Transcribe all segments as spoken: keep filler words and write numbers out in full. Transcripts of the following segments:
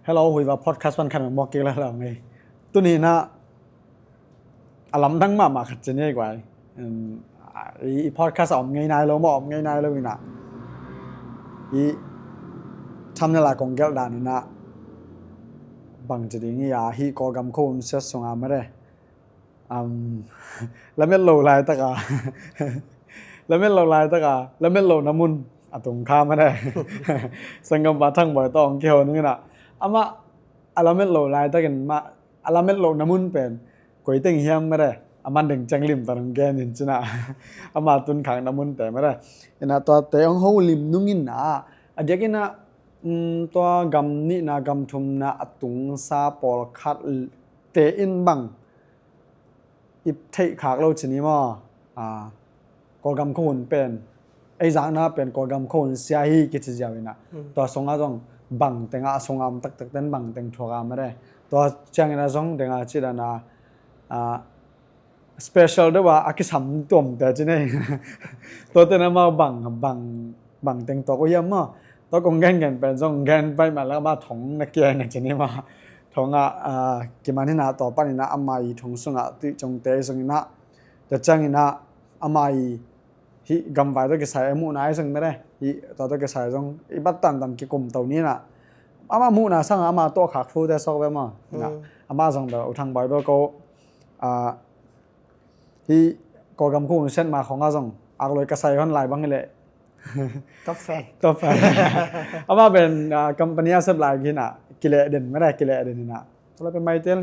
Hello, Huiva podcast pan khat mawk kik la la ngei. Tuni na a lamdang mahmah khat ci ni guai. Um, i, i podcast a om ngei nai lo maw, om ngei nai lo ina. I thumbnail a kong gelh dan ina bang ci ding i a hi Kawlgam khuahun set sunga mare. Um, lamet lo laitaka lamet lo laitaka lamet lo na mun a tung kha mare. Sanggampa Thang Bawi tawh hong kiho nung ina ama a lamet lo laitakin ma a lamet lo na mun pen koi teng hiam mare. A man deng ceng lim tan hong gen in cina ama tun khak na mun te mare. Ina tua te hong ho lim nung ina a diak ina, um, tua gam nihna gam thumna a tungsa pawlkhat te in bang i theih khak lo ci ni maw? A, Kawlgam khuahun pen ei zakna pen Kawlgam khuahun sia hi kici ziau ina. Tua sunga zong bang tenga a sunga om taktak ten bang teng thuak a mare. Tua ciangina zong tenga ci dana, a, special deuh a a kisam tuamte ci nei. Tua tena mau bang bang bang teng tuak uh hiam maw? Tua kong gengen pen zong gen pai mah lak ma thong na kia na ci ni maw? Thong a, a, kiman hina tua panina ama i thong sunga tuih congte zongina tua ciangina ama i hi gamvai tua kisai a muhna i zong mede hi tua tua kisai zong i bat tantan kikum to nina. Ama muhna sanga ama tuah khak thute sawk ve maw? Ama zong bel U Thang Bawi bel ko, a, hi Kawlgam khuahun set ma khonga zong akloi ka sai hon lai bang hi leh. Top fan. Top fan. Ama pen, a, company a sep lai kina kileh den mede kileh den ina. Tua la pen maitel.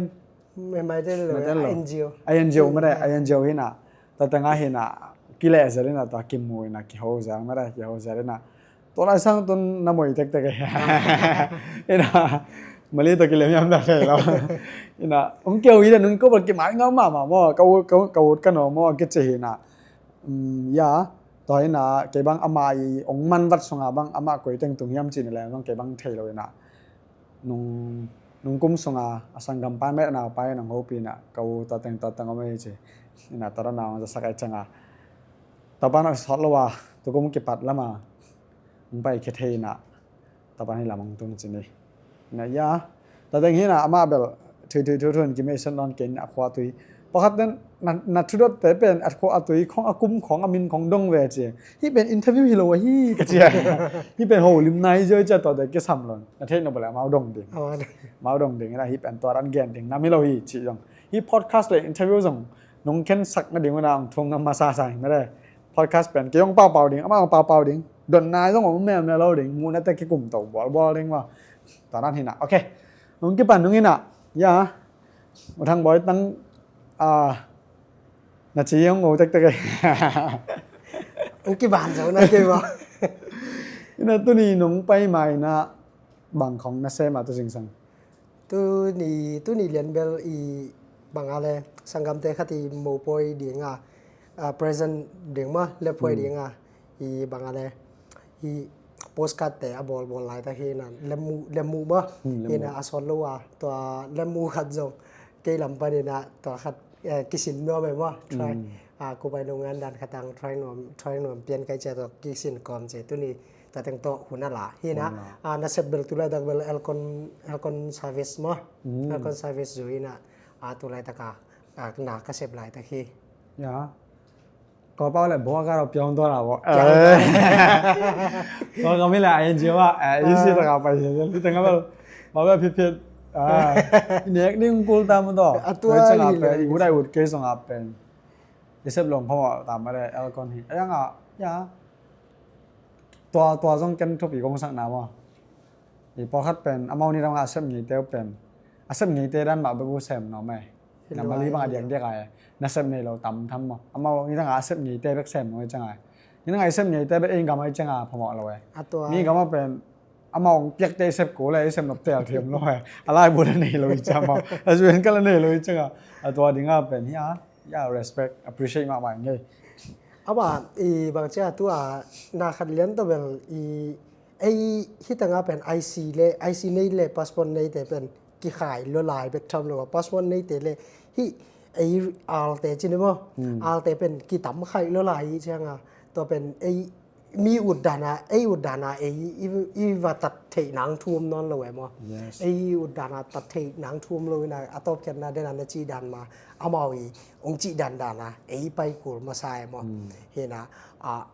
Maitel lo, maitel lo. I N G O. I N G O mede, I N G O hina. Tua tenga hina kileh zel ina tua kimu ina kiho zel mede kiho zel ina. Tua lai sang tun na moi tektek e. Ina mali tua kilem yam dak thei lo. Ina hong keu hi den hong ko bal kimai ngau mahmah maw ka ut ka ut ka ut ka no maw kici hina. Um, ya tua ina kei bang ama i hong man vat sunga bang ama koi teng tung hiam cina leng bang kei bang thei lo ina. Nung, nung kum sunga a sanggampa met a naupa in hong hopih ina ka ut tua teng tua teng om ei ci. Ina tua na hong zasak ai cianga tua pan a sawt lo a tua kum kipat lama hong pai khia thei ina. Tua pan hi lam hong tung ci ni. Ina ya tua teng hina ama bel thui thui thui thui kimei sen lon ken a khua tui. Pakhat ten na, na thudot te pen a khua a tui khong a kum khong a min khong dong ve ci. Hi pen interview hi lo a hi ka ci a. Hi pen ho lim nai zio i ci a tua te kisam lon. Na thei no bel amau dong ding. Amau dong ding ina hi pen tua ran gen ding nam hi lo hi ci zong. Hi podcast le interview zong nong khen sak na ding ina ang thung na masa sa hi mede. Podcast pen kei hong paupau ding, amau hong paupau ding. Don nai zong om mem le lo ding, muhna te kikum to bualbual ding maw. Tua nan hina. Ok. Nong kipan nung ina. Ya. U Thang Bawi tang, a, na ci hong ngo tektek e. Hong kiban zo na kei maw. Ina tuni nong pai ma ina bang khong na sem a tu zingsang. Tuni, tuni lian bel i bang a le sanggamte khat i mopawi dinga, a, present ding maw lephuai dinga i bang a le i postcard te a bawlbawl laitak hina lemmu lemmu maw. Hina a sawt lo a tua lemmu khat zong kei lam panina tua khat, eh, kisin nuam e maw try. A kupai nungan dan khatang try nuam try nuam pian kai cia tua kisin kawm ce tuni. Tateng tawh hun a la hina. A nasep bel tulaitak bel aircon aircon service maw. Aircon service zu hina. A tulaitaka, a, na ka sep laitak hi. Ya. Kawpau le bua ka rau piang tuan a bo. Kawkam hi le a N G O a, eh, isi taka pai hi. Hi tengah bel ma bel phit phit. Ah, nek ding kul tam to. A tua hi le. Ut ai ut kei song a pen. I sep long phamawh tam a le aircon hi. A yang a, ya. Tua, tua zong ken thupi kong sakna maw. I pawlkhat pen amau nidang a sep ngeite uh pen a sep ngeite dan mah bek uh sem nuam e. Na mali bang a diakdiak a e. Na sep nei lo tam tham maw. Amau nidang a sep ngeite bek sem nuam e ciang a e. Nidang a i sep ngeite bek ei gam a i ciang a phamawh lo e. Mi gam a pen amau piakte i sep ko le i sep nop tel thiam lo e. A laibu le nei lo i ciang maw. A zuen ka le nei lo i ciang a. A tua ding a pen hi a. Ya, respect, appreciate mahmah ing ei. Ama i bang cia tu a na khat lian tawh bel i ei hi tanga pen I C le I C nei le passport neite pen kikhai lo lai bek tham lo a passport neite le hi ei alte cin maw. Alte pen kitam khai lo lai i cianga tua pen ei mi ut dana, ei ut dana ei i, i va tat theih nang thu om nawn lo e maw. Yes. Ei ut dana tat theih nang thu om lo ina, a tawpkhiatna dena na cih dan ma amau i ong cih dan dana ei pai kul masa e maw. Hina a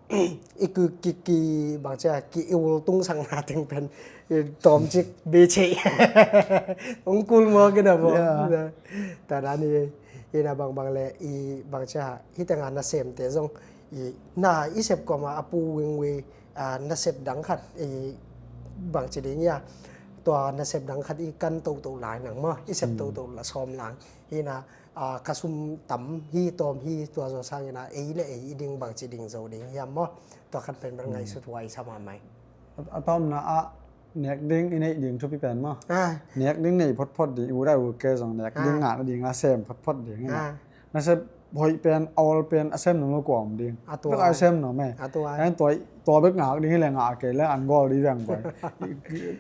i ku ki ki bangcia ki i ul tung sang na teng pen i tawm cik be cei ong kul maw kina maw. Yeah. Tada ni hina bangbang le i bangcia hitenga nasemte zong i na i sep koma a pu wingwi a nasep dang khat i bangci ding ia tua nasep dang khat i kan toto lai nang maw i sep toto la sawm lang hina a ka sum tam hi tawm hi tua zo sangina ei le ei i ding bangci ding zo ding hiam maw tua khat pen bel ngaisut huai sa mahmai. A tawmna ah nek ding i neih ding thupi pen maw. Ah, Nek ding nei photphot ding i u dai u ke zong nek ding Ah. ngah na ding a sem photphot ding ina. ah, Nasep hoih pen a ol pen a sem nung lo kuam ding. A tua Bek a ai. Sem nung me. A tua ai. Kan tua tua bek ngak ding hi le ngah ke le an gol di veng boy.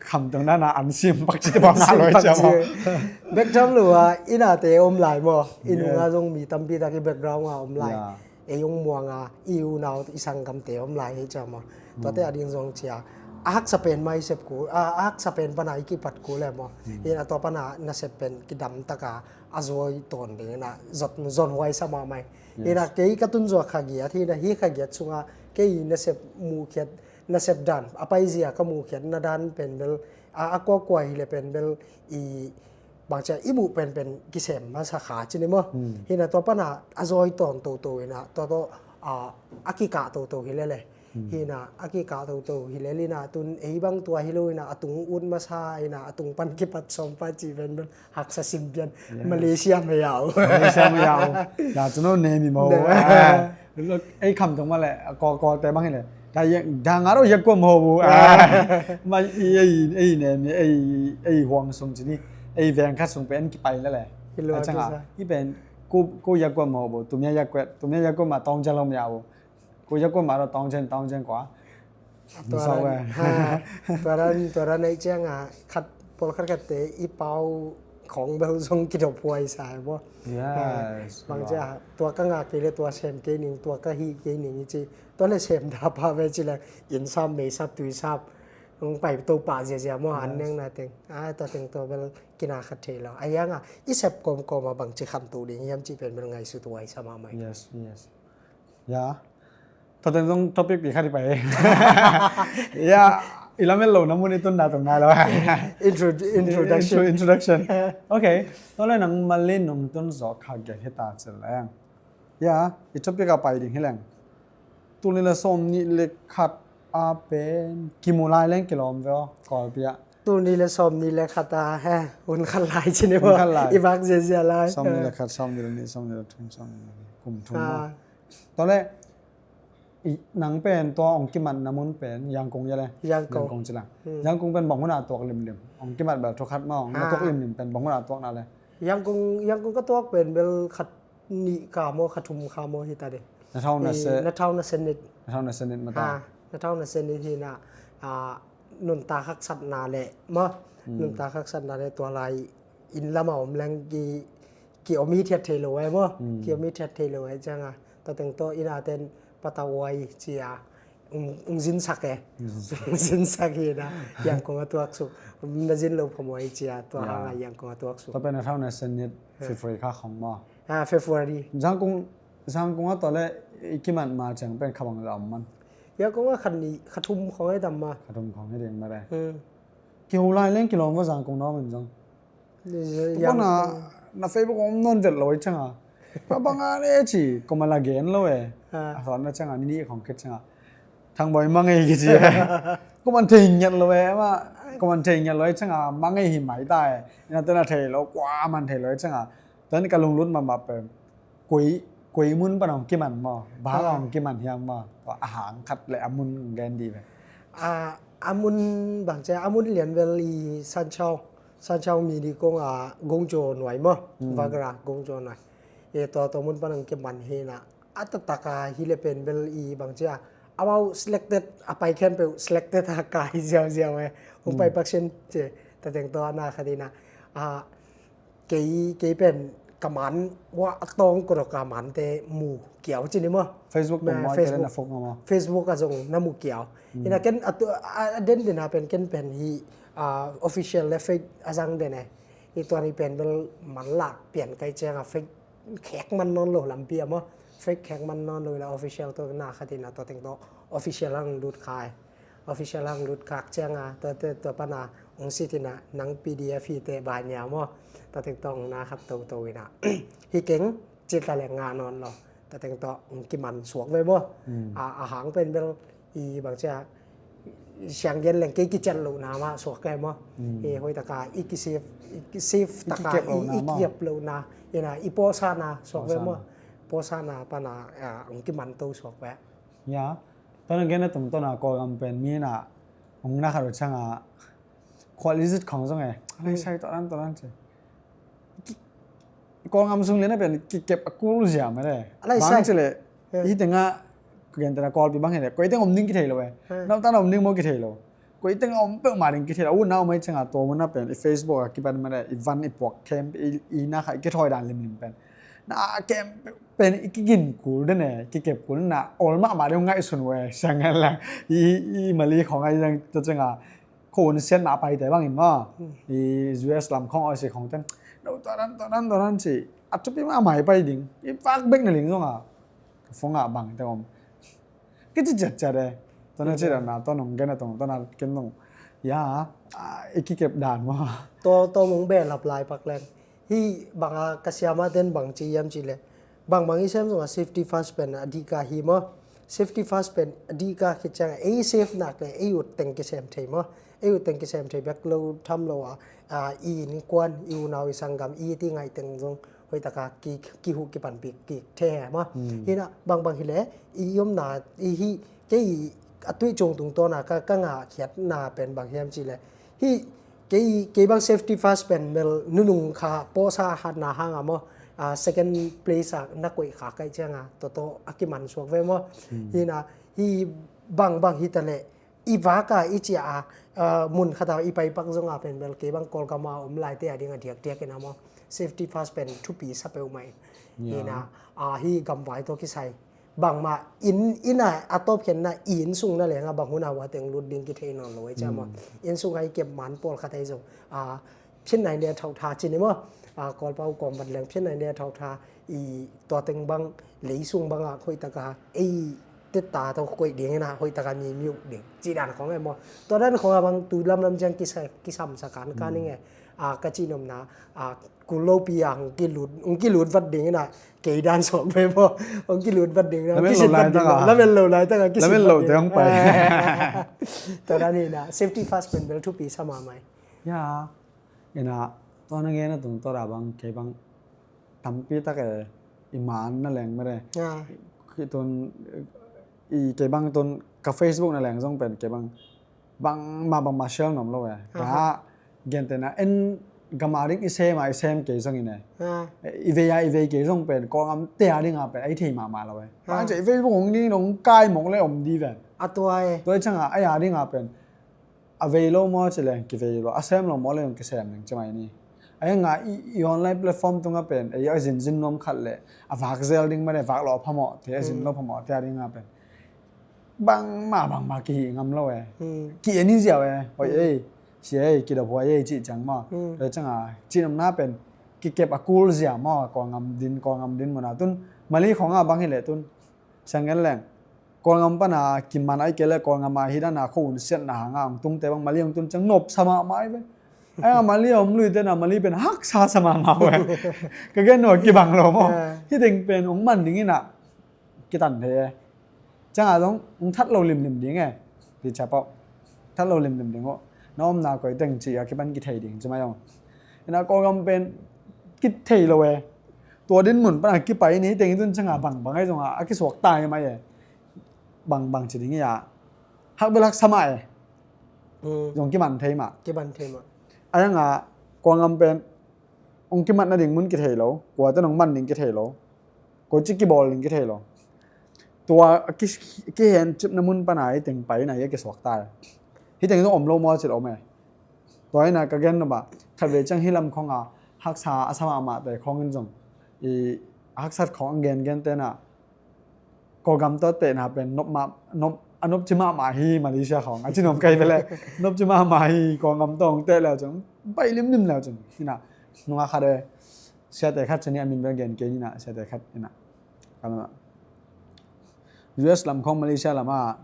Kham teng dana an sim pak ci te bang a loi Pak cia ci. maw. Bek tham lo a ina te om lai maw i nung a zong mi tampi tak i background a om lai. Yeah. Ei ong muanga i unau i sanggamte om lai hi cia maw. Tuate a ding zong cia a haksa pen ma i sep ku a a haksa pen pana i kipat ku le maw. Hina tua pana nasep pen kidam taka a zuai tawn ding ina zot zon huai sa mahmai. Hina kei ka tun zuak kha giat hina hi kha giat sunga kei nasep muhkhiat nasep dan a paizia ka muhkhiat na dan pen bel a a kuakua hi le pen bel i bangcia i muh penpen kisem masa kha cini maw. Hina tua pana a zoi tawn toto ina tua tawh a kikah toto hi lele. Hina a kikah toto hi lel ina tun ei bang tua hi lo ina a tung ut masa ina a tung pan kipat sawm pa ci penpen haksa sim pian. Malaysia mei au. Malaysia mei au. Ya cu no ne mi maw. Ei kham tung ma le kawlkawlte bang hi le. Da nga ro yak kua maw bu. Ma ei ei ne mi ei ei huang sung cini ei veng khat sung pen kipai lele. Hi lo a canga kisa. Hi pen ko yak kua maw bu tumia yak kua tumia yak kua ma tawng cia lo mia bu. Ko yak kua ma ro tawng cia tawng cia kua. Tuaran tuaran ei cianga khat pawl khat khatte i pau khong bel zong kidop huai sa e maw. Bang cia tua ka ngak kei le tua sem kei ning tua ka hih kei ning i ci. Tua le sem da pa ve ci le inn sap mei sap tui sap. Hong pai to pa ziazia maw an neng na teng a tua teng tua bel kina khat thei lo a ianga i sep kawmkawma bangci khantu ding hiam ci pen bel ngaisut huai sa mahmai. Yes, yes. Ya. Tua teng zong topic pi khat i pai. Ya. I lamet lo na mun i tun na tung nai lo. Introduction. Introduction. Okay. Tua le nang malin nong tun zo kha giat hita ci leng. Ya, i topic a pai ding hi leng. Tul ni le sawm ni le khat a pen kimu lai leng kilawm ve aw kawlpia. Tul ni le sawm ni le khat a he hun khat lai ci ni maw. I vak ziazia lai. Sawm ni le khat, sawm ni le ni, sawm ni le thum, sawm ni le ni, kum thum maw. Tua le nang pen tua ong kimat na mun pen Yangkung ya le. Yangkung ci lang. Yangkung pen bang hun a tuak limlim ong kimat bel thukhat maw na tuak limlim pen bang hun a tuak na le. Yangkung Yangkung ka tuak pen bel khat nih ka maw kha thum kha maw hi ta de. Na thau na se. Na thau na se nit. Na thau na se nit ma ta. Na thau na se nit hi na nuntak haksatna le maw. Nuntak haksatna le tua lai inn lama om leng ki ki om hi thiat thei lo ai maw. Ki om hi thiat thei lo ai cianga tua teng tawh ina ten patau ai cia. Ung zinsak e. Ung zinsak hi na Yangkung a tuak suk. Na zin lo phamawh ai cia tua hanga Yangkung a tuak suk. Tua pen a thau na se nit February kha khong maw. Ah, February. Zangkung, Zangkung a tua le i kimat ma ciang pen kha bang za om man. Yangkung a khat ni kha thum khong e dam ma. Kha thum khong e ding ma re. Kiho lai leng kilawm va Zangkung na om in zong. Tua na na Facebook om non vet lo i cianga. A bang a ne ci koma la gen lo e. A thon na cianga ni ni khong kit cianga. Thang boi ma ngei ki ci. Koma thei ngiat lo e ma. Koma thei ngiat lo i cianga ma ngei hi mai ta e. Na te na thei lo kua man thei lo i cianga. Tan ka lunglut ma ma pe. Koi koi mun pan ong kiman maw. Ba ong kiman hiang maw. Tua a hang khat le a mun gen di ve. A a mun bang cia a mun lian vel i Sanchau. Sanchau mi di kong a Gongjo nuai maw. Vagra Gongjo nuai. E tua tua mun pan ong kiman hi na. A tatak a hi le pen vel i bang cia. Amau selected a pai khempeuh selected a kai ziauziau e. Ong pai paksin ci. Tateng tua na khat hi na. A kei kei pen ka man wah a tawng kua ka mante mu kiau ci ni maw. Facebook pum maw, Facebook, na fok nga maw. Facebook a zong na mu kiau. Ina ken a tu-, a, a den dena pen ken pen hi, a, official le fake a zang den e. I tuan i pen bel man lak pian kai cianga fake khek man nawn lo lampi a maw. Fake khek man nawn lo ina official to na khat ina to teng to official ang lut khai. Official ang lut khak cianga to, to, to pana ong sit ina nang P D F hi te bai nia maw. To teng to ong na khat to to ina. Hi keng cit la le nga nawn lo. To teng to ong kiman suak ve maw. A, a hang pen bel i bang cia siang gen leng kei kician lo na ma suak kai maw. I hoi taka i kisif, i kisif taka i kiap lo na ina i posa na suak ve maw. Posa na pana, a, ang kiman to suak ve. Ya. Tona gen na tung tona Kawlgam pen mi na ang na khat lo changa khual i zit khong zong e. Alai sai to ran to ran che. Kawlgam sung lian a pen kikep a kul zia mah le. Alai sai. Bang ci le, i tenga, ka gen tena Kawlpi bang hi le, koi teng om ding kithei lo e. Nau tan om ding maw kithei lo. Koi teng om peuh mah ding kithei lo. U nau mai chenga tua mun a pen, i Facebook a kipan mah le, i van i puak kem, i, i na kha i kithawi dan limlim pen. Na kem pen i kigin kul den e, kikep kul na, ol mahmah ding ngaihsun ve, siang ngen lang. I, i mali khong a i zang ta chenga. Khun sian mah paite bangin maw. I U S lam khong Aussie khong ten. No, tua dan, tua dan, tua dan ci. A thupi mah mai pai ding. I vak bek na ling zong a. Ka phone ah bang te om. Kici ciat ciat e. Tua na ci dan na, tua nong gen a tong, tua na ken nong. Ya, a, i kikep dan maw. Tua, tua mong be lap lai pak leng. Hi bang a ka siama ten bang ci yam ci le. Bang bang i sem zong a safety first pen a dika hi maw. Safety first pen a dika khit ciang ei safe nak le ei ut teng kisem thei maw. Ei ut teng kisem thei bek lo tham lo a, a, i ni kuan, i unau i sanggam, i ti ngai teng zong hoitaka ki, kihu kipanpik kik the he maw. Hina bang bang hi le, i omna, i hi, kei a tui cung tung tawna ka, ka ngah khiatna pen bang hiam ci le. Hi, kei, kei bang safety first pen bel nunung kha pawsa hatna hanga maw, a, second place a na koih kha kai cianga, toto a kiman suak ve maw. Hina, hi bang bang hi ta le, i vaka, i cia a, a, mun khata i paipak zonga pen bel kei bang Kawlgama om laite a dinga diakdiak ina maw. Safety first pen thupi sa peuh mai. Hina, a, hi gamvai to kisai. Bangmah inn, inn a, a tawpkhenna inn sung na lenga bang huna hua teng lut ding kithei nawn lo e cia maw. Inn sung a i kep man pawlkhat ahi zong, a, phian nai ne thauh tha ci ni maw. A, Kawlpau kawm vat leng phian nai ne thauh tha i tua teng bang lei sung banga khoih taka ei teta to koih ding ina hoih taka mi miuh ding. Ci dan khong e maw. Tua dan khong a bang tu lamlam ciang kisa, kisam sa kan kan ing e. A, ka ci nomna, a, kul lopi a hong kilut, hong kilut vat ding ina, kei dan suak ve maw. Hong kilut vat ding ina, kisit vat ding ina. Lamen lo lai taka kisit vat ding. Lamen lo te hong pai. Tua dan ina, safety first pen bel thupi sa mahmah e. Ya, ina, tua na ngen a tung tua da bang, kei bang, tampi tak e, i man na leng mede. Ya. Ki tun, i kei bang tun, ka Facebook na leng zong pen, kei bang, bangmah bangmah share nuam lo e. Aha. Ka gente na en gama ding i sem a i sem kei zongin e. Ah. I vei a i vei kei zong pen Kawlgam te a dinga pen a i thei mahmah lo e. Ah. Bang ci i Facebook hong ding hong kai mawk le om di ven. A tua e. Tua i cianga a i a dinga pen a vei lo maw ci leng kivei lo, a sem lo maw le hong kisem leng ci mai ni. A i nga i, i online platform tunga pen ei a zinzin nuam khat le a vak zel ding mah le vak lo phamawh te a zin lo phamawh te a dinga pen bangmah bangmah kihih ngam lo e. Hmm. Ki en hi ziau e, hoih ei, sia ei, kidop huai ei cih ciang maw. Hmm. Tua cianga cihnopna pen kikep a kul zia maw, Kawlgam din, Kawlgam din muna tun Mali khonga bang hi leh tun siang ngen leng Kawlgam pana kiman ai kei leh Kawlgam a hi dana kho un siatna hanga hong tungte bang Mali hong tun ciang nopsa mahmah ai ve. Ai a Mali a om luite na Mali pen haksa sa mahmah ve. Ka gen nua kibang lo maw. Hi teng pen hong man ding ina kitan thei e. Cianga zong hong that lo limlim ding e. Ti cia pau that lo limlim ding uh. Na omna koi teng ci a kipan kithei ding ci mai ong. Ina Kawlgam pen kithei lo e. Tua din mun pana kipai ni teng i tun cianga bangbang ai zonga a kisuak tai mai e. Bangbang ci ding i a hak bel haksa mah e. Zong kiman thei mah. Kiman thei mah. A yanga Kawlgam pen hong kimatna ding mun kithei lo. Kuate nong man ding kithei lo. Koici kibawl ding kithei lo. Tua a ki, kihen cipna mun pana i teng pai na i a kisuak tai. Hi teng zong om lo maw cil om e. Tua ina ka gen nop a khatvei ciang hi lam khonga haksa a sa mahmahte khongin zong i haksat khawng a gengen tenah Kawlgam tawh tehna pen nop mah, nop, a nopci mahmah hi. Malaysia khawng a ci nuam kei vele. Nopci mahmah hi. Kawlgam tawh hong teh leu cun bai limlim leu cun hinah nungak khat e, siate khat cin hi, a min bel gen kei ninah, siate khat hinah, U S lam khawng Malaysia lamah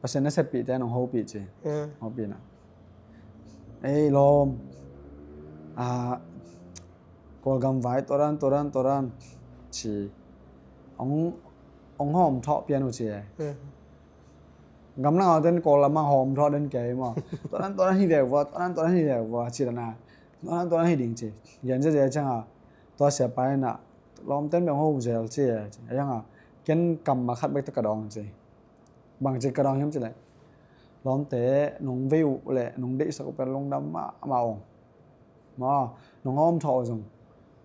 Pasian na seppihte nong hopih ci. Hopih na. Ei lawm, a, Kawlgam vai tuadan tuadan tuadan ci. Ong, ong hawm thawh pian uh ci. Gamlang auten Kawlgam ah hawm thawh den kei maw. Tuadan tuadan hi ve vua, tuadan tuadan hi ve vua ci dana. Tuadan tuadan hi ding ci. Gen zia zia cianga tua siapa inah lawmten beng ho zel ci. A cianga ken kammal khat bek tawh ka dawng ci. Bangci ka dawng hiam cileh, lawmte nong vei uh le nong deihsak uh pen lungdam mahmah ong. Maw, nong hawm thawh uh zong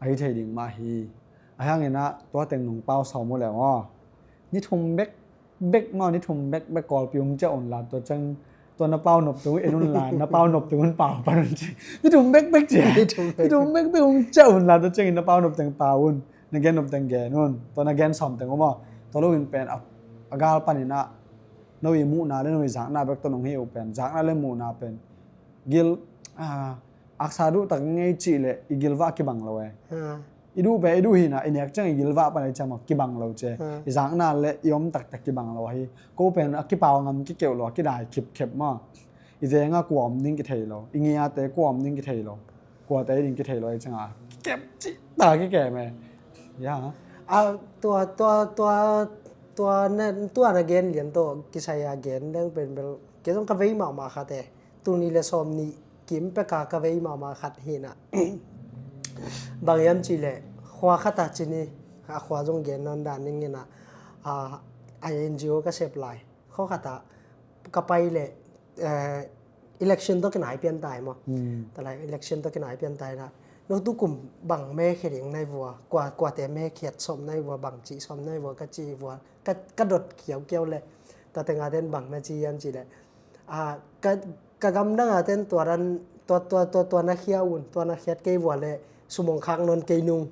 ahi thei ding mah hi. A hianginah tua teng nong pau sawm uh le maw, ni thum bek bek maw, ni thum bek bek Kawlpi hong ciah unla, tua ciang tua na pau nop teng uh en unla, na pau nop teng un pau pan un ci. Ni thum bek bek ci. Ni thum bek bek hong ciah unla, tua ciangin na pau nop teng pau un. Na gen nop teng gen un. Tua na gen sawm teng uh maw, tua lo in pen a, a gal paninah no i muhna le no i zakna bek tawh nong hi uh pen, zakna le muhna pen gil, a, aksa duh tak ngei cih le i gilvah kibang lo e. I duh pen i duh hinah, i nek ciang i gilvah pan i ciang maw kibang lo ci. I zakna le i om taktak kibang lo hi. Ko pen a kipau ngam kikeuh lo, a kidai khipkhep maw. I venga kua om ding kithei lo, i ngiate kua om ding kithei lo, kuate ding kithei lo, i cianga kikep cih ta kikem e. Ya. A, tua, tua, tua, tua na, tua na gen lian tawh kisai a gen deng pen bel kei zong ka vei mahmah khat e. Tul nih le sawm nih kim peka ka vei mahmah khat hinah. Bang hiam cihleh khua khatah cin hi, a khua zong gen nawn dan ning hinah, a, a N G O ka sep lai khua khatah ka pai le, eh, election tawh kinai pian tai maw. Talai election tawh kinai pian tai na. No tu kum bang me khe ding nai vua, kua, kuate me khiat sawm nai vua, bang cih sawm nai vua, ka ci vua, ka, ka dot kiaukiau le. Tua tenga ten bang na ci hiam cihleh, a, ka, ka gamdanga ten tua dan, tua, tua, tua, tua na khia un, tua na khiat kei vua le sum ong khak nawn kei nung.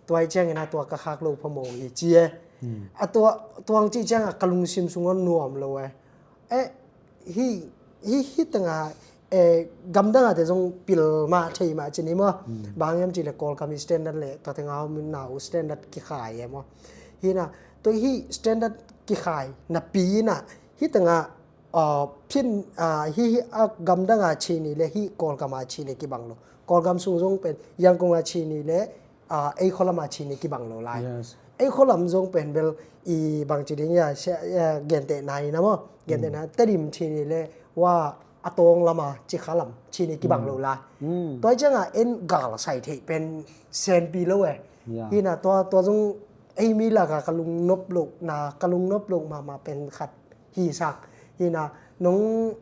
Tua hi ciangin a tua ka khak lo phamawh hi ci e. A tua, tua ang cih cianga ka lungsim sungah nuam lo e. Eh, hi, hi, hi tengah, eh, gamdangate zong pil mah thei mah cin hi maw. Bang hiam cihleh Kawlgam hi standard le tua tengah om na uh standard kikhai e maw. Hina, tua hi standard kikhai napi ina, hi tengah, ah, phin, ah, hi, hi a gamdanga ci ni le hi Kawlgama ci le kibang lo. Kawlgam sung zong pen Yangon a ci ni le, ah, ei khualama ci ni kibang lo lai. Ei khualam zong pen bel i bangci ding ia, sia, ia, gentehna ina maw. Gentehna Tedim ci ni le wa a tawng lama, Cikha lam ci ni kibang lo lai. Tua cianga en gal sai theih pen senpi lo e. Hina tua, tua zong ei mi laka ka lungnop lo na, ka lungnop lo mahmah pen khat hi sak. Hina nong,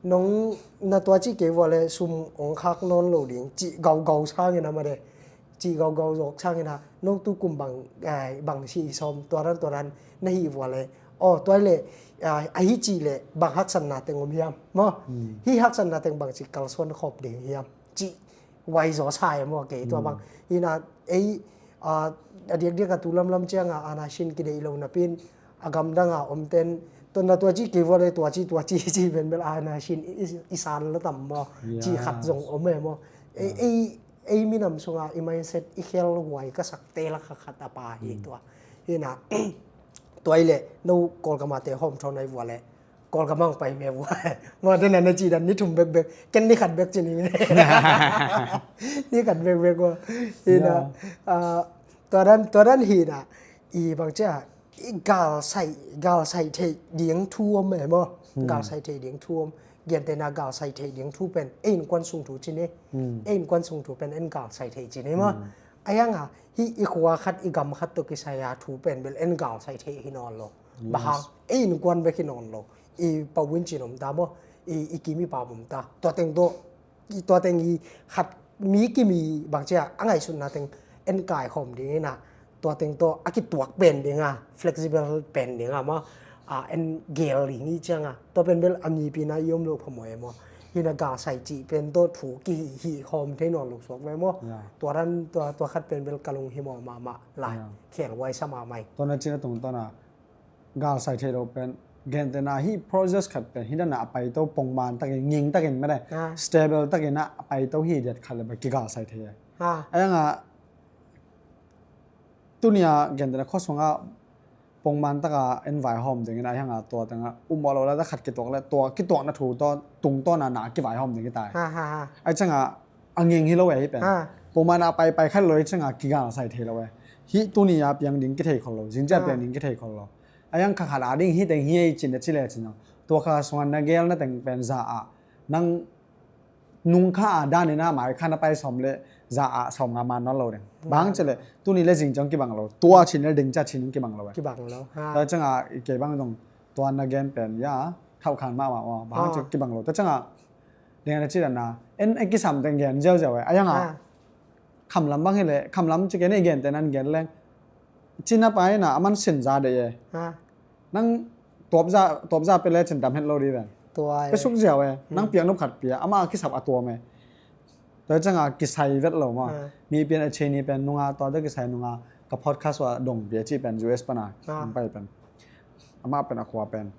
nong na tua cih kei vua le sum ong khak nawn lo ding cih gaugau sangin a made, cih gaugau zawk sangin a, no tu kum bang, eh, bang si i sawm, tua dan, tua dan na hi vua le, aw, tua le, ah, ahi cih le bang haksatna teng om hiam maw. Hi haksatna teng bang cih kalsuan khawp ding hiam cih waizaw sa e maw kei tua bang. Hina ei, ah, a diakdiak a tu lamlam cianga ana sin kideih lo napin a gamdanga omten tua na tua ci kei vua le tua ci tua ci ci benbel ana sin i, i, i san la tam maw. Ci khat zong om e maw. Ei, ei, ei minam sunga i mindset i khel huai ka sakte laka khat a pa hi tua. Hina tua i le no Kawlgamate hawm thawn ai vua le Kawlgam ang pai ve vua. Mawte na na ci dan ni thum bekbek. Ken ni khat bek ci ni. Ni khat bekbek vua. Hina, ah, tua dan, tua dan hina. I bang cia, i gal sai, gal sai thei ding thu om e maw. Gal sai thei ding thu om. Gentehna gal sai thei ding thu pen. Ei innkuan sung thu ci ni. Ei innkuan sung thu pen en gal sai thei ci ni maw. A hianga, hi i khua khat, i gam khat tawh kisai a thu pen bel en gal sai thei hi nawn lo. Bahang, ei innkuan bek hi nawn lo. I pawin cin om ta maw, i, i kim i pam om ta. Tua teng tawh, i tua teng i khat mi kim i bang cia, a ngaihsutna teng en kaikhawm ding ina. Tua teng tawh, a kituak pen dinga, flexible pen dinga maw. A, en gel ding i cianga. Tua pen bel a mipina i om lo phamawh e maw. Hih na galsai cih pen tawh thu kihih khawm thei nawn lo suak ve maw? Ya. Tua dan tua, tua khat pen bel ka lunghimawh mahmah lai. Ya. Khelhuai sa mahmah hi. Tua na cih na tungtawn a galsai thei lo pen, gentehna hih process khat pen hih dan a paito pongman takin, nging takin mene, ah, stable takin a paito hi diat khat le ba kigalsai thei e. Ah. A yang a tuni a gentehna khuasung a pongman taka en vaihawm dingin a hiang a tua teng a um lo la, ta khat kituak le tua kituakna thu tawh tungtawn a na kivaihawm ding hi ta hi. Ha, ha, ha. A ciang a a nging hi lo e hih pen. Ha. Pongman a paipai khat lo hi ciang a kigalsai thei lo e. Hih tuni a piang ding kithei khol lo, zingciang, ha, piang ding kithei khol lo. A hiang kha khat a ding hih teng hi ei cin a ci le cin a, tua kha sung a na gel na teng pen za a nang nung kha a dan in a mai kha na pai sawm le za a sawmnga man nawn lo ding. Bang ci le tuni le zing ciang kibang lo. Tua cin le ding ciang cin kibang lo e. Kibang lo. Ha. Tua ciang a kei bang zong tua na gen pen ya thau khan mahmah maw. Bang ci, ah, kibang lo. Tua ciang a ding a na ci dan a en e kisam teng gen ziauziau e. A yang a, ah, khamlam bang hi le, khamlam ci kei nei gentehna gen leng, cina pai na a man sin za de e. Ha. Nang tuap za, tuap za pe le cin dam het lo di ven. Tua e. Pe suk ziau e. Hmm. Nang piak nop khat pia, ama kisap a tuam e. Tua ciang a kisai vet lo maw. Ha. Mi pian a chei ni pen nunga, tua tua kisai nunga, ka podcast wa dong pia ci pen U S pan a, ha, nang pai pen. Ama pen a khua pen.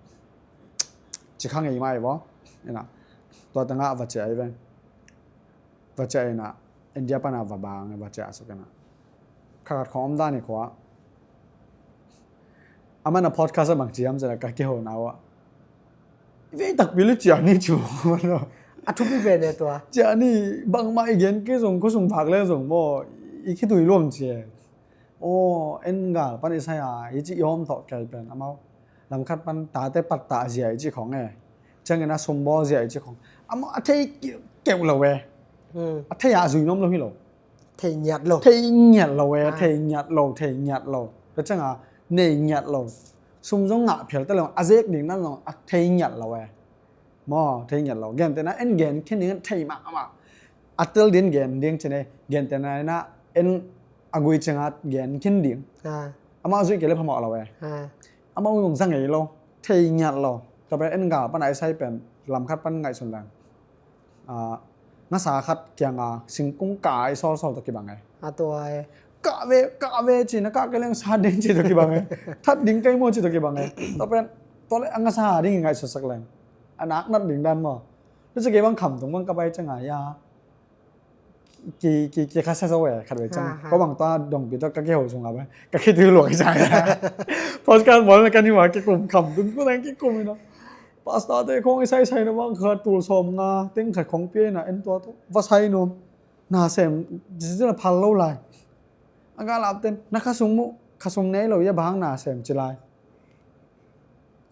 Ci kha ngei mai bo. Ina. Tua teng a va cia i ven. Va cia ina. India pan a va bang, va cia suk ina. Kha khat khong om dan i khua. Ama na podcast a bang ciam cia ka kiho na wa. I vei takpi le cia ni cu. A thupi pen e tua. Cia ni bangmah i gen kei zong, khuasung vak le zong maw, i khitui luang cia. Aw, en gal pan i sai a, i ci i hawm thawh kei pen amau. Lam khat pan tate pattah zia i ci khong e. Ciangin a sumbaw zia i ci khong. Amau a thei keuh lo e. Hmm. A thei a zui nuam lo hi lo. Thei ngiat lo. Thei ngiat lo e, ah, thei ngiat lo, thei ngiat lo. Tua ciang a nei ngiat lo. Sum zong ngah phial ta lo, a zek ding nan zong a thei ngiat lo e. Maw, thei ngiat lo. Gentehna en gen khin ding thei mahmah. A tel din gen ding ci ne. Gentehna ina en a gui ciang a gen khin ding. Ah. Amau zuih kei le phamawh lo e. Ah. Amau zong za ngei lo. Thei ngiat lo. Tua pen en gal pan a i sai pen lam khat pan ngaihsun leng. Ah, ngasa khat kiang a singkung ka i sawlsawl tawh kibang e. A tua e. Kah ve, kah ve ci na kah kei leng sat ding ci tawh kibang e. That ding kei maw ci tawh kibang e. Tua pen, tua le a ngasa ding i ngaihsutsak leng. A nak nat ding dan maw. Tua ci kei bang Khamtung bang ka pai ciang a, ya. Ki, ki, ki kha sa zo e, khat ve ciang. Ha, ha. Ko bang tua dongpi tua ka kiho sung a bai. Ka khitui luak i sa e. Podcast bawl na ka ni wa kikum Khamtung ko nang kikum i na. Pastor te khong i sai sai na bang kha tul sawmnga, teng khat khong pia i na en tua tua. Va sai nuam. Na sem, ci ci na phal lo lai. A ka lap ten, na khasum mu, khasum nei lo, ya bang na sem ci lai.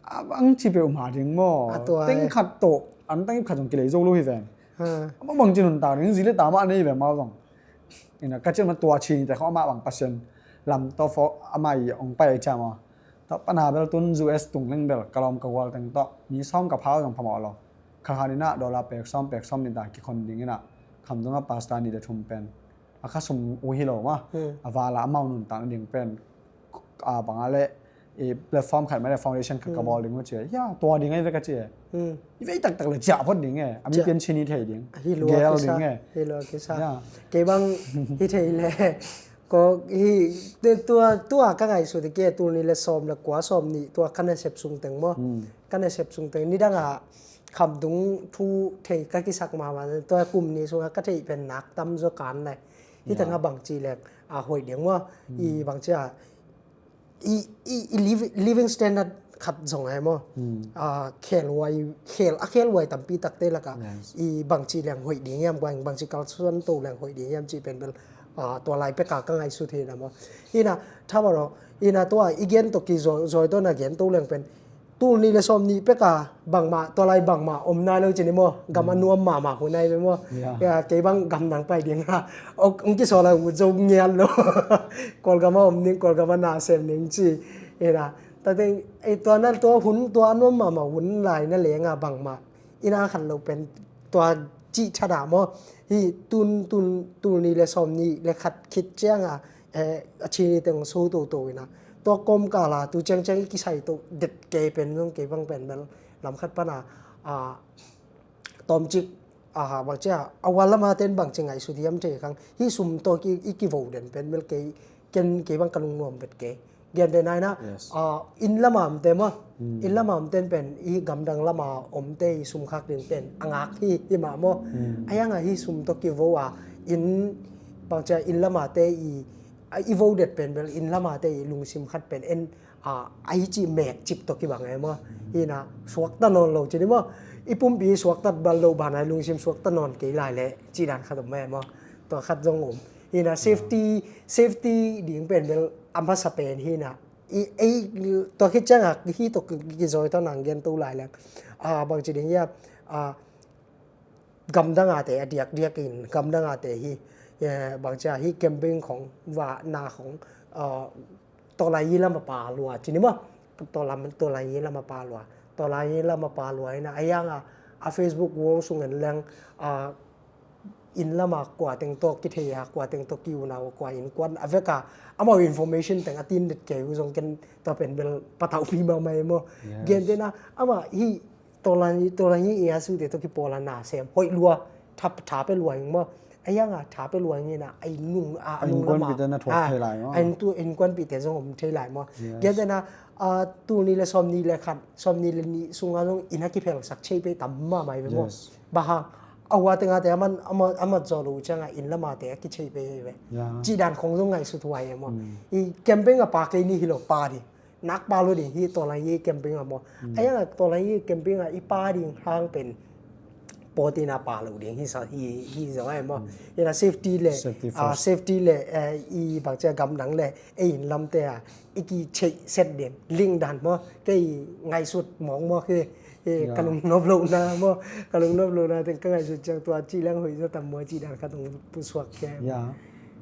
A bang ci peuh ma ding maw. A tua e. Teng khat tawh, an teng khat zong kilei zo lo hi ven. Ha. A bang bang ci nuntak ding, zi le ta mah nei ven mau zong. Ina ka cil ma tua ci ni te khong ama bang Pasian lam tawh fo, ama i ong pai cia maw. Tua pana bel tun U S tung leng bel, ka lawm ka gual teng tawh, mi sawm ka phau zong phamawh lo. Kha khan ina dollar pek sawm, pek sawm ni ta kikhon ding ina. Khamtung a pastor ni le thum pen. A khasum uh hi lo maw. Hmm. A vala amau nuntakna ding pen. A bang a le, i platform khat mai le foundation khat ka, hmm, bawl ding uh ci e. Ya, tua ding ai ve ka ci e. Hmm. I vei taktak le cia phot ding e. A mi, cia, pian ci ni thei ding. Hi lo a gel kisa, ding e. Hi lo a kisa. Ya. Kei bang hi thei le. Ko hi, te tua, tua ka ngaihsut kei tul nih le sawm le kua, sawm nih tua ka nasep sung teng maw. Hmm. Ka nasep sung teng nidang a Khamtung thu thei ka kisak mahmah, tua kum nih sungah ka theih pen nak tam zaw kan lai. Hi tengah, ya, bangci leng a hoih ding maw. Hmm. I bangci a, i, i, i liv-, living standard khat zong ai maw. Hmm. A, khelhuai, khel, a khelhuai tampi takte lakah, yes, i bangci leng hoih ding hiam, bang, bangci kalsuan to leng hoih ding hiam cih pen bel, a, tua lai peka ka ngaihsut hi na maw. Hi na, thamaro, hi na tua i gen to ki zoi, zoi to na gen to leng pen, tul nih le sawm nih peka bangmah, tua lai bangmah om nai lo ci ni maw. Gam a, hmm, nuam mahmah hun ai ve maw. Ya. Ya, kei bang gam nang pai ding ha. Ong, ong kisawl a ut zo ngiat lo. Kawlgam a om ning, Kawlgam a na sem ning ci. Hi na. Tate, ei, tua na, tua hun, tua a nuam mahmah hun lai na leng a bangmah. Ina khat lo pen tua cih thadah maw. Hi tun, tun, tul nih le sawm nih le khat khit ciang a, eh, a ci ni teng so toto ina. Tua kawmkal a tu ciangciang i kisai to det kei pen zong kei bang pen bel lam khat pan a, a, tawmcik, aha, bangci a, a ua lama ten bangci ngaihsut hiam thei khang, hih sum tawh ki, i kivo den pen bel kei, ken kei bang ka lungnuam vet kei. Gentehna in ah, inn lama omte maw, inn lama omten pen i gamdang lama omte i sum khak ding pen a ngak hi, hi mah maw. A hiangah hih sum tawh kivo a, inn, bangci a, inn lamate i, a, i vo det pen bel inn lamate i lungsim khat pen en, a, a hi cih mek cip tawh kibang e maw. Hi in ah suakta nawn lo ci ni maw. I pumpi suakta bal lo banah i lungsim suakta nawn kei lai leh cih dan khat om e maw. Tua khat zong om. Hi in ah safety, safety ding pen bel a masa pen hi in ah. I, ei, tua khit ciangah hih tawh ki, ki, kizawi tawh nang gen to lai leng. A, bangci ding hiam, a, gamdang ate a diakdiak in, gamdang ate hi, eh, bangci a, hih camping khong, va na khong, a, tawlai yi lama pa lua ci ni maw. Tawlam, tawlai yi lama pa lua. Tawlai yi lama pa lua hi in ah, a hiangah, a Facebook wall sung en leng, a, inn lama kua teng tawh kithei a, kua teng tawh ki-un a, kua innkuan a vek a, amau information teng a tin det kei uh zong ken tua pen bel patauhpi mahmah e maw. Gentehna, amah hih tawlan, tawlan hih i a sute tawh kipawl a na sem hoih lua, tha, tha pia lua hing maw. A hiangah tha pia lua hing in ah, a inn nung, a, a nung lama, a, innkuanpihte zong om thei lai maw. Gentehna, a, tul nih le sawm nih le khat, sawm nih le nih sungah zong inn a kiphelsak thei pei tam mahmah hi ve maw. Bang hang, a ua tengate a man, a man, a man zaw lo uh ciangah inn lamate a kithei pei hi ve. Cih dan khong zong ngaihsut huai e maw. I camping a pa kei ni hi lo, pa ding, nak pa lo ding hi, tawlan yi camping a maw. A hiangah tawlan yi camping a i pa ding hang pen pawtin a pa lo ding hi sa, hi, hi zong e maw. Hi in ah safety le, a, safety le, eh, i bangci a, gamdang le ei inn lamte a i kitheih set ding link dan maw. Kei ngaihsut mawkmawk hi, eh, ka lungnop lohna maw, ka lungnop lohna teng ka ngaihsut ciang tua cih leng hoih zaw tam maw cih dan khat hong pusuak khia. Ya.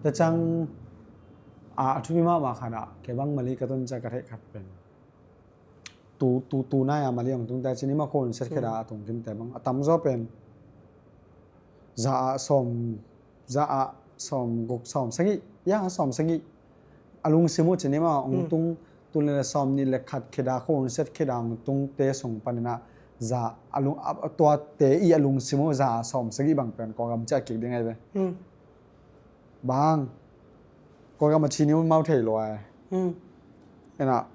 Tua ciang, a, a thupi mahmah khat ah, kei bang Malay ka tun ciang ka theih khat pen, tu, tu, tu nai a Malay hong tungte ci ni maw, khuahun set khit a a tung kimte bang a tamzaw pen za ah sawm, za ah sawm guk, sawm sagih, ya, sawm sagih a lungsim uh ci ni maw, hong tung, tul nih le sawm nih le khat khit a khuahun set khit a hong tungte sung panin ah za a lung, a, a, tuate i a lungsim uh za ah sawm sagih bang pen Kawlgam ciah kik ding ahi ve. Bang, Kawlgam a thi ni un mau thei lua e. Ena,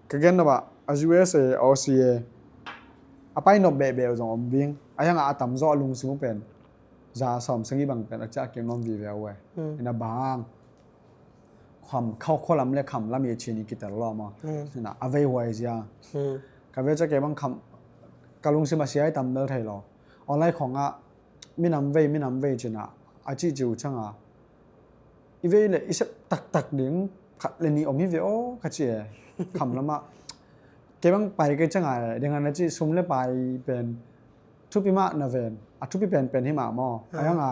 ka gen nop ah, a U S A, Aussie a, a pai nop behbeh uh zong om ding. A hiangah a tamzaw a lungsim uh pen za sawm sagih bang pen a ciah kik nuam vive uh e. Ena bang, kham, khua, khua lam le kham lam i a thi ni kitel lua maw. Ena, a vei huai zia. Ka vei ciah kei bang kham, ka lungsim a sia i tam bel thei lo. Online khong ah, minam vei, minam vei cin ah, a cihcih uh ciang a, i vei le i sep taktak ding khat le nih om hi ve aw ka ci e. Kham lamah kei bang pai kei ciang a, ding a na cih sum le pai pen thupi mah na ven, a thupi penpen hi mah maw. A hiang a,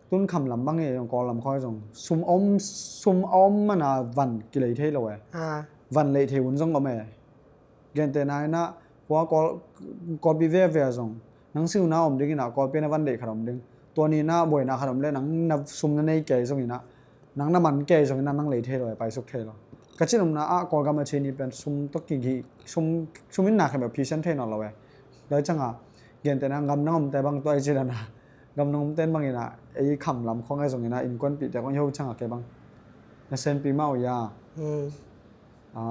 tun kham lam bang hi zong, Kawl lam khawng zong sum om, sum a om man a van kilei thei lo e. Van leih thei hun zong om e. Gentehna in ah, kua Kawl, Kawlpi veve a zong, nang si uh na om ding in ah, Kawlpi na van deih khat om ding. Tua ni in ah buaina khat om le nang na sum na nei kei zong in ah, nang na man kei zong in ah, nang lei thei lo, paisuk thei lo. Ka cih nopna ah, Kawlgam a ci ni pen sum tawh kigih, sum, sum in na khem a phisan thei nawn lo e. Tua ciang a, gentehna, gamdang omte bang tua i ci dan a, gamdang omte bang in ah, ei kham lam khawng a zong in ah, innkuanpihte khawng i ho ciang a kei bang na senpi mah uh ia. A,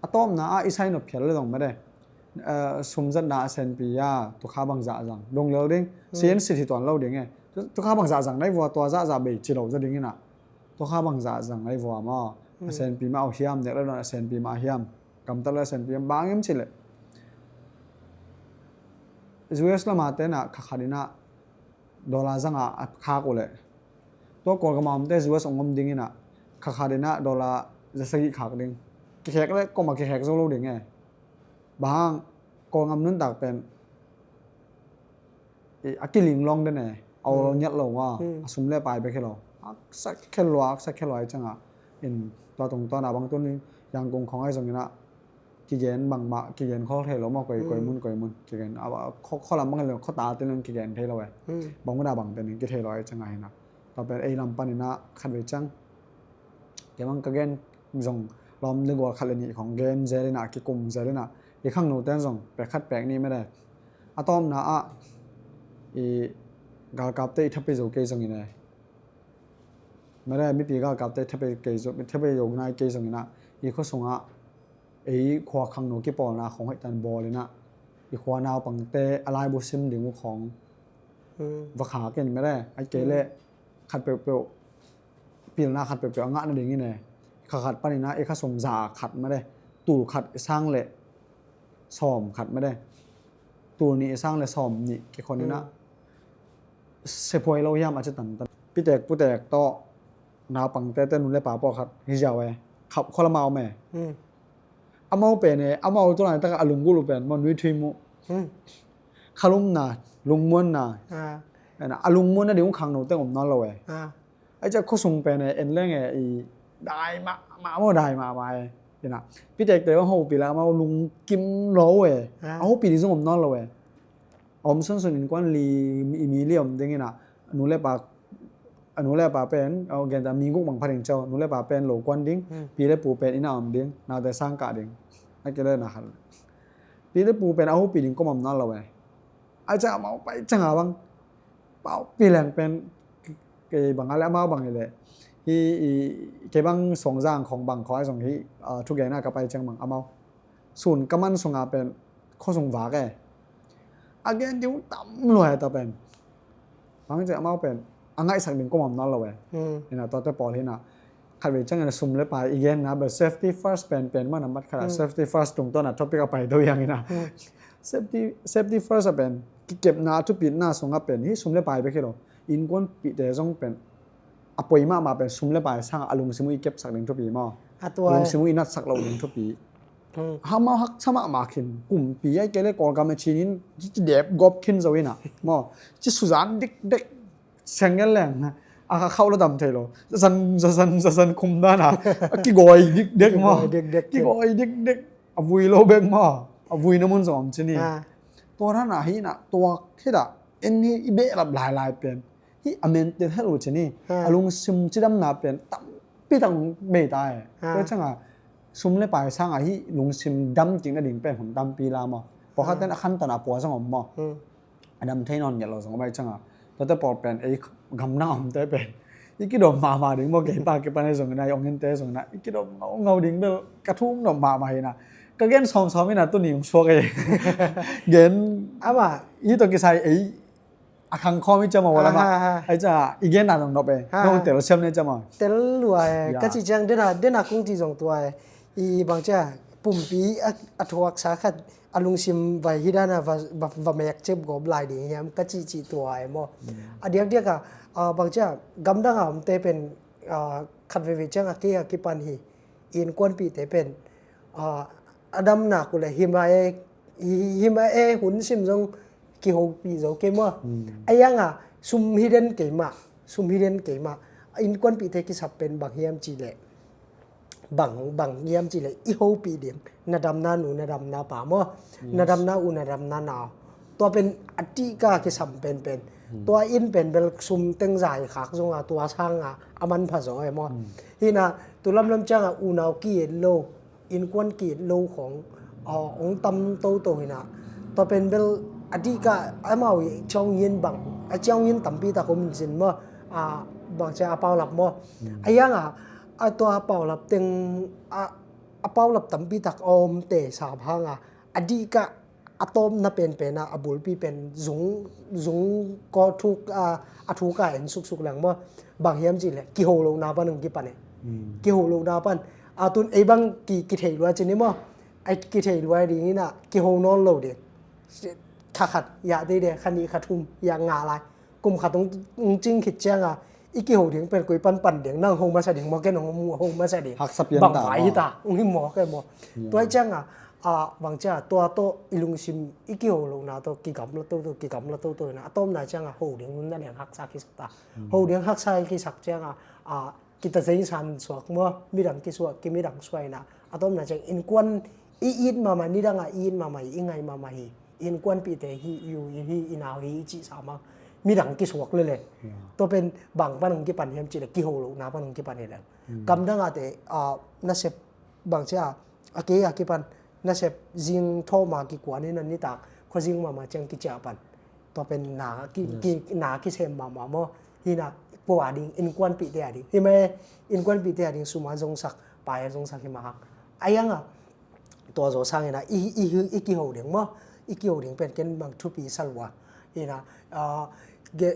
a tawpna ah i sai nop phial le zong mah de. Eh, sum zatna a senpi a, tua kha bang zah zang. Dong lel ding, sian sit hi tuan lo ding e. Tua, tua kha bang zah zang nai vua, tua zah zah bei ci lo zaw ding in ah. Tua kha bang zah zang nai vua maw. A senpi mah uh hiam, nek le dawn a senpi mah hiam. Gamtat le a senpi hiam, bang hiam ci le. U S lam a te in ah kha khat in ah dollar zang a a khak uh leh, tua Kawlgam a omte U S hong om ding in ah, kha khat in ah dollar za sagih khak ding. Kikhek le, koma kikhek zo lo ding e. Bang hang, Kawlgam nuntak pen, i, a kiling lawng den e, a awl ngiat lo a, a sum le pai bek hi lo. Aksa khel lua, aksa khel lua i ciang a, in tua tungtawn a bang tun Yangon khawng a i zong in ah, kigen bangmah, kigen khol thei lo maw, koi, koi mun, koi mun, kigen, a, a, kho, kho lam bang lo, kho ta te nang kigen thei lo e. Bang mun a bang pen kithei lo e ciang a hi na. Tua pen ei lam pan in ah khat vei ciang. Kei bang ka gen zong lawm le gual khat le nih khong gen zel in ah, kikum zel in ah. I khangno ten zong pek khat pek nih mede. A tawpna ah, I galkapte i thapi zo kei zongin e, mare, mipi galkapte thapi kei zo, thapi zo nai kei zongin ah, i khua sungah ei khua khangno kipawlna khong hoihtan bawlin ah, i khua naupangte a laibu sim ding uh khong va khak in, mare, ai kei leh khat peuhpeuh, pilna khat peuhpeuh a ngah nadingin e, kha khat panin ah i kha sung za khat, mare, tul khat i sang leh sawm khat, mare, tul nih i sang leh sawm nih kikhon in ah, sephuai lo hiam a ci tantan. Pitek putek tawh naupangte, te nu le pa pawlkhat hi ziau e. Khap khual amau me. Amau pen e, amau tu laitak a lunggulh uh pen maw, nui thui muh, khalumna, lungmuanna. A lungmuanna ding uh khangno teng om nawn lo e. Ai ciah khua sung pen e, en leng e, i dai mahmah maw, dai mahmah e. Ina, pitekte bang hopih leh amau lungkim lo e. A hopih ding zong om nawn lo e. A om sunsun innkuan li, i mi li om ding ina, nu le pa, a nu le pa pen, a gen ta mi guk bang pha ding ciau, nu le pa pen lo kuan ding, pi le pu pen ina om ding, naute sang kah ding. A kile na khat. Pi le pu pen a hopih ding kom om nawn lo e. Ai ciah amau pai ciang a bang pau pi leng pen, kei bang a le amau bang i le, hi, i, kei bang Songzang khong bang khong ai zong hi, a, thugenna ka pai ciang bang amau sun ka man sunga pen khua sung vak e. A gen ding uh tam lua e ta pen. Bang ci amau pen a ngaihsak ding kom om nawn lo e. Ina, tuate pawl hi na, khatvei ciangin a sum le pai i genna bel safety first pen, pen mana mat khat a, safety first tungtawn a topic a pai to hiang ina. Safety, safety first a pen, kikepna, thupitna sungah pen hi sum le pai bek hi lo. Innkuanpihte zong pen a poi mahmah pen sum le pai sangah a lungsim uh i kepsak ding thupi maw? A lungsim uh i natsak loh ding thupi. Amau haksa mahmah khin, kumpi ai kei le Kawlgam a cinin ci dep gawp khin zo ina maw? Ci suzan dikdek. Siang gen leng a kha khauh la dam thei lo. Zazan, zazan, zazan khum dan a, a kigawi dikdek maw? Kigawi dikdek. A vui lo bek maw? A vuina mun zong om ci ni. Tua dan a hi na, tua khit a en hi i behlap lailai pen hi a mental health uh ci ni. A lungsim cidamna pen tampi tak bei ta e. Tua ciang a sum le pai sang a hi lungsim dam kik nading pen hun tampi la maw? Pawlkhat ten a khantan a pua zong om maw? A dam thei nawn ngiat lo zong om ai ciang a, tuate pawl pen ei gamdang a omte pen i kidawm mahmah ding maw? Kei pa kipan ei zong ina, i ong inte zong ina, i kidawm ngaungau ding bel ka thum dawm mahmah hi na. Ka gen sawmsawm ina tuni ung suak ei. Gen ama hi tawh kisai ei a khang khawm i ciam a wala ma. Ai ciang a i genna dong nop e. Nong tel siam ne ciam a. Tel lua e. Ka ci ciang dena, dena kung ci zong tua e. I bang cia pumpi a, a thuaksa khat a lungsim vai hi dana va, va, va mek cep gawp lai ding hiam ka cih cih tua e maw? A diakdiak a, a, bang cia gamdang a omte pen, a, khat veve ciang a kei a kipan hi. Innkuanpihte pen, a, a damna kule hima e, hi, hima e hun sim zong kihopih zo kei maw? A iang a sum hi den kei mah, sum hi den kei mah. Innkuanpihte kisap pen bang hiam cih leh bang, bang hiam cih leh i hopih ding, na damna nu, na damna pa maw? Na damna u, na damna nau. Tua pen a tihka kisam penpen. Tua in pen bel sum teng zai khak zonga tua sanga a manpha zaw e maw? Hina tu lamlam cianga unau ki-et lo, innkuan ki-et lo khong, a, ong tam toto hina. Tua pen bel a tihka amau i ciaungin bang, a ciaungin tampi tak om in sin maw? A, bang cia a paulap maw? A ianga a tua paulap teng a, a paulap tampi tak a omte sap hanga a dihkah a tawpna penpen a, a bulpi pen zung, zung kaw thuk a, a thuk a en suksuk leng maw? Bang hiam cih leh kiho lohna pan hong kipan e. Kiho lohna pan a tun ei bang ki, kithei lua cin i maw? A kithei lua ding ina kiho nawn lo ding. Kha khat ya dei de, kha nih kha thum ya nga lai. Kum khat hong, hong cing khit cianga i kiho ding pen koi pan pan ding, nang ho masa ding maw, ken hong ho masa ding. Haksa pian bang ta vai maw? Hi ta, hong hi maw, ken maw. Tua cianga, a, bang cia tua tawh i lungsim i kiho lohna tawh kigamla toto, kigamla toto hina. A tawpna cianga ho ding hun na liang haksa kisak ta. Ho ding haksa kisak cianga, a, kita zeisan suak maw, midang kisuak, kimidang suak ina. A tawpna ciang innkuan i it mahmah, nidanga i it mahmah hi, i ngai mahmah hi. Innkuanpihte hi, i u hi, i nau hi, i cih sa mah midang kisuak lele. Tua pen bang pan hong kipan hiam cih leh kiho lohna pan hong kipan hi leng. Gamdang a te, a, nasep bang cia a kei a kipan nasep zing thawma kikuan in a nitak khuazing mahmah ciang kiciah pan. Tua pen na ki, ki, na kisem mahmah maw. Hi na, kua ding, innkuanpihte a ding. Hi mah e, innkuanpihte a ding sum a zongsak, pai a zongsak hi mah hang. A hiang a, tua zaw sangin a, i, i, i kiho ding maw. I kiho ding pen ken bang thupi sa lua. Hi na, ah, ge,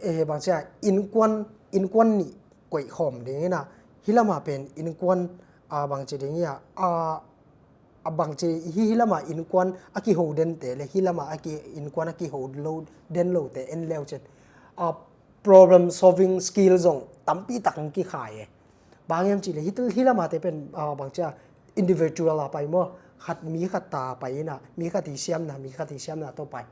eh, bang cia, innkuan, innkuan nih koih khawm ding hi na. Hi lamah pen innkuan, ah, bang ci ding hi a, ah, a bangci hi, hi lama innkuan a kiho dente le hi lama a ki, innkuan a kiho lo den lote en leucin, a problem solving skill zong tampi tak hong kikhai e. Bang hiam cih le hi, hi lamate pen, a, bangci a individual a pai maw, khat mi khat ta pai ina, mi khat i siamna, mi khat i siamna tawh pai.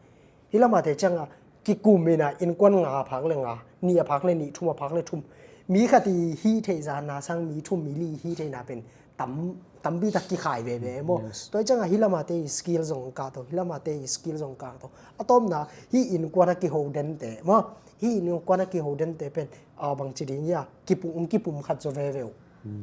Hi lamate cianga kikum ina innkuan nga a phak le nga, nih a phak le nih, thum a phak le thum. Mi khat i hih theihzahna sang mi thum mi li i hih theihna pen tam, tampi tak kikhai veve maw. Yes. Tua hi cianga hi lamate i skill zong kah to, hi lamate i skill zong kah to. A tawpna hi innkuan a kiho dente maw. Hi innkuan a kiho dente pen, a, bangci ding hia, kipum, kipum khat zaw veve uh.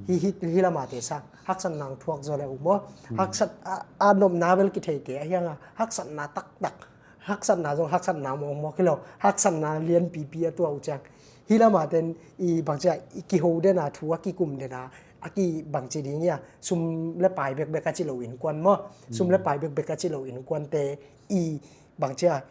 Hi, hi, hi lamate sang haksatna hong thuak zaw le uh maw. Haksat a, a nopna bel kithei kei a hianga haksatna taktak. Haksatna zong haksatna mawkmawk hi lo, haksatna lianpipi a tuah uh ciang. Hi lama ten i bangcia i kiho dena thu a kikum dena a ki bangci ding hia, sum le pai bekbek a ci lo innkuan maw. Sum le pai bekbek a ci lo innkuante i bangcia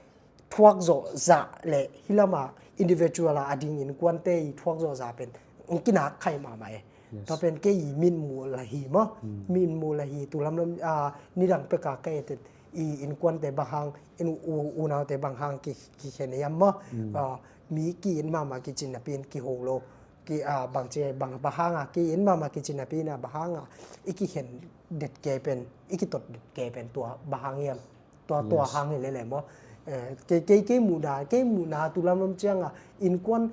thuak zawh zah le hi lama individual a a ding innkuante i thuak zawh zah pen hong kinak khai mahmah e. Yes. Tua pen kei i mitmuh la hi maw. Mitmuh la hi, tu lamlam, a, nidang peka ka etet i innkuante bang hang, in u, unaute bang hang ki, kikhen hiam maw. A, mi ki-it mahmah kicin napi in kiho lo. Ki, a, bangci, bang, bang hanga ki-it mahmah kicin napi ina bang hanga i kikhen det kei pen, i kitot det kei pen tua bang hang hiam. Tua, tua hang hi lele maw. Eh, kei, kei, kei muhna, kei muhna tu lamlam cianga innkuan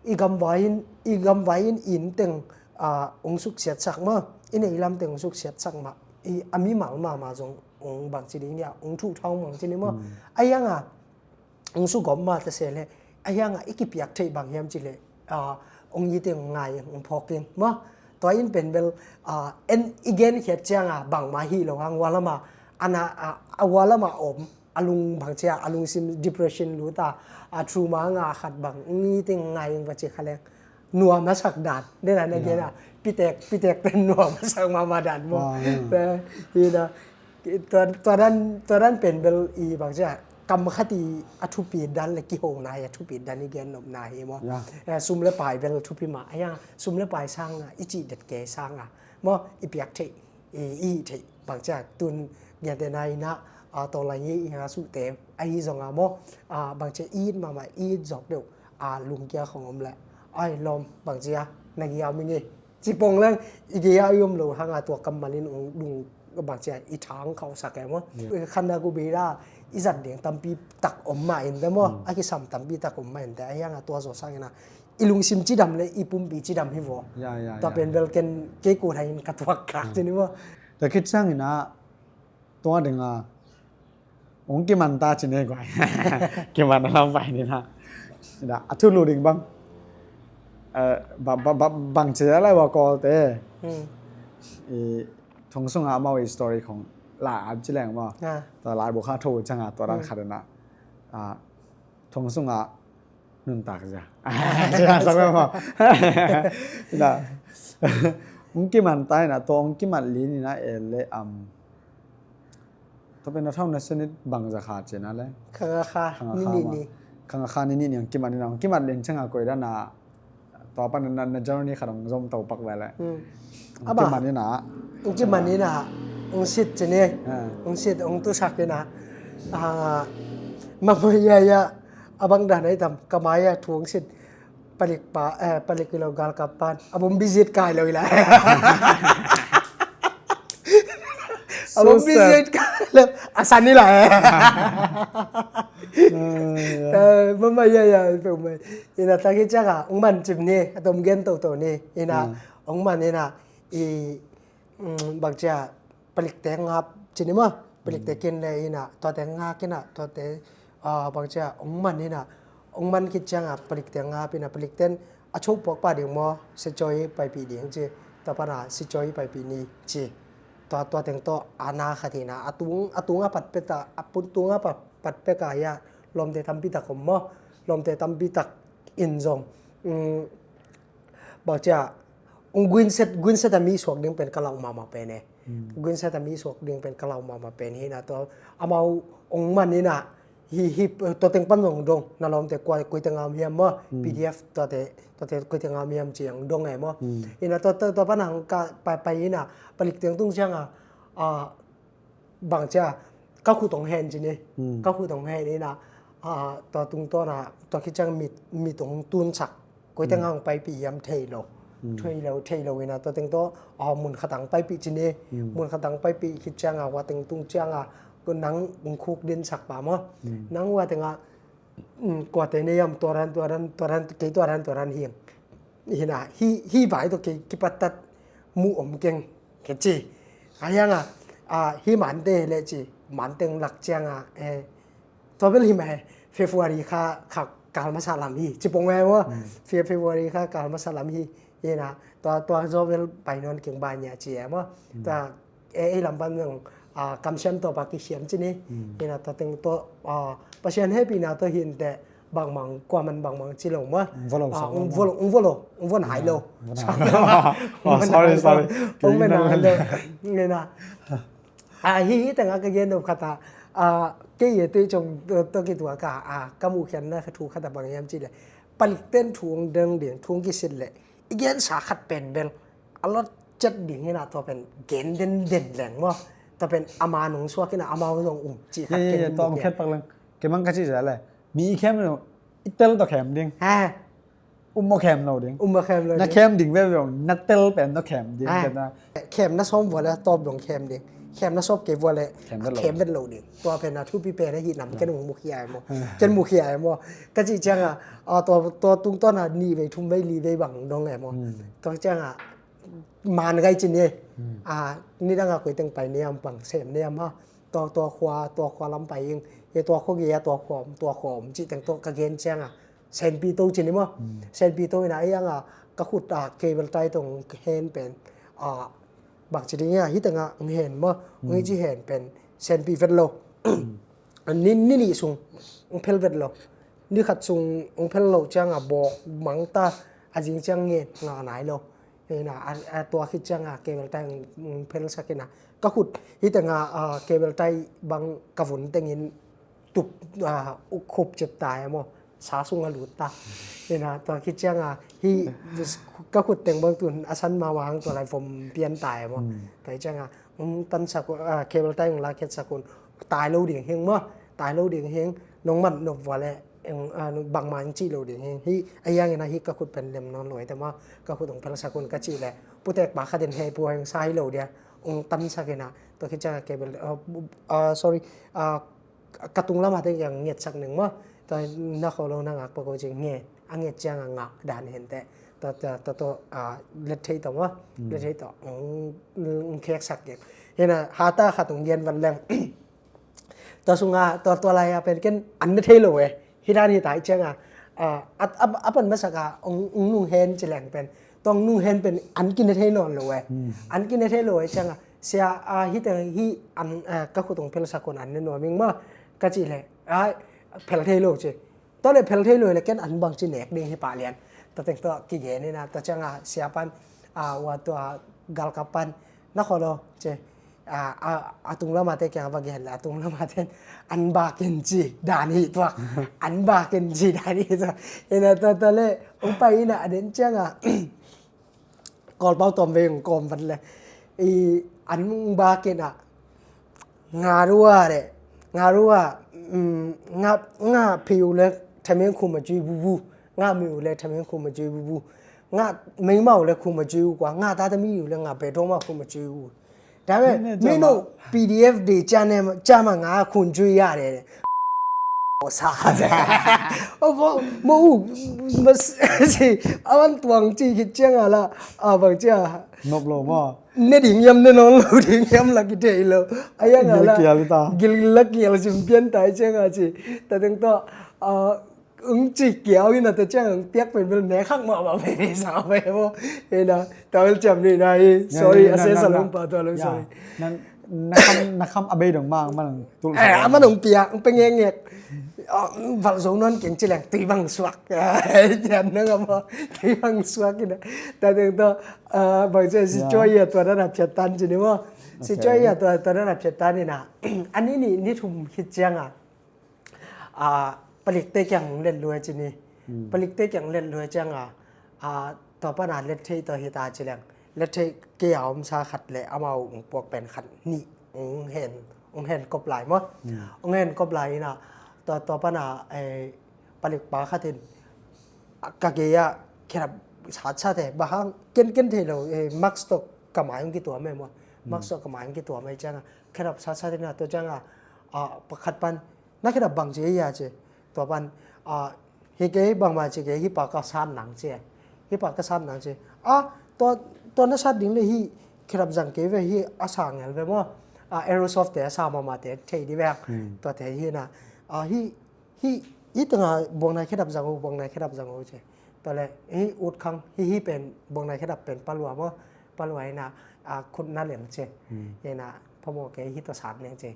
i gamvai in, i gamvai in inn teng, ah, hong suksiatsak maw. I nei lam teng hong suksiatsak mah. I a mimal mahmah zong hong bangci ding hia, hong thuh thang bangci ni maw. A hianga hong sugawm mah ta se le, a hianga i kipiak theih bang hiam ci le, ah, hong i teng ngai hong phawk in maw. Tua in pen bel, ah, en i genkhiat cianga bangmah hi lo hang, hua lama, ana, ah, a hua lama om, a lung bangcia, a lungsim depression luta, a trauma nga khat bang hong i teng ngai hong va ci kha leng. Nuam a sak dan. Dena na gen a, pitek, pitek ten nuam a sak mahmah dan maw. Wow, yeah. Tua, tua dan, tua dan pen bel i bangcia, kam khat i a thupi dan le kihona i a thupi dan i gen nopna hi maw. Yeah. Eh, sum le pai bel thupi mah. A hiang, sum le pai sanga, i cih det kei sanga maw, i piak theih, i, i theih bangcia, tun gentehna ina, a, tawlai ngi i nga suhte ahi zonga maw, a, bangcia i it mahmah, i it zawk deuh, a, lungkia khong om le, ai lawm, bangcia na gia om i ngi. Cipong leng i gia i om lo hanga tua kammal in ung dung bangcia i thang khauhsak e maw. Khanna ku beira i zat ding tampi tak om mah in te maw, a kisam tampi tak om mah in te, a hianga tua zaw sangina i lungsim cidam le i pumpi cidam hi vaw. Ya, ya, ya. Tua pen bel ken kei ko thangin ka tuak kak cini maw. Tua khit sangina tua dinga hong kiman ta cini guai. Kiman a lam pai nina. Da, a thulu ding bang. Eh, ba, ba, ba, bang cia lai wa kawlte. Hmm. I thong sunga amau i story khong la a ci leng maw. Ah. Tua lai bu kha tho canga tua dan khat na. Ah, thong sunga nuntak zia. Zia sak maw. Da. Hong kiman ta ina, tua hong kiman li nina e le am. Tua pen a thau na senit bang za kha cina le. Khanga kha, khanga kha nini ni. Khanga kha nini ni hong kiman ina, hong kiman lin canga koi dana. Tua pan na, na journey khat hong zom to pak ve le. Hmm. Hong kiman ina. Hong kiman ina. Hong sit cini. Ah. Hong sit, hong tusak ina. Ah, mama ya ya. A bang dan ai tam, ka mai a thu hong sit. Palik pa, eh, palik ilo galkap pan. A bom bizit kai lo ila. A bom bizit kai lo. A san ila, eh. Eh, mama ya ya, pe umai. Ina taki caka, ung man cim ni, a tom gen to to ni. Ina, ung man ina, i, mm, bang cia, palikte ngap cini maw, palikte kin le ina, tuate ngak ina, tuate, ah, bang cia, ong man ina, ong man khit cianga palikte ngap ina, palikten a cho puak pa ding maw, sicawi paipih ding ci, tua pana sicawi paipih ni ci. Tua, tua teng tawh a na khat ina, a tung, a tunga pat peta, a pun tunga pat, pat peka ia, Lawmte tampi tak om maw, lawmte tampi tak in zong, um, bang cia, ung guinset, guinset a mi suak ding pen ka lau mahmah pen e. Guinset a mi suak ding pen ka lau mahmah pen hi na, tua amau ong man ina, hi, hi, tua teng pan zong dong, na lawmte kua, koi teng a om hiam maw, P D F tuate, tuate koi teng a om hiam ci ong dong e maw. Ina tua, tua, tua pan ang ka pai, pai ina, palik teng tung ciang a, a, bang cia, ka khut ong hen ci ni, ka khut ong hen ina, a, tua tungtawn a, tua khit ciang mit, mit ong tunsak, koi teng ang paipih hiam thei lo. Thei lo, thei lo ina, tua teng tawh, a, mun khat ang paipih ci ni, mun khat ang paipih khit ciang a, hua teng tung ciang a, ko nang ung khuk dinsak pa maw. Nang hua teng a, um, kuate nei am tua dan, tua dan, tua dan, kei tua dan, tua dan hiam. Hina, hi, hi vai tawh kei, kipattat mu om keng, kei ci. A hiang a, a, hi mante le ci, manteng lak ciang a, eh, tua bel hi mah e, February kha, kha kal masa lam hi, ci pong e maw. Fe-, February kha kal masa lam hi, hina, tua, tua zaw bel pai nawn keng ba nia ci e maw. Tua, e, ei lam pan zong, a, kamsiam tawh pa kisiam ci ni. Hina, tua teng tawh, a, Pasian hehpihna tawh hinteh bangmang, kuaman bangmang ci lo maw. Ung vua lo, a, sak ung lo vua lo, ung vua lo, ung vua nai lo. Ung vua nai lo. Oh, sorry, sorry. Ung vua nai lo. Hina. A, hi, hi teng a ka gen nop khat a, a, kei e tui cong, tua, tua kituak a, a, ka muhkhiatna kha thu khat a bang hiam ci le. Palik ten thu ong deng ding, thu ong kisit le. I gensa khat pen bel a lot ciat ding hina, tua pen gen denden leng maw. Tua pen ama nung suak hina, ama zong um ci khat gen. Tua ong khet pak leng. Kei mang ka ci zia le. Mi i khem lo, i tel tua khem ding. Ha. Um maw khem lo ding. Um maw khem lo ding. Na khem ding ve ve, na tel pen tua khem ding. Ha. Khem na sawm vua le tawp dong khem ding. Khem na sawp kei vua le khem vet lo ding. Tua pen a thupi pen a hi nam ken ung mukhia e maw. Ken mukhia e maw. Ka ci ciang a, a, tua, tua tungtawn a nih vei, thum vei, li vei bang dong e maw. Tua ciang a, man gai ci ni. A, nidang a koi teng pai niam, bang sem niam ha. Tua, tua khua, tua khua lam pai ing. Ye tua khua ge, tua khua om, tua khua om ci teng tua ka gen ciang a. Senpi to ci ni maw. Senpi to ina, a hiang a, ka khut a, cable tie tong hen pen. A, bang ci ding a, hi teng a, ng hen maw. Ng hi ci hen pen. Senpi vet lo. Ni, ni nih sung, ng phel vet lo. Ni khat sung, ng phel lo ciang a bawk mang ta, a zing ciang ngen, nga nai lo. Hina, a, a tua khit ciang a, cable tie ng, ng phel sak ina. Ka khut, hi teng a, a, cable tie bang ka vun teng in tup, a, uk khup cep ta e maw. Sa sung a lut ta. Hina, tua khit ciang a, hi, ka khut teng bang tun, a san ma wang tua lai vom pian ta e maw. Tua hi ciang a, ng tan sak un, a, cable tie ng la khet sak un, tai lo ding hing maw, tai lo ding hing, nong man nop vua le, eng, a, bangma eng cih lo ding hing. Hi, a hiang ina hi ka khut pen lem nawn lo e te maw, ka khut ong phel sak un ka cih le, putek pa khat in hei pu heng sa hi lo dia, ong tan sak ina, tua khit ciang a cable, a, a, sorry, a, ka tung lam a te kiang nget sak ning maw, tua na kho lo na ngak pa ko cing nge, a nget ciang a ngak dan hen te. Tua, tua, tua, tua, a, let thei tawh maw. Let thei tawh. Ong, ong khek sak kik. Hina, hata khat ong gen vat leng. Tua sunga, tua, tua lai a pen ken an na thei lo e. Hi dan hi tai ciang a. A, a, a, a pan masak a, ong, ong nung hen ci leng pen. Tua ong nung hen pen an kin na thei nawn lo e. An kin na thei lo e ciang a. Sia, a, hi te hi an, a, ka khut ong phel sak un an na nuam ing maw. Ka ci le. A, phel thei lo ci. Tua le phel thei lo le ken an bang ci nek ding hi pah lian. Tua teng tua kigen ina tua ciang a sia pan, a, ua tua galkap pan na kho lo ci. A, a, a tung lam a te kiang va gen le a tung lam a te an bak in ci dan hi tuak. An bak in ci dan hi tuak. Ina tua, tua le ong pai ina a den ciang a Kawlpau tawm vei ong kawm vat le. I an ong bak in a. Nga rua le. Nga rua. Nga, nga phiu le thameng khum a cui bubu. Nga miu le thameng khum a cui bubu. Nga meimau le khum a cui ukua. Nga tata miu le nga pe doma khum a cui u. Dame, mino P D F de chane chama nga khun cui ya de. O sa ha. O mo mo u mas si awan tuang ci khit ciang ala abang cia. Nop lo maw. Ne ding yam ne nawn lo ding yam la ki thei lo. A yang ala. Gil kial ta. Gil la kial sim pian tai ciang a ci. Ta teng to, a, ung ci kiau in a ta ciang piak pen bel ne khak mah mah pen sa pen mo. Ina, ta bel ciam ni na hi. Sorry, a se sa lung pa tua lung, sorry. Nan Na kham, na kham a bei dong ma, man ang tul. Eh, a man ang pia, ang pengengek. Val zo non keng ci leng, tui bang suak. Tian nang a maw, tui bang suak ina. Ta teng to, bang ci si cua ia tua na na piat tan ci ni maw. Si cua ia tua, tua na na piat tan ina. Ani ni, ni thum khit ciang a. Palikte kiang let lua ci ni. Palikte kiang let lua ciang a, tua pana let thei to hita ci leng. Let thei kei a omsa khat le amau ung puak pen khat ni ung hen, ung hen kop lai maw. Ung hen kop lai ina, tua, tua pana, eh, palik pa khat in, ka gei a khedap sat sat e, bang hang ken, ken thei lo, eh, mask to ka mai ung kituam e maw. Mask to ka mai ung kituam e ciang a, khedap sat sat ina tua ciang a, pakhat pan, na khedap bang ci ia ci. Tua pan, hi kei bangma ci kei hi pa ka san nang ci. Hi pa ka san nang ci. Tua, tua na sat ding le hi khedap zang kei ve hi a sa ngel ve maw. Aerosoft te a sa mama te thei di ve. Tua te hi na. Hi, hi, hi tanga buang nai khedap zang u, buang nai khedap zang u ci. Tua le hi ut khang, hi, hi pen buang nai khedap pen palua maw. Palua ina, khut na lel ci. Ina phamawh kei hi tua sat neng ci.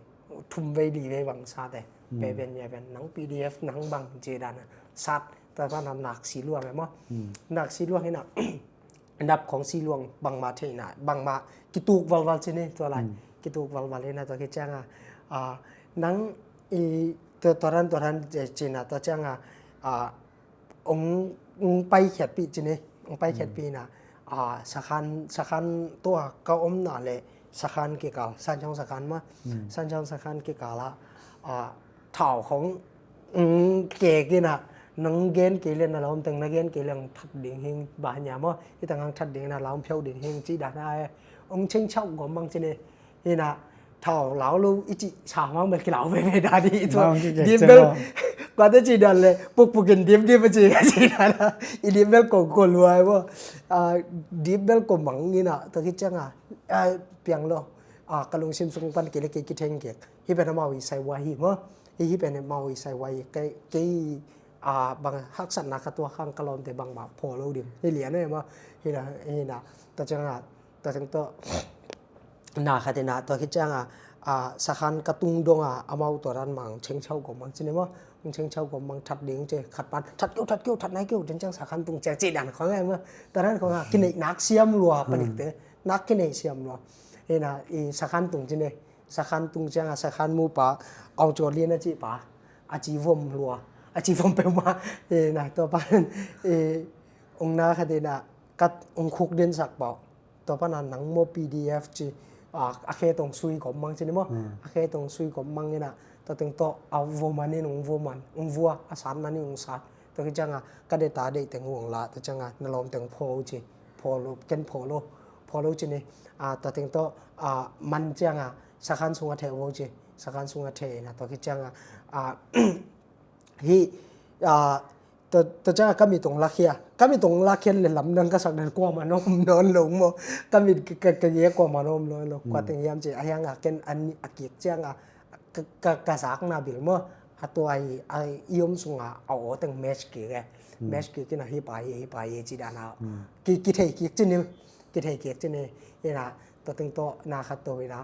Thum vei li vei bang sa te. Pe ben ia ben nang P D F nang bang ci dana sat ta ta na nak si luang e maw. Nak si luang ina nap khong si luang bangma theina bangma kituk valval ci ni tua lai. Kituk valval ina tua khit ciang a, nang i tua, tua ran, tua ran ci na tua ciang a, ong, ong paikhiatpih ci ni, ong paikhiatpih na, sakhan, sakhan tua ka omna le sakhan kikal, Sanchong sakhan ma, Sanchong sakhan kikal a, thau khong ong kek ina, nang gen kei le na lawm teng na gen kei le ong that ding hing ba nya maw, hi tang ang that ding na lawm phiau ding hing ci dana e, ong cheng chau gom mang ci ni, Ina thau lau lo i cih sa mang bel kilau veve dan hi i tua. Dip bel kuate cih dan le pukpukin dip dip a cih a cih dan a i dip bel ko ko luai bo. Dip bel ko mang ina tua khit ciang a piang lo. Ka lungsim sung pan kei le kei kitheng kek hi pen amau i sai wai hi maw. Hi hi pen amau i sai wai hi kei bang haksatna ka tuak hang ka lawmte bangmah phaw lo ding hi lian e maw. Hi na tua ciang a tua teng tawh na khat ina tua khit ciang a sakhan ka tung dong a amau tua dan mang cheng chau gom mang ci ni maw. Cheng chau gom mang that ding ci khat pan that keu that keu that nai keu den ciang sakhan tung ciang ci dan khong e maw. Tua dan khong a kineih nak siam lua palikte nak kineih siam lua. Ina i sakhan tung ci ni sakhan tung ciang a sakhan mu pa au caw lian a ci pa a ci vom lua a ci vom peuhmah. Ina tua pan ong na khat ina kat ong khuk den sak pau. Tua pana nang maw P D F ci a khe tong sui kawm mang ci ni maw. A khe tong sui kawm mang ina tua teng tawh a vua man in ung vua man ung vua a sat man in ung sat. Tua khit ciang a ka deta deih teng uang la tua ciang a na lawm teng phaw ci phaw lo ken phaw lo phaw lo ci ni. Tua teng tawh man ciang a sakhan sung a theh vo ci sakhan sung a theh ina tua khit ciang a hi tua ciang a ka mit ong lakhia ka mit ong lakhia le lamdang ka sak den kuama na om nawn lo maw. Ka mit ka ngia kuama na om nawn lo kua teng hiam ci a hiang a ken an a kik ciang a ka zakna bil maw. A tua hi a i om sung a a aw teng match kik e. Match kik ina hi pa hi hi pa hi ci dan a kithei kik ci ni kithei kik ci ni ina tua teng tawh na khat to ina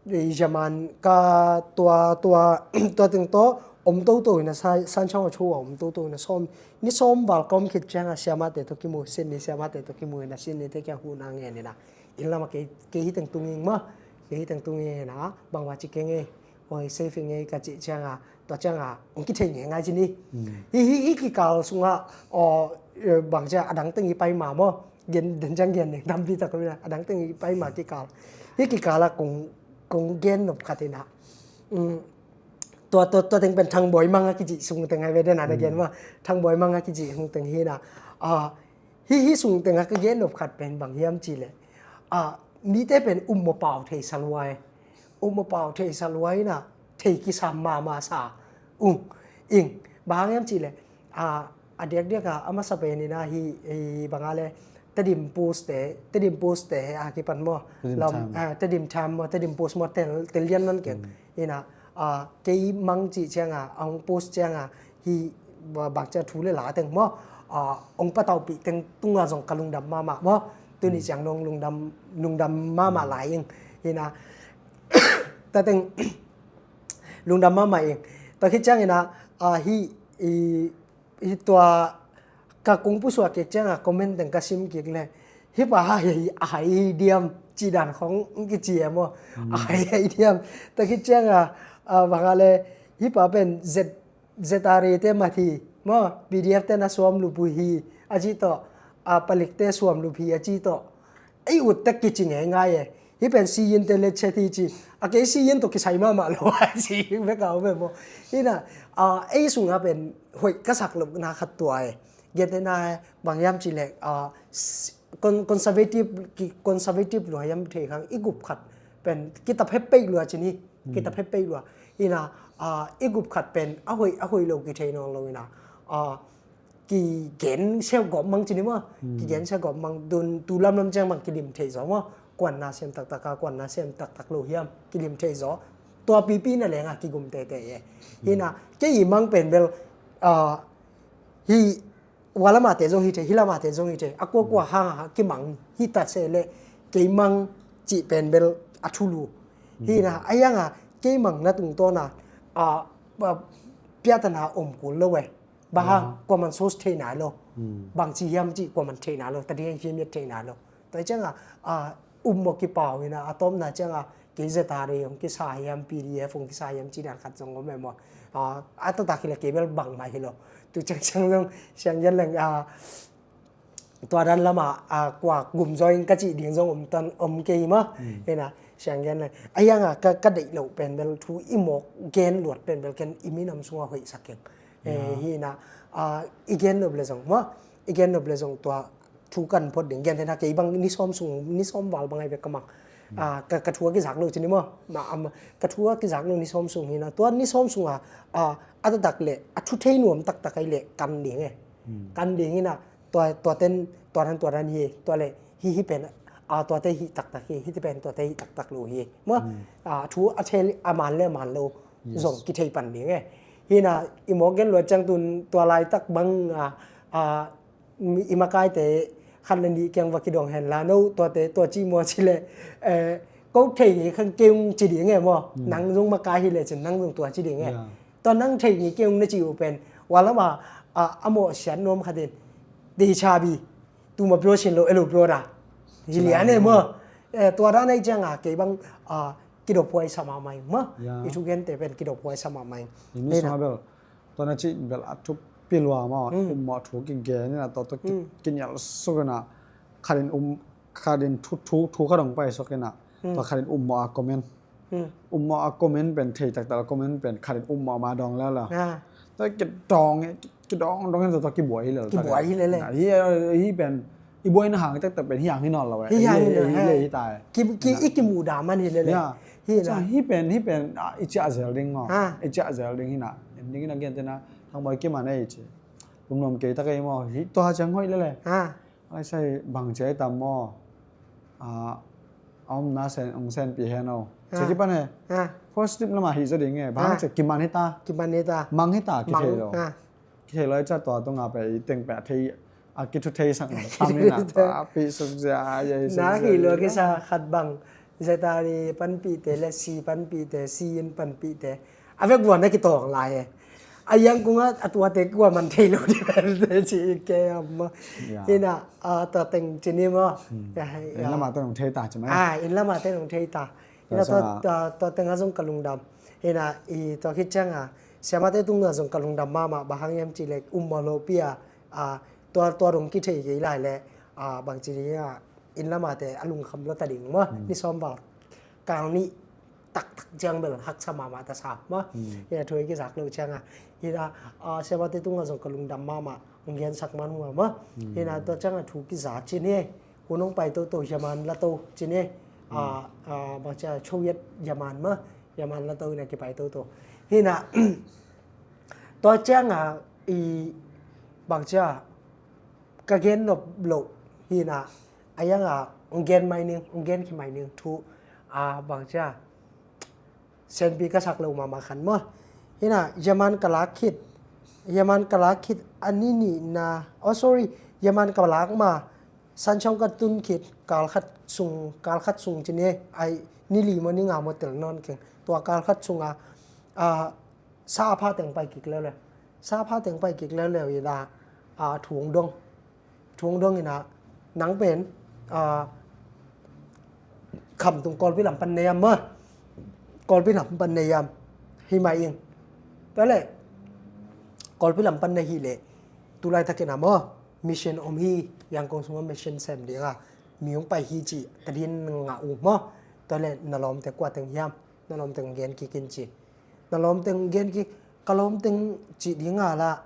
Zaman ka tua tua tua teng tawh om toto ina Sanchong a thu a om toto ina sawm ni sawm val ka om khit ciang a siamate tawh kimu sin ni siamate tawh kimu ina sin ni te kiang hu na ngen ina inn lam a kei hi teng tung ing maw. Kei hi teng tung ing ina bangma ci keng ei oi safe ing ei ka cih ciang a tua ciang a ong kithei ngei ngai ci ni. Hi hi hi kikal sung a bang ciang a dang teng i pai ma maw. Gen den ciang gen ding tampi tak a dang teng i pai ma kikal hi kikal a kong kong gen nop khat ina tua tua tua teng pen Thangbawi Mang a kici sung teng ai ve den a na gen ma Thangbawi Mang a kici sung teng hi na hi hi sung teng a ka gen nop khat pen bang hiam ci le mite pen um maw pau thei sa luai um maw pau thei sa luai ina thei kisam mama sa ung ing bang hiam ci le a diakdiak a a masa pen ina hi banga le Tedim Post te Tedim Post te a kipan maw. Tedim Times maw Tedim Post maw tel tel lian man keng ina kei mang ci ciang a a hong post ciang a hi bang ciang thu le la teng maw ong pataupi teng tunga zong ka lungdam mama maw. Tuni ciang nong lungdam lungdam mama lai ing Hi na, tua teng lungdam mahmah ing. Tua khit ciangin ah, ah, hi, i, hi tua ka kung pusuak kik ciangin comment teng ka sim kik le, hi pa ha hi, a hai hi diam, ci dan khong kici e maw. A hai hi diam. Tua khit ciangin ah, ah, bang a le, hi pa pen Z ZRA te mat hi maw, PDF te na suam lup uh hi a ci tawh, a palik te suam lup hi a ci tawh. Ei ut tek kici ngeingai e. Hi pen siyin te le chet hi ci. A kei siyin tawh kisai mahmah lo a ci bek a om e maw. Hi na, a, ei sungah pen hoih ka sak lohna khat tua e. Gentehna bang hiam cih leh, a, s-, con-, conservative, ki-, conservative lua hiam thei khang i gup khat pen kitap hep peih lua ci ni. Kitap hep peih lua. Hi na, a, i gup khat pen a hoih, a hoih lo kithei nawn lo hi na, a, kigen sia gawp mang ci ni maw. Kigen sia gawp mang, tun tu lamlam ciang bang kidim thei zaw maw. Kuan na siam taktak a, kuan na siam taktak lo hiam, kidim thei zaw. Tua pipi na leng a kigum tete e. Hi na, kei i mang pen bel, a, hi, hua lam a te zong hi thei, hih lam a te zong hi thei. A kuakua hang a kimang hi ta se le, kei mang cih pen bel a thulu. Hi na, a hiang a kei mang na tungtawn a, a, a, piatana om kul lo e. Bang hang, kuaman sos thei nai lo. Bang ci hiam cih kuaman thei nai lo. Ta ding hiam hiam thei nai lo. Tua ciang a, a, um mawk kipau hi na, a tawpna ciang a, kei ZRA hong kisa hiam, PDF hong kisa hiam, ci dan khat zong om e maw. A, a taktak hi le kei bel bangmah hi lo. Tu ciang ciang zong, siang gen leng, a, tua dan lam a, a, kua gum zaw ing ka cih ding zong om tan, om kei maw. Hi na, siang gen leng. A hiang a, ka, ka deih loh pen bel, thu i mawk gen luat pen bel, ken i minam sung a hoih sak keng. Eh, hi na, a, i gen nop le zong maw. I gen nop le zong tua, thu kan phot ding, gentehna kei bang ni sawm sung, ni sawm val bang ai bek ka mang. A, ka, ka thu a kizak lo ci ni maw. Ma, am, ka thu a kizak lo ni sawm sung hi na. Tua ni sawm sung a, a, a taktak le, a thu thei nuam taktak ai le kan ding e. Kan ding hi na, tua, tua ten, tua dan, tua dan hi, tua le, hi, hi pen, a, tua te hi taktak hi, hi te pen, tua te hi taktak lo hi. Maw, a, thu a thei, a man le a man lo, zong kithei pan ding e. Hi na, i mawk gen luat ciang tun, tua laitak bang, a, a, i makaite khat le nih kiang va kidong hen la no, tuate tua ci maw ci le, eh, ko thei ngi khang keung ci ding e maw. Nang zong makai hi le cin nang zong tua ci ding e. Tua nang thei ngi keung na ci uh pen, hua lam a, a, a mawh siat nuam khat in, เดชา bi, tu ma pyo sin lo, elo pyo da. Hi lian e maw. Eh, tua dan ai ciang a, kei bang, a, kidophuai sa mahmah ing maw. I thugente pen kidophuai sa mahmah ing. Tua na cih bel a thupi lua maw, um mawh thu kigen ina, tua tua ki, kinial suk ina, khat in um, khat in thu, thu, thu khat hong pai suk ina, tua khat in um mawh a comment. Um mawh a comment pen thei taktak, a comment pen khat in um mawh ma dawng lel a. Tua kidawng, kidawng dawng ina tua kibuai hi lel. Kibuai hi lel. Hi, hi pen i buaina hang taktak pen hi hang hi nawn lo e. Hi hang hi nawn lo e. Hi ta e. Ki, ki, i kimuh dah man hi lel e. Hi na. Hi pen, hi pen, ah, i ciah zel ding maw. I ciah zel ding hi na. En ding hi na, gentehna, Thang Bawi Kim a nei ci. Lungnuam kei ta kei maw. Hi tua ciang hoih lel e. Ai sai bang ci ai tam maw. Ah, a omna sen, ong senpih hen o. Ci kipan e. Positive lam a hi zaw ding e. Bang ci kiman hi ta. Kiman hi ta. Mang hi ta, kithei lo. Kithei lo i ciah tua tung a pai teng pai thei, a kithu thei sak nang tam ni na, pa pi suk zia, a, ya, hi suk zia. Na hi lo kisa khat bang, ZRA panpihte le C panpihte, C in panpihte. A vek vuan na kitawng lai e. A yang kung a, a tuate kua man thei lo di pen te ci ke am. Hi na, a, tua teng ci ni maw. Ya, hi, ya. Inn lam a te nong thei ta ci mai. A, inn lam a te nong thei ta. Hi na, tua, tua, tua teng a zong ka lungdam. Hi na, i tua khit ciang a, siamate tung a zong ka lungdam mahmah, bang hang hiam ci le, um mawh lo pi a, a, tua, tua dong kithei kei lai le, a, bang ci ding a, inn lam a te a lungkham lo ta ding maw, ni sawm val. Kal nih taktak ciang bel haksa mahmah ta sa maw. Hi na, thu i kizak lo ciang a. Hi na, a, siamate tung a zong ka lungdam mahmah, hong gensak man hua maw. Hi na, tua ciang a thu kiza ci ni. Hun hong pai toto, hiaman la to ci ni. A, a, bang cia, cho yet hiaman maw. Hiaman la to hi na kipai toto. Hi na, tua ciang a, i, bang cia, ka gen nop lo, hi na, a yang a, hong gen mai ning, hong gen khi mai ning, thu, a, bang cia, senpi ka sak lo mahmah khan maw. Hi na, yaman ka lak khit, yaman ka lak khit, a ni nih na, oh, sorry, yaman ka lak ma, Sanchong ka tun khit kal khat sung, kal khat sung ci ni, ai, ni li maw ni nga maw tel nawn keng. Tua kal khat sungah, ah, sa a pha teng pai kik leuleu. Sa a pha teng pai kik leuleu inah, ah, thu hong dong. Thu hong dong inah, nang pen, ah, Khamtung Kawlpi lam pan na hiam maw? Kawlpi lam pan na hiam? Hi mah ing. Tua leh, Kawlpi lam pan na hih leh, tu laitak inah maw, mission om hi, Yangon sungah mission sem dingah mi hong pai hi cih tadin ngah uh maw? Tua leh na lawmte kua teng hiam? Na lawmte hong gen kik in ci. Na lawmte hong gen kik, ka lawmte cih ding a lah,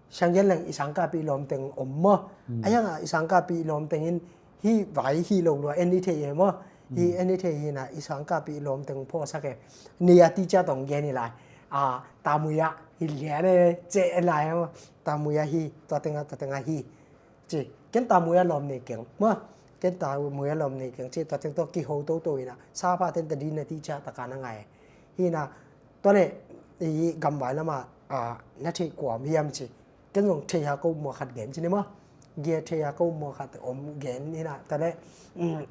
siang gen leng i sangkahpih lawmte om maw? A hiangah i sangkahpih lawmte in hih vai hi lo lua, en i thei e maw? Hih en i thei hi inah i sangkahpih lawmte phawksak e. Ni a ti cia tong gen i lai. A, Tamui ah hi lian e, ceh e lai maw? Tamui ah hi, tua tengah, tua tengah hi. Ci, ken Tamui ah lawm nei keng maw? Ken Tamui ah lawm nei keng ci, tua teng tawh kiho toto inah, sa a pha ten tadin a ti cia taka na ngai. Hi inah, tua leh, i gamvai lamah, ah, na theih kua om hiam ci. Ken zong thei a ka um maw khat gen ci ni maw? Gia thei a ka um maw khat om gen hi inah, tua leh, um,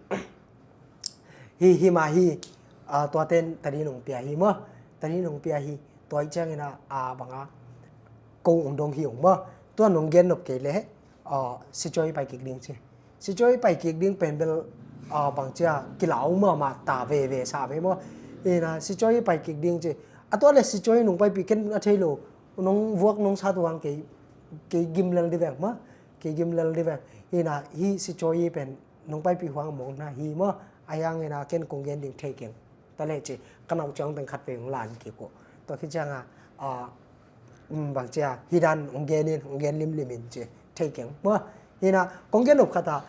hi, hi mah hi, ah, tua ten tadin hong pia hi maw? Tadin hong pia hi, tua i ciang inah, ah, bangah, ko hong dong hi hong maw? Tua nong gen nop kei leh, ah, Sichuan pai kik ding ci. Sichuan pai kik ding pen bel, ah, bang cia kilau mahmah ta veve sa ve maw? Hi inah Sichuan pai kik ding ci. A tua leh Sichuan nong paipih ken a thei lo. Nong vuak nong sat uh hang kei, kei gim lel di veng maw? Kei gim lel di veng. Hi inah hih Sichuan pen nong paipih uh hang mawk na hi maw? A hiang inah ken kong gen ding thei keng. Tua leh ci, ka nau ciang teng khat vei hong lan kik uh. Tua khit ciangah, ah, um, bang cia, hi dan hong gen in, hong gen limlim in ci, thei keng maw? Hi inah, kong gen nop khat ah,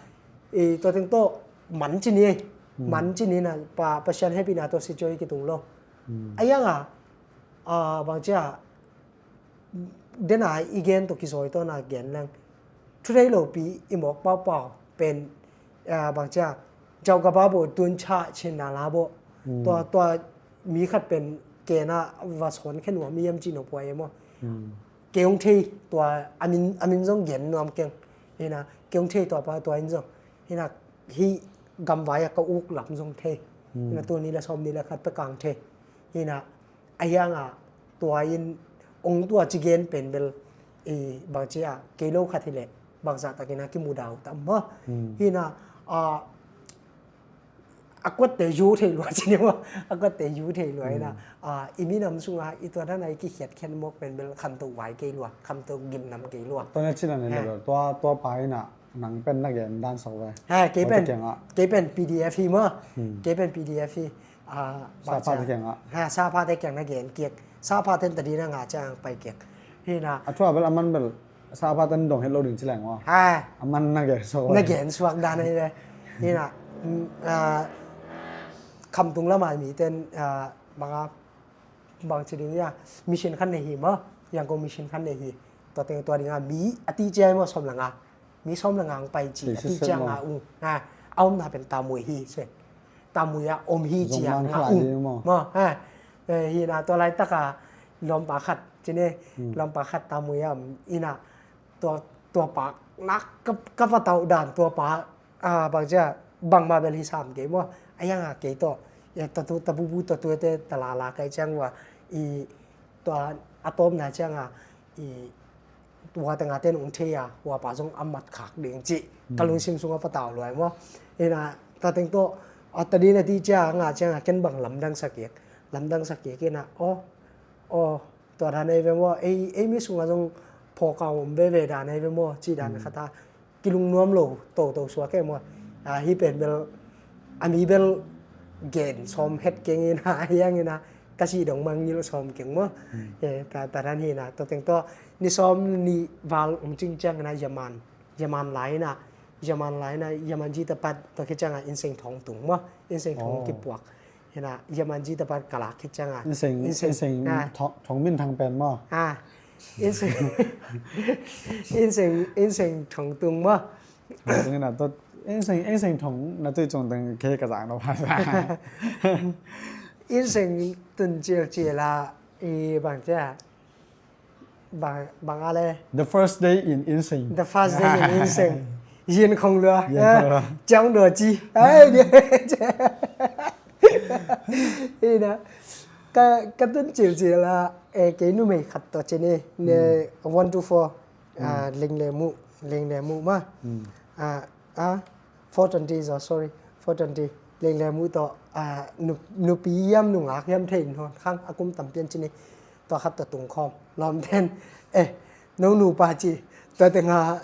i, tua teng tawh man ci ni, man ci ni inah, pa, Pasian hehpihna tawh Sichuan kitung lo. A hiangah, ah, bang cia, dena i gen tawh kizawi tawh na gen leng. Thu thei lopi i mawk paupau pen, ah, bang cia, jau ka ba bo tun cha chin na la bo. Tua, tua mi khat pen kena va sawn khen nuam hiam ci no pua e maw? Kei hong thei tua a min, a min zong gen nuam keng. Hi inah, kei hong thei tua pa tua in zong. Hi inah, hih gamvai a ka uk lam zong thei. Hi inah, tul nih leh sawm nih leh khat pek kang thei. Hi inah, a hiangah tua in hong tua ci gen pen bel, i, bang cia, kei lo khat hi leh, bangzah takin a kimudah uh tam maw? Hi inah, ah, a kuatte yu thei lua ci ni maw? A kuatte yu thei lua inah, ah, i minam sungah i tua dan a i kikhiat khiat mawk pen bel khantoh vai kei lua, khantoh gimnam kei lua. Tua na cina ne lua, tua, tua pa inah, nang pen na gen dan sak ve. Ha, kei pen, kei pen P D F hi maw? Kei pen P D F hi. Ah, sa a pha te kiangah. Ha, sa a pha te kiang na gen kik. Sa a pha ten tadin a ngah ciang pai kik. Hi inah. A thu a bel a man bel sa a pha ten dong het lo ding ci leng maw? Ha. A man na gen suak. Na gen suak dan ahi ve. Hi inah, mm, ah, Khamtung lamah mi ten, ah, bangah, bang ci ding hiam, mission khat nei hi maw? Yangon mission khat nei hi. Tua teng tua dingah mi a ti cia hi maw, sawm leh nga. Mi sawm leh nga hong pai ci, a ti ciang a, um, ha, a omna pen Tamui hi ci. Tamui ah om hi ci a nga um maw, ha. Eh, hi inah tua laitak a lawmpa khat ci ni, lawmpa khat Tamui ah om inah, tua, tua pa nak ka, ka patauh dan, tua pa, ah, bang cia, bangmah bel hi sam kei maw? A hiangah kei tawh, eh, tatu, tabubu tatuete talala kai ciang ua, i, tua a tawpna ciangah, i, tua tengah ten hong thei a, ua pa zong a mat khak ding cih ka lungsim sungah patau luai maw? Hi inah, tua teng tawh, a tadin a ti cia ngah ciangah ken bang lamdang sa kik, lamdang sa kik inah, aw, aw, tua dan ahi ve maw, ei, ei mi sungah zong phawk a om veve dan ahi ve maw, cih dan khat a kilungnuam lo toto suak e maw. Ah, hih pen bel, a mi bel gen sawm het keng inah, a hiang inah, ka sih dong mangngilh sawm keng maw. Eh, ta, ta dan hi inah, tua teng tawh, ni sawm nih val hong cing ciang inah, Yaman, Yaman lai inah, Yaman lai inah, Yaman ji tapat, tua khit ciangah, Inseng Thawng tung maw, Inseng Thawng kipuak. Hi inah, Yaman ji tapat ka lak khit ciangah. Inseng, Inseng, Inseng, ah, Thawng, Thawng Min Thang pen maw? Ah, Inseng, Inseng, Inseng Thawng tung maw? Inseng na to, Inseng, Inseng Thawng na tui cung teng kei ka zang lo pa. Inseng tun cil cil a, i bang cia. Bang, bang a le. The first day in Inseng. The first day in Inseng. Yin khong lua. Yin khong lua. Ciang dua ci. Ai, dia. Ina. Ka, ka tun cil cil a, eh, kei numei khat tawh ci ni. Ne, one to four. Ah, Leng le Mu, Leng le Mu ma. Ah, ah, four twenty zo, sorry. Four twenty. Leng le Mu tawh, ah, nu, nupi hiam nungak hiam thei in hon khang a kum tampi an ci ni. Tua khat tawh tung khawm lawmten, eh, no nupa ci, tua tenga,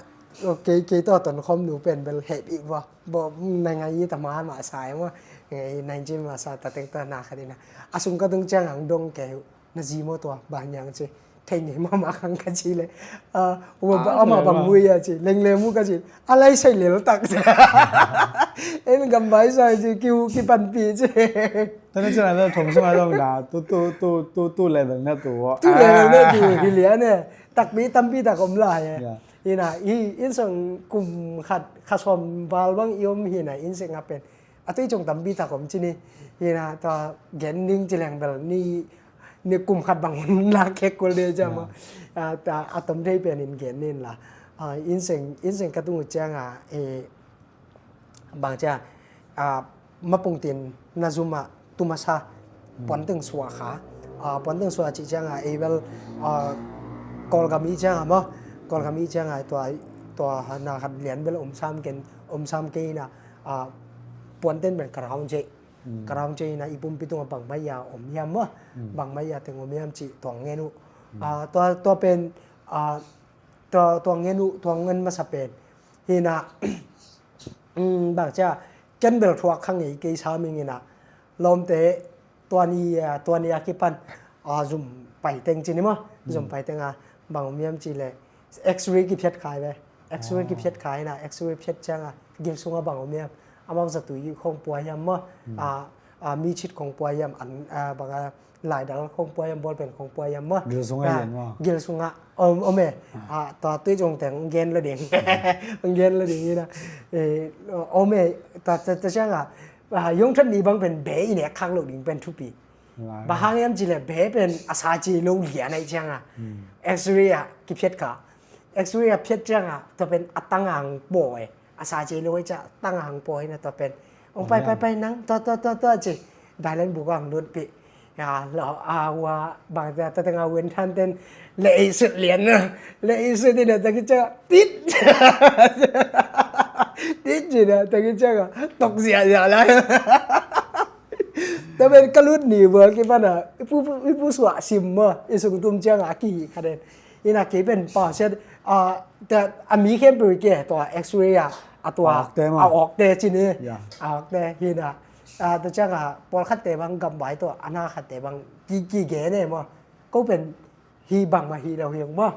kei, kei tawh ton khawm nu pen bel heh ih vua. Bo, nai ngai ih ta ma ma sa ih vua. Ngai nai ci ma sa ta teng tua na khat ina. A sung ka tung ciang ang dong kei uh, na zi maw tua, ba niang ci. Thei ngei ma ma khang ka ci le. Ah, ua ba, ama bang mui a ci, Leng le Mu ka ci. A lai sai lel tak ci. En gam bai sai ci, kiu, kipanpi ci. Tana cina ta thong sunga zong da, tu, tu, tu, tu, tu level na tu. Tu level na tu, hi lian e. Takpi tampi tak om lai e. Ina, i, in song kum khat, kha sawm val bang i om hi na, in seng a pen. A tui cung tampi tak om ci ni. Ina, ta gen ning ci leng bel ni, ni kum khat bang hun lak kek kul de ciama. A, ta, a tom thei pen in gen nin la. A, in seng, in seng ka tung u cianga, e, bang cia, a, mapung tin na zuma, tu masa, puan teng sua kha. A, puan teng sua ci cianga, e bel, a, Kawlgam i cianga maw. Kawlgam i cianga, tua, tua na khat lian bel om sam ken, om sam ke ina, a, puan ten ben ka raung ce. Ka raung ce ina i pumpi tunga bang mai a om hiam maw. Bang mai a teng om hiam ci tua ngen uh. A, tua, tua pen, a, tua, tua ngen uh, tua ngen masa pen. Hina, mm, bang cia, ken bel thuak khang ei kei sa ming ina. Lawmte, tua ni, a, tua ni a kipan, a, zum pai teng ci ni maw. Zum pai teng a, bang om hiam ci le. X-ray kiphiat khai ve. X-ray kiphiat khai na, X-ray phiat cianga, gil sunga bang om hiam. Amau zatui khong pua hiam maw. A, a, mi chit khong pua hiam, an, a, bang a, laidal khong pua hiam, bawlpen khong pua hiam maw. Gil sunga hiam maw. Gil sunga, om, om e. A, ta tui cung teng, gen la ding. Gen la ding ina. E, om e, ta, ta, ta cianga, a, yong than ni bang pen be i nek khak lo ding pen thupi. Ba hang hiam ci le be pen a sa ci lo lian ai cianga. X-ray a kiphiat kha. X-ray a phiat cianga, tua pen a tang ang paw e. A sa ci lo ai cia, tang ang paw e na tua pen. Ong pai, pai, pai nang, tua, tua, tua, tua ci. Dailan buk ang lut pi. Ya, lo, a, ua, bang cia, tua teng a wen than ten, le i sut lian na. Le i sut ina, ta ki cianga, tit. Tit ci na, ta ki cianga, tok zia zia la. Tua pen ka lut ni vua kipana, i pu, i pu suah sim maw, i sung tum cianga a kihi kha den. Ina kei pen pa siat, a, ta, a mi khempeuh i ke, tua X-ray a, a tua, a awkte maw. A awkte ci ni. Ya. A awkte, hina. A, tua cianga, pawlkhatte bang gambai tua, a na khatte bang, ki, kigen e maw. Ko pen, hi bangmah hi lo hi ung maw.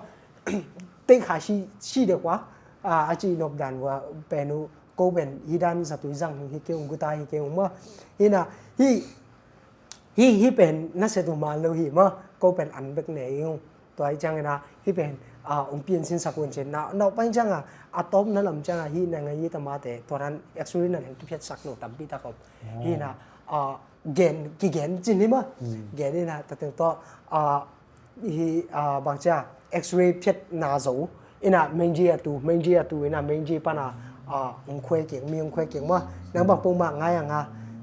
Teikha si, si deuh ua, a, a ci nop dan ua pen uh, ko pen hi dan zatui zang hi kei ung, guta hi kei ung maw. Hina, hi, hi, hi pen na se tu man lo hi maw, ko pen an bek ne hi ung. Tua hi ciangina, hi pen, a, ung pian sin sak un cin na, nau pai cianga, a tawpna lam cianga, hi na ngai hi ta mate, tua dan X-ray na leng kiphiat sak lo tampi tak om. Hina, a, gen, kigen cin hi maw. Gen ina, ta teng tawh, a, hi, a, bang cia, X-ray phiat na zo. Ina, mengji a tu, mengji a tu, ina, mengji pana, a, ung khue kik, mi ung khue kik maw. Nang bang pongmah ngai a nga,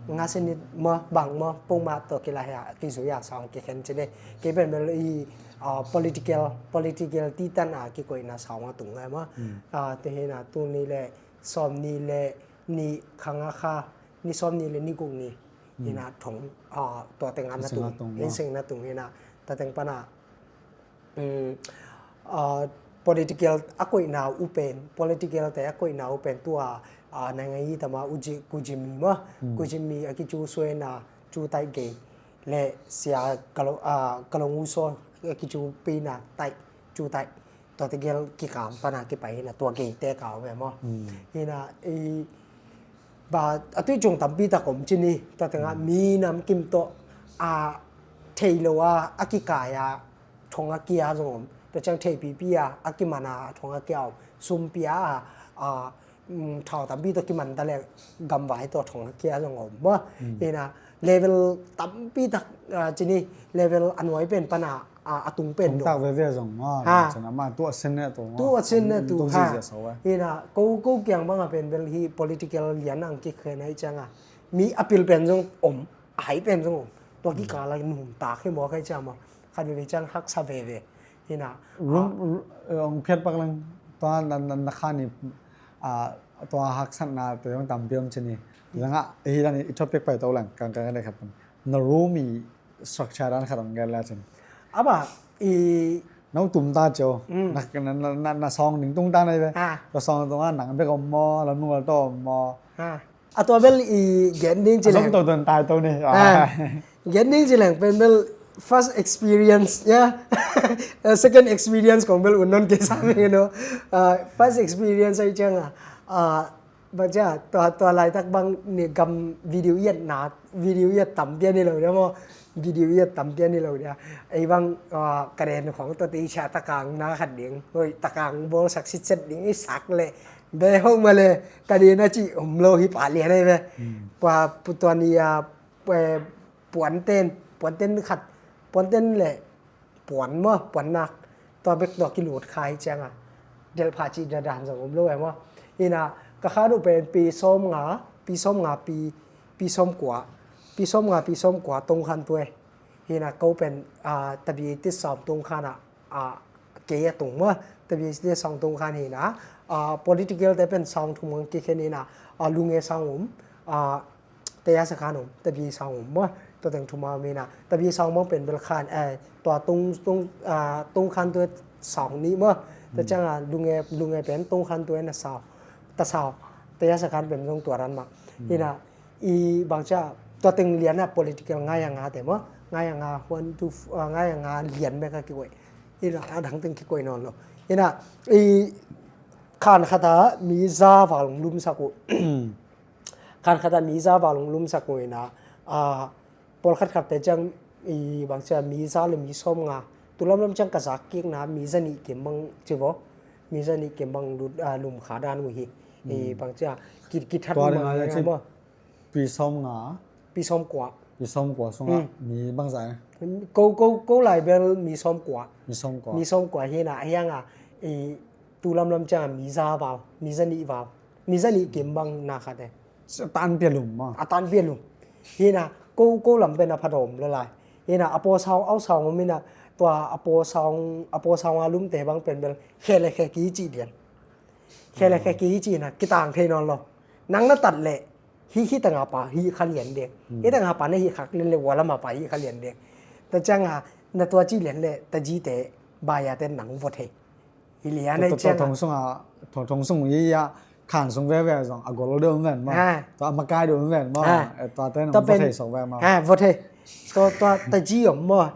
nga senit maw, bang maw, pongmah tawh kila hia, kizui a sang kikhen cine. Kei pen mel i, a, political, political titan a kikoihna sang a tung ngai maw. A, te hina, tu ni le, sawm ni le, ni khang a kha, ni sawm ni le, ni guk ni. Ina thong, a, tua teng a na tung, inseng na tung ina, ta teng pana, um, a, political a koihna uh pen, political te a koihna uh pen tua, a, nai ngai hi ta ma uji, Kujimi ma, Kujimi a kicu suena cu taih gei, le sia Kalo, a, Kalong Uso a kicu pina taih, cu taih. Tua tegel kikam pana kipai hina tua gei te kau ve maw. Hina i ba a tui cung tampi tak om cini tua tenga mi nam kim tawh a thei lo a a kikai a thong a kia zong om. Tua ciang thei pipi a a kiman a thong a kia om. Sum pia a, a, thau tampi tawh kiman ta le gamvai tawh thong a kia zong om maw. Hina level tampi tak, a, cini level a nuai pen pana a, a tung pen dong. Tungtak veve zong maw, ha, cun amah tuah sin ne tu maw. Tuah sin ne tu, tung ha. Ziahziah so eh. Hi na, ko, ko kiang bang a pen bel hi political lian ang kikhen ahi ciang a, mi a pil pen zong om, a hai pen zong om. Tua kikal a nuntak hi maw, khai ciang maw. Khat veve ciang haksa veve. Hi na. Rum, ru-, eh, ong phiat pak leng. Tua na, na, na khan i, a, tua haksatna te zong tampi om cin hi. Zang a, hi dan i topic pai to leng, kang, kang, kang, khat pen. Na room i structure dan khat ong gen le cin. A ba, i, na tum ta cio. Mm. Na, na, na, na, na sawng ding tung ta na hi ve. Ah. Ka sawng tung a nang bek om maw, lam nung gal to om maw. Ah. A tua bel i gen ding ci leng. A zom to tuan tai to ni. Ah. Gen ding ci leng pen bel first experience, ya. Eh, second experience kong bel un non ke sa mi no. Ah, first experience ahi ciang a. Ah, bang cia, tua, tua laitak bang ni gam video iat na, video iat tam pia ni lo dia maw. Video iat tam pia ni lo dia. Ei bang, ah, ka den khong tua te i cia takang na khat ding. Hoi, takang bol sak sit set ding i sak le. Be ho ma le, ka den a ci om lo hi pa lian ai be. Hmm. Pua pu tua ni a, eh, puan ten, puan ten khat, puan ten le, puan maw, puan nak, tua bek tua kilut kha hi ciang a. Delh pha cih dah dan zong om lo e maw. Hi na, ka khan uh pen pi sawm nga, pi sawm nga, pi, pi sawm kua, pi sawm nga, pi sawm kua tong khan tua e. Hi na, ko pen, ah, tabi ti sawm tong khan a, ah, kei a tung maw, tabi ti sawm tong khan hi na, ah, political te pen sawm thum ngang kikhen hi na, ah, lunge sawm um, ah, Taya sakhan um, tabi sawng um maw, tua teng thuma um hi na, tabi sawng bang pen bel khan, eh, tua tung, tung, ah, tung khan tua sawng nih maw, tua ciang a lunge, lunge pen tung khan tua na saw, ta saw, taya sakhan pen zong tua ran mah. Hi na, i bang cia, tua teng lian a political ngai a nga te maw, ngai a nga huan tu, ah, ngai a nga lian bek a kikoih. Hi na, a dang teng kikoih nawn lo. Hi na, i khan khat a mi za val lum sak uh. Khan khat a mi za val hong lumsak uh hi na, a, pawlkhat khat te ciang i bang cia mi za le mi sawm nga. Tu lamlam ciang ka zak kikna mi za nih kim bang ci vaw. Mi za nih kim bang lut, a, lum kha dan uh hi. I bang cia ki, kithat tua ding a maw. Pi sawm nga. Pi sawm kua. Pi sawm kua sungah mi bang za e. Ko, ko, ko lai bel mi sawm kua. Mi sawm kua. Mi sawm kua hi na, a hiang a, i tu lamlam ciang a mi za val, mi za nih val. Mi za nih kim bang na khat e. A tan pia lum maw. A tan pia lum. Hi na, ko, ko lam pen a pha dawm lo lai. Hi na, a paw sawng, au sawng om hi na, tua a paw sawng, a paw sawng a lumte bang pen bel, khe le khe ki ci lian. Khe le khe ki ci na, kitang thei nawn lo. Nang na tat le, hi, hi tanga pa, hi kha lian ding. Hi tanga pa na hi khak lian le, ua lama pa, hi kha lian ding. Ta ciang a, na tua ci lian le, ta ji te, baya te nang vot he. Hi lian ai ciang a. Thong sung a, thong, thong sung i a, khan sung veve zong, a gol deuh om ven maw. Tua a makai deuh om ven maw. Tua te nong vot thei sok ve maw. Vot thei. Tua, tua, ta ji om maw.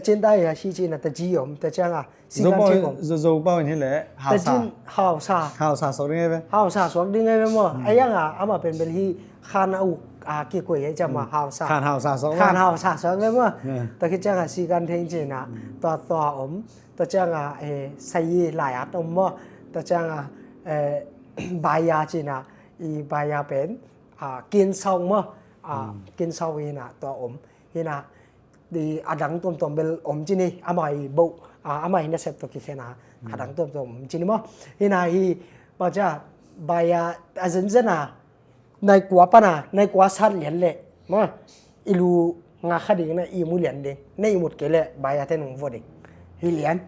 Cin ta i a si ci na ta ji om, ta ciang a. Si kan thei om. Zo, zo pau in hi le, hausa. Ta jin hausa. Hausa sok ding ai ve. Hausa sok ding ai ve maw. A yang a, ama pen bel hi khan a uk a kikoi ai ciang maw, hausa. Khan hausa sok ve. Khan hausa sok ve maw. Ta khi ciang a si kan thei ci na. Tua, tua om. Tua ciang a, eh, sayi lai at om maw. Tua ciang a, eh, baya ci na, i baya pen, ah, kin sau maw. Ah, kin sau hi na tua om. Hi na, i a dang tuamtuam bel om ci ni, ama i bo, ah, ama i nasep tua kikhen a, a dang tuamtuam om ci ni maw. Hi na hi, bang cia, baya a zenzen a, nai kua pana, nai kua sat lian le, maw, i lu nga kha ding na i mu lian ding, na i mut kei le, baya te nung vo ding. Hi lian,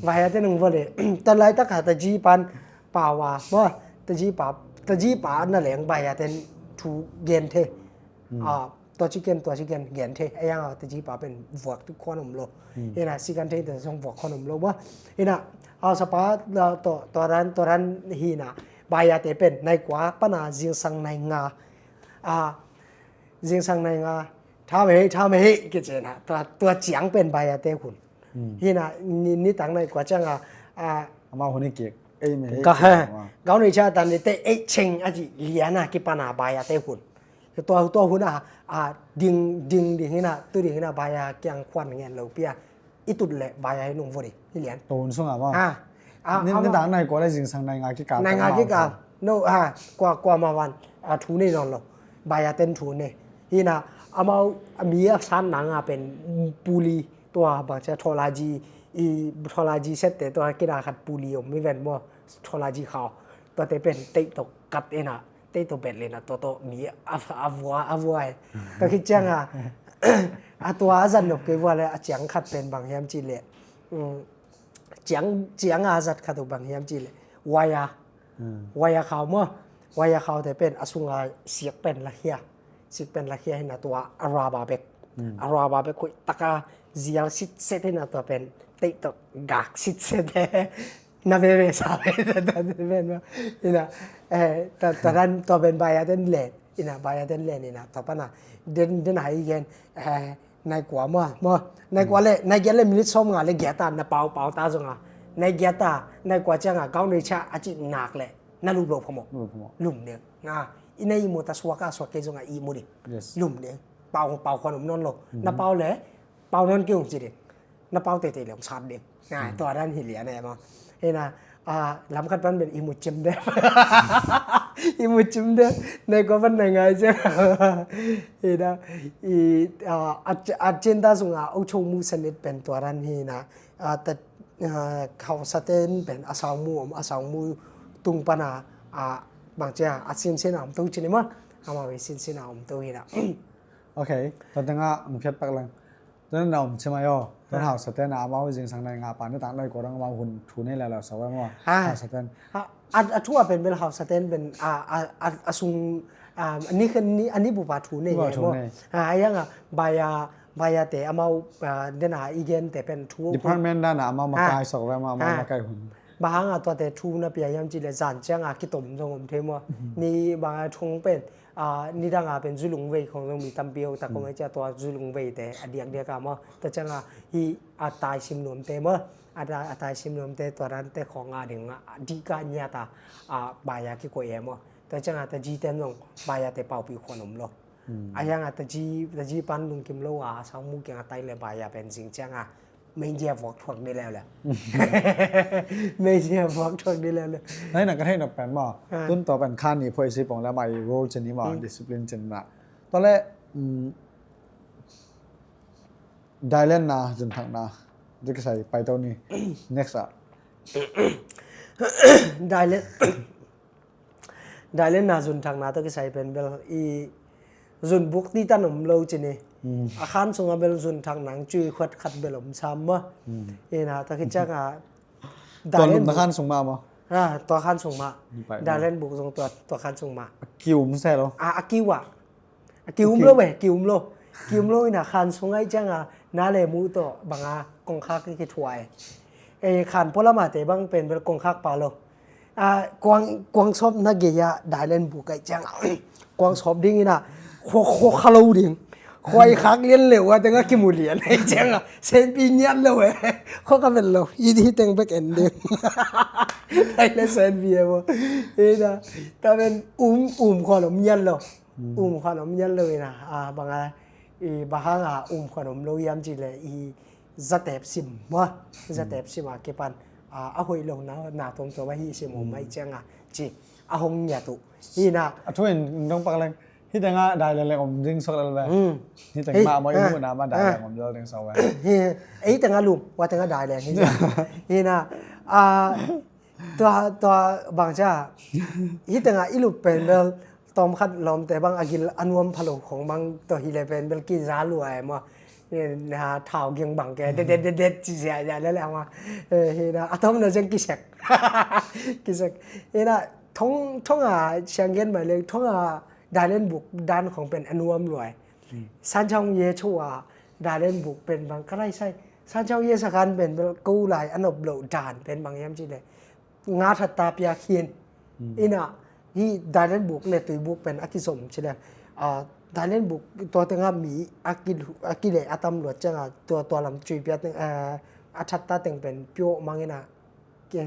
baya te nung vo le, ta lai ta ka ta ji pan, pa wa, maw, ta ji pa, ta ji pa na leng baya te thu gen the. Ah, tua ci gen, tua ci gen, gen the. A yang a ta ji pa pen vuak tu khuan um lo. Hi na, si kan thei ta song vuak khuan um lo, maw. Hi na, hausa pa, la, to, to ran, to ran, hi na, baya te pen, nai kua pana, zingsang nai nga. Ah, zingsang nai nga, tha me hei, tha me hei, kici na, tua, tua ciang pen baya te hun. Hi na, ni, ni tang nai kua ciang a, a, ama hun i kik, ei me hei, ka he, gau nei cia tan ni te, ei cheng a ci, lian a kipana baya te hun. Tua, tua hun a, a, ding, ding, ding hi na, tu ding hi na, baya kiang khuan ngen lo pia. I tut le baya hi nung vo ding, hi lian. Tua hun sung a maw. Ha. A, ni, ama ni dang nai kua le zingsang nai nga kikal. Nai nga kikal. No, ha, kua, kua ma van. A thu nei nawn lo. Baya ten thu nei. Hi na, amau, a mi a san na nga pen puli. tua bang cia tholaji i tholaji sette tua kina khat puli om mi ven maw, tholaji khau tuate pen teih tawh kat ina teih tawh bet lena tua tawh mi a vua a vua e. Tua khit cianga a tua a zat nop kei vua le a ciang khat pen bang hiam ci le ciang cianga a zat khat uh bang hiam ci le waya waya khau maw, waya khaute pen a sunga siak pen lakhia, siak pen lakhia hina tua a raba bek a raba bek khuih taka zial sitset hina tua pen teih tawh gak sitset na veve sa ve ta ta pen maw ina ta ta dan tua pen baya ten len ina baya ten len ina tua pana den den hai gen naikua maw maw naikua le naigiat le minute sawm nga le giat ta na pau pau ta zonga naigiat ta naikua cianga gau nei cha a ci nak le na lup lo phamawh lum ding nga ina imu ta suaka suak kei zonga imu ding lum ding pau pau khuan um nawn lo na pau le pau nawn kei ung ci ding na pau teitei le ung sat ding tua dan hi lian e maw ina lam khat pan ben imu cim ding imu cim ding naikua pan nai ngai ciang ina a cin ta sunga ung chung mu sanit pen tua dan hi na a ta hausaten pen a sangmu om a sangmu tung pana a bangcia a sinsin a om to cini maw ama ve sinsin a om to hina. Ok, tua tengah ang phiat pak lang. Tua na om cima yo. Tua hausaten a amau zingsang nai nga pa ni tang nai ko dang amau hun thu nei la la sa wa maw. Hausaten a thu a pen bel hausaten pen a sung ani bupa thu nei maw. A yang a baya baya te amau dena igen te pen thu department dana amau makai sok ve amau makai hun. Bahanga tuate thu na pia hiam ci le zan cianga kitom zong om thei maw ni banga thong pen nidanga pen zulung vei khong zong mi tampi ho ta komai cia tua zulung vei te a diak diak a maw ta cianga hi a tai sim nuam te maw a tai sim nuam te tua dan te khong a ding a dika nia ta baya kikoi e maw ta cianga ta ji ten zong baya te paupi khuan om lo. A yang a ta ji ta ji pan lungkim lo a sang mu kiang a tai le baya pen zing cianga Meizia vuak thuak ni leuleu. Meizia vuak thuak ni leuleu. Nai na ka thei nok pen maw. Tun to pen khan ni phoi si pong le mai role cin ni maw discipline cin na. To le Dailen na zun thak na. Dik sai pai to ni. Next a. Dailen Dailen na zun thakna tawh kisai pen bel i zun buk ti tan om lo cini. A khan sunga bel zun thak nang cui khuat khat bel om sam maw. Ina ta khit cianga Dailen buk khan sung ma maw. Tua khan sung ma. Dailen buk zong tua khan sung ma. A kiu um se lo. A kiu a A kium lo ve, kium lo. Kium lo ina khan sung ai cianga na le mu tawh banga kongkhak i kithuai. E khan pualama te bang pen bel kongkhak pa lo. A kuang kuang sawp na gei a Dailen buk ai cianga kuang sawp ding ina khua khua kha lo ding. Khuai khak lian leu a tenga kimu lian ai cianga senpi ngiat lo e. Khua ka vel lo i di teng bek en ding. Dailen senpi e mo. Ina ta ben um um khua lo ngiat lo. Um khuan om ngiat lo ina a banga i bahanga um khuan om lo hiam ci le i zatep sim maw zatep sim a kipan a hoih lo na na tom tom a hi sim om mai cianga ci a hong ngiat uh ina. A thu in dong pak leng hi tenga dai leng leng om ding sok lel ve. Hi teng ma mo i mu na ma dai leng om lel ding sok ve. Ei tenga lum wa tenga dai leng hi ina a tua tua bang cia hi tenga i lup pen bel tom khat lawmte bang a gil a nuam phalo khong bang tawh hi le pen bel kiza lua e maw. Thau ging bang ke det det det det ci zia zia le le maw. Hina a tom na zeng kisek kisek hina thong thong a siang gen mai le thong a Dailen buk dan khong pen a nuam lua e. San chang ye chu a Dailen buk pen bang ka lai sai san chang ye sa kan pen bel ko lai a nop lo dan pen bang yam ci le nga that ta pia khin. Ina hi Dailen buk le tui buk pen a kizom ci le a Dailen buk tua tenga mi a ki a ki le a tam luat cianga tua tua lam cui pia teng a that ta teng pen pio mang ina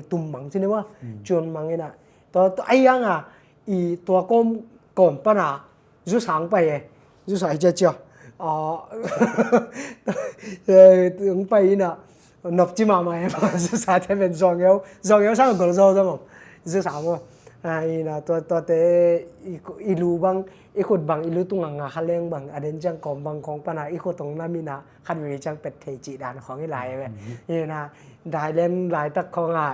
tum mang ci ne wa cion mang ina tua a yang a i tua kom kom pana zu sang pai e zu sai cia cia a tung pai ina nop ci mama e ma zu sa te pen zong eu zong eu sang gol zo zong zu sa mo Ina tua tuate i lu bang, i khut bang i lu tungah nga kha leng bang a den ciang kawm bang khawng pana i khut hong nam ina khat vei ciang pet thei cih dan khawng i lai ve. Ina dailen laitak khawngah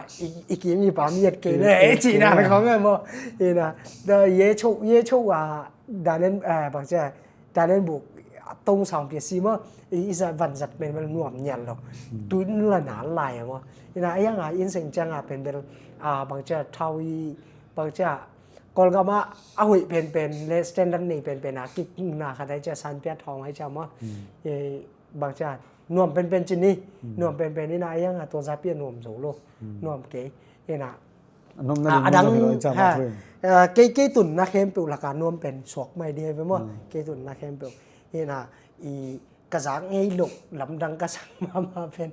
i kim i pam i et kei le cih dan khawng e maw. Ina ye cho ye cho a dailen bangcia dailen buk tong sang pia si maw. I zat van zat pen bel nuam nial lo. Tun la nan lai maw. Ina a yanga in seng cianga pen bel bangcia thau i bangcia Kawlgam ah a hoih penpen le standard nei penpen a kikna khat ai cia sanpia thawng ai cia maw. Bangcia nuam penpen cin ni. Nuam penpen ina a yanga tua zapi a nuam zo lo. Nuam kei ina a dang kei kei tunna khempeuh laka nuam pen suak mai dia ve maw. Kei tunna khempeuh ina i ka zak ngei lo lamdang ka sak mama pen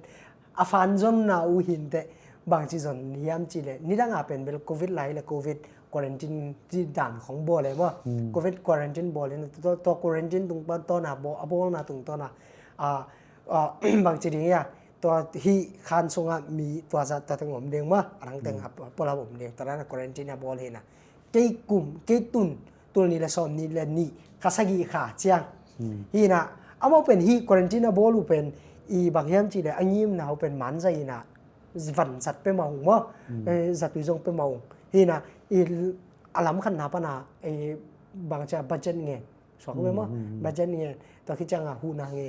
a fan zonna uh hinteh bangci zon hiam cih leh nidanga pen bel covid lai le covid quarantine ci dan khong bawl e maw. Covid quarantine bawl in tua quarantine tung pan tawna a bawlna tungtawna bangci ding ia tua hih khan sungah mi tua zat tua teng om ding maw a dang teng a pualap om ding tua dana quarantine a bawl hina. Kei kum kei tun tul ni le sawm ni le ni kha sagih kha ciang hina amau pen hi quarantine a bawl uh pen i bang hiam cih le a ngimna uh pen manzai ina van zat pe ma ung maw. Zatui zong pe ma ung hina i a lam khatna pana bangcia budget nge suak ve maw. Budget nge tua khi cianga huhna nge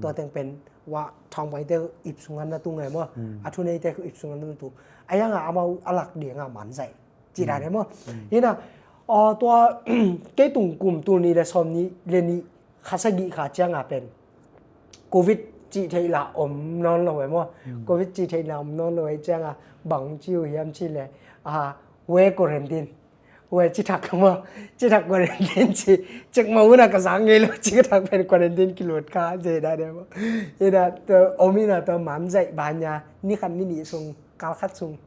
tua teng pen wa thawng paite ip sungan na tu nge maw. A thuneite ip sungan na tu a yanga amau a lak dinga manzai cih dan e maw. Hina tua kei tung kum tul ni le sawm ni le ni kha sagih kha cianga pen covid cih theih la om nawn lo e maw. Covid cih theih la om nawn lo e cianga bang ci uh hiam cih le a we quarantine we cithak maw. Cithak quarantine ci cek ma una ka zak ngei lo cithak pen quarantine kilut kha zei dan e maw. Ina tua om ina tua manzai banya ni khat ni nih sung kal khat sung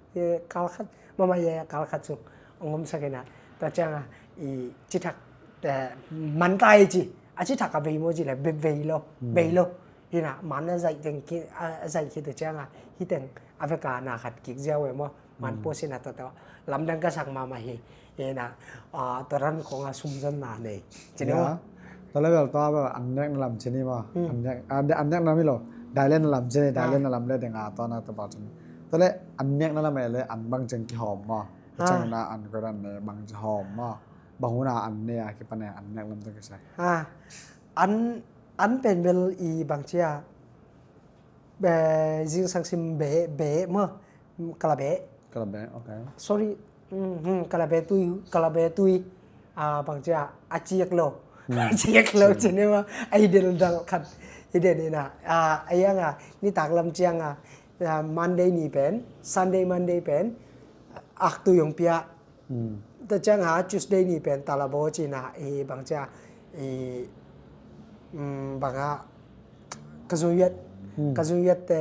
kal khat mama ye kal khat sung ong om sakina tua cianga i cithak mantai ci a cithak a vei maw ci le vei lo vei lo. Hina man a zaih teng a zaih khi tua cianga hi teng a veka na khat kik ziau e maw. Man puasina tua tua lamdang ka sak mama hi. Hina tua ran khonga sumzonna nei cini maw. Tua le bel tua bel an nekna lam cini maw. An nekna mi lo dailen na lam cini dailen na lam le denga tua na tua bal cini. Tua le an nekna lam e le an bang ceng kihawm maw. Cengna an koiran ne bang ci hawm maw. Bang huna an ne a kipane an nek lam tua kisai. An an pen bel i bangcia zingsang sim be be maw. Kala be. Kala be, okay. Sorry. Kala be tui kala be tui bangcia a ciak lo. A ciak lo cini maw a i del dal khat i den ina a yanga nitak lam cianga Monday ni pen Sunday Monday pen ak tui hong pia. Tua cianga Tuesday ni pen talabo cina i bangcia i banga ka zuyat ka zuyat te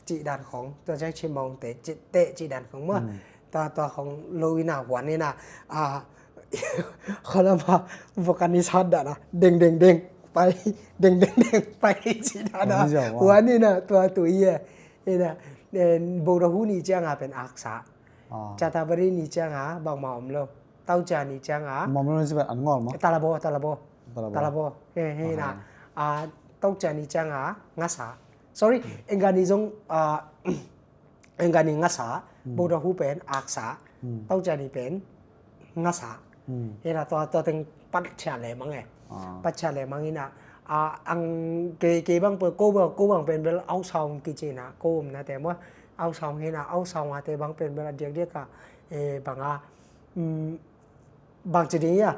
cih dan khong tua ciang cimawng te cih dan khong maw. Tua tua khong lo ina huan ina a kholama vokanis hat dana deng deng deng pai deng deng deng pai cih dana huan ina tua tu i e ina boda hu ni cianga pen aksa. Catabari ni cianga bangma om lo. Tauca ni cianga mom lo ni sibat an ngol maw. Talabo talabo. Talabo. Talabo he he na. Tauca ni cianga ngasa. Sorry engga ni zong engga ni ngasa. Boda hu pen aksa. Tauca ni pen ngasa. Hena tua tua teng patchia le mang e. Patchia le mang ina ang ke ke bang pe ko bang ko bang pen bel au saung kici na ko um na te maw. Au saung hena au saung a te bang pen bel a diak diak a banga bang ci ding ia.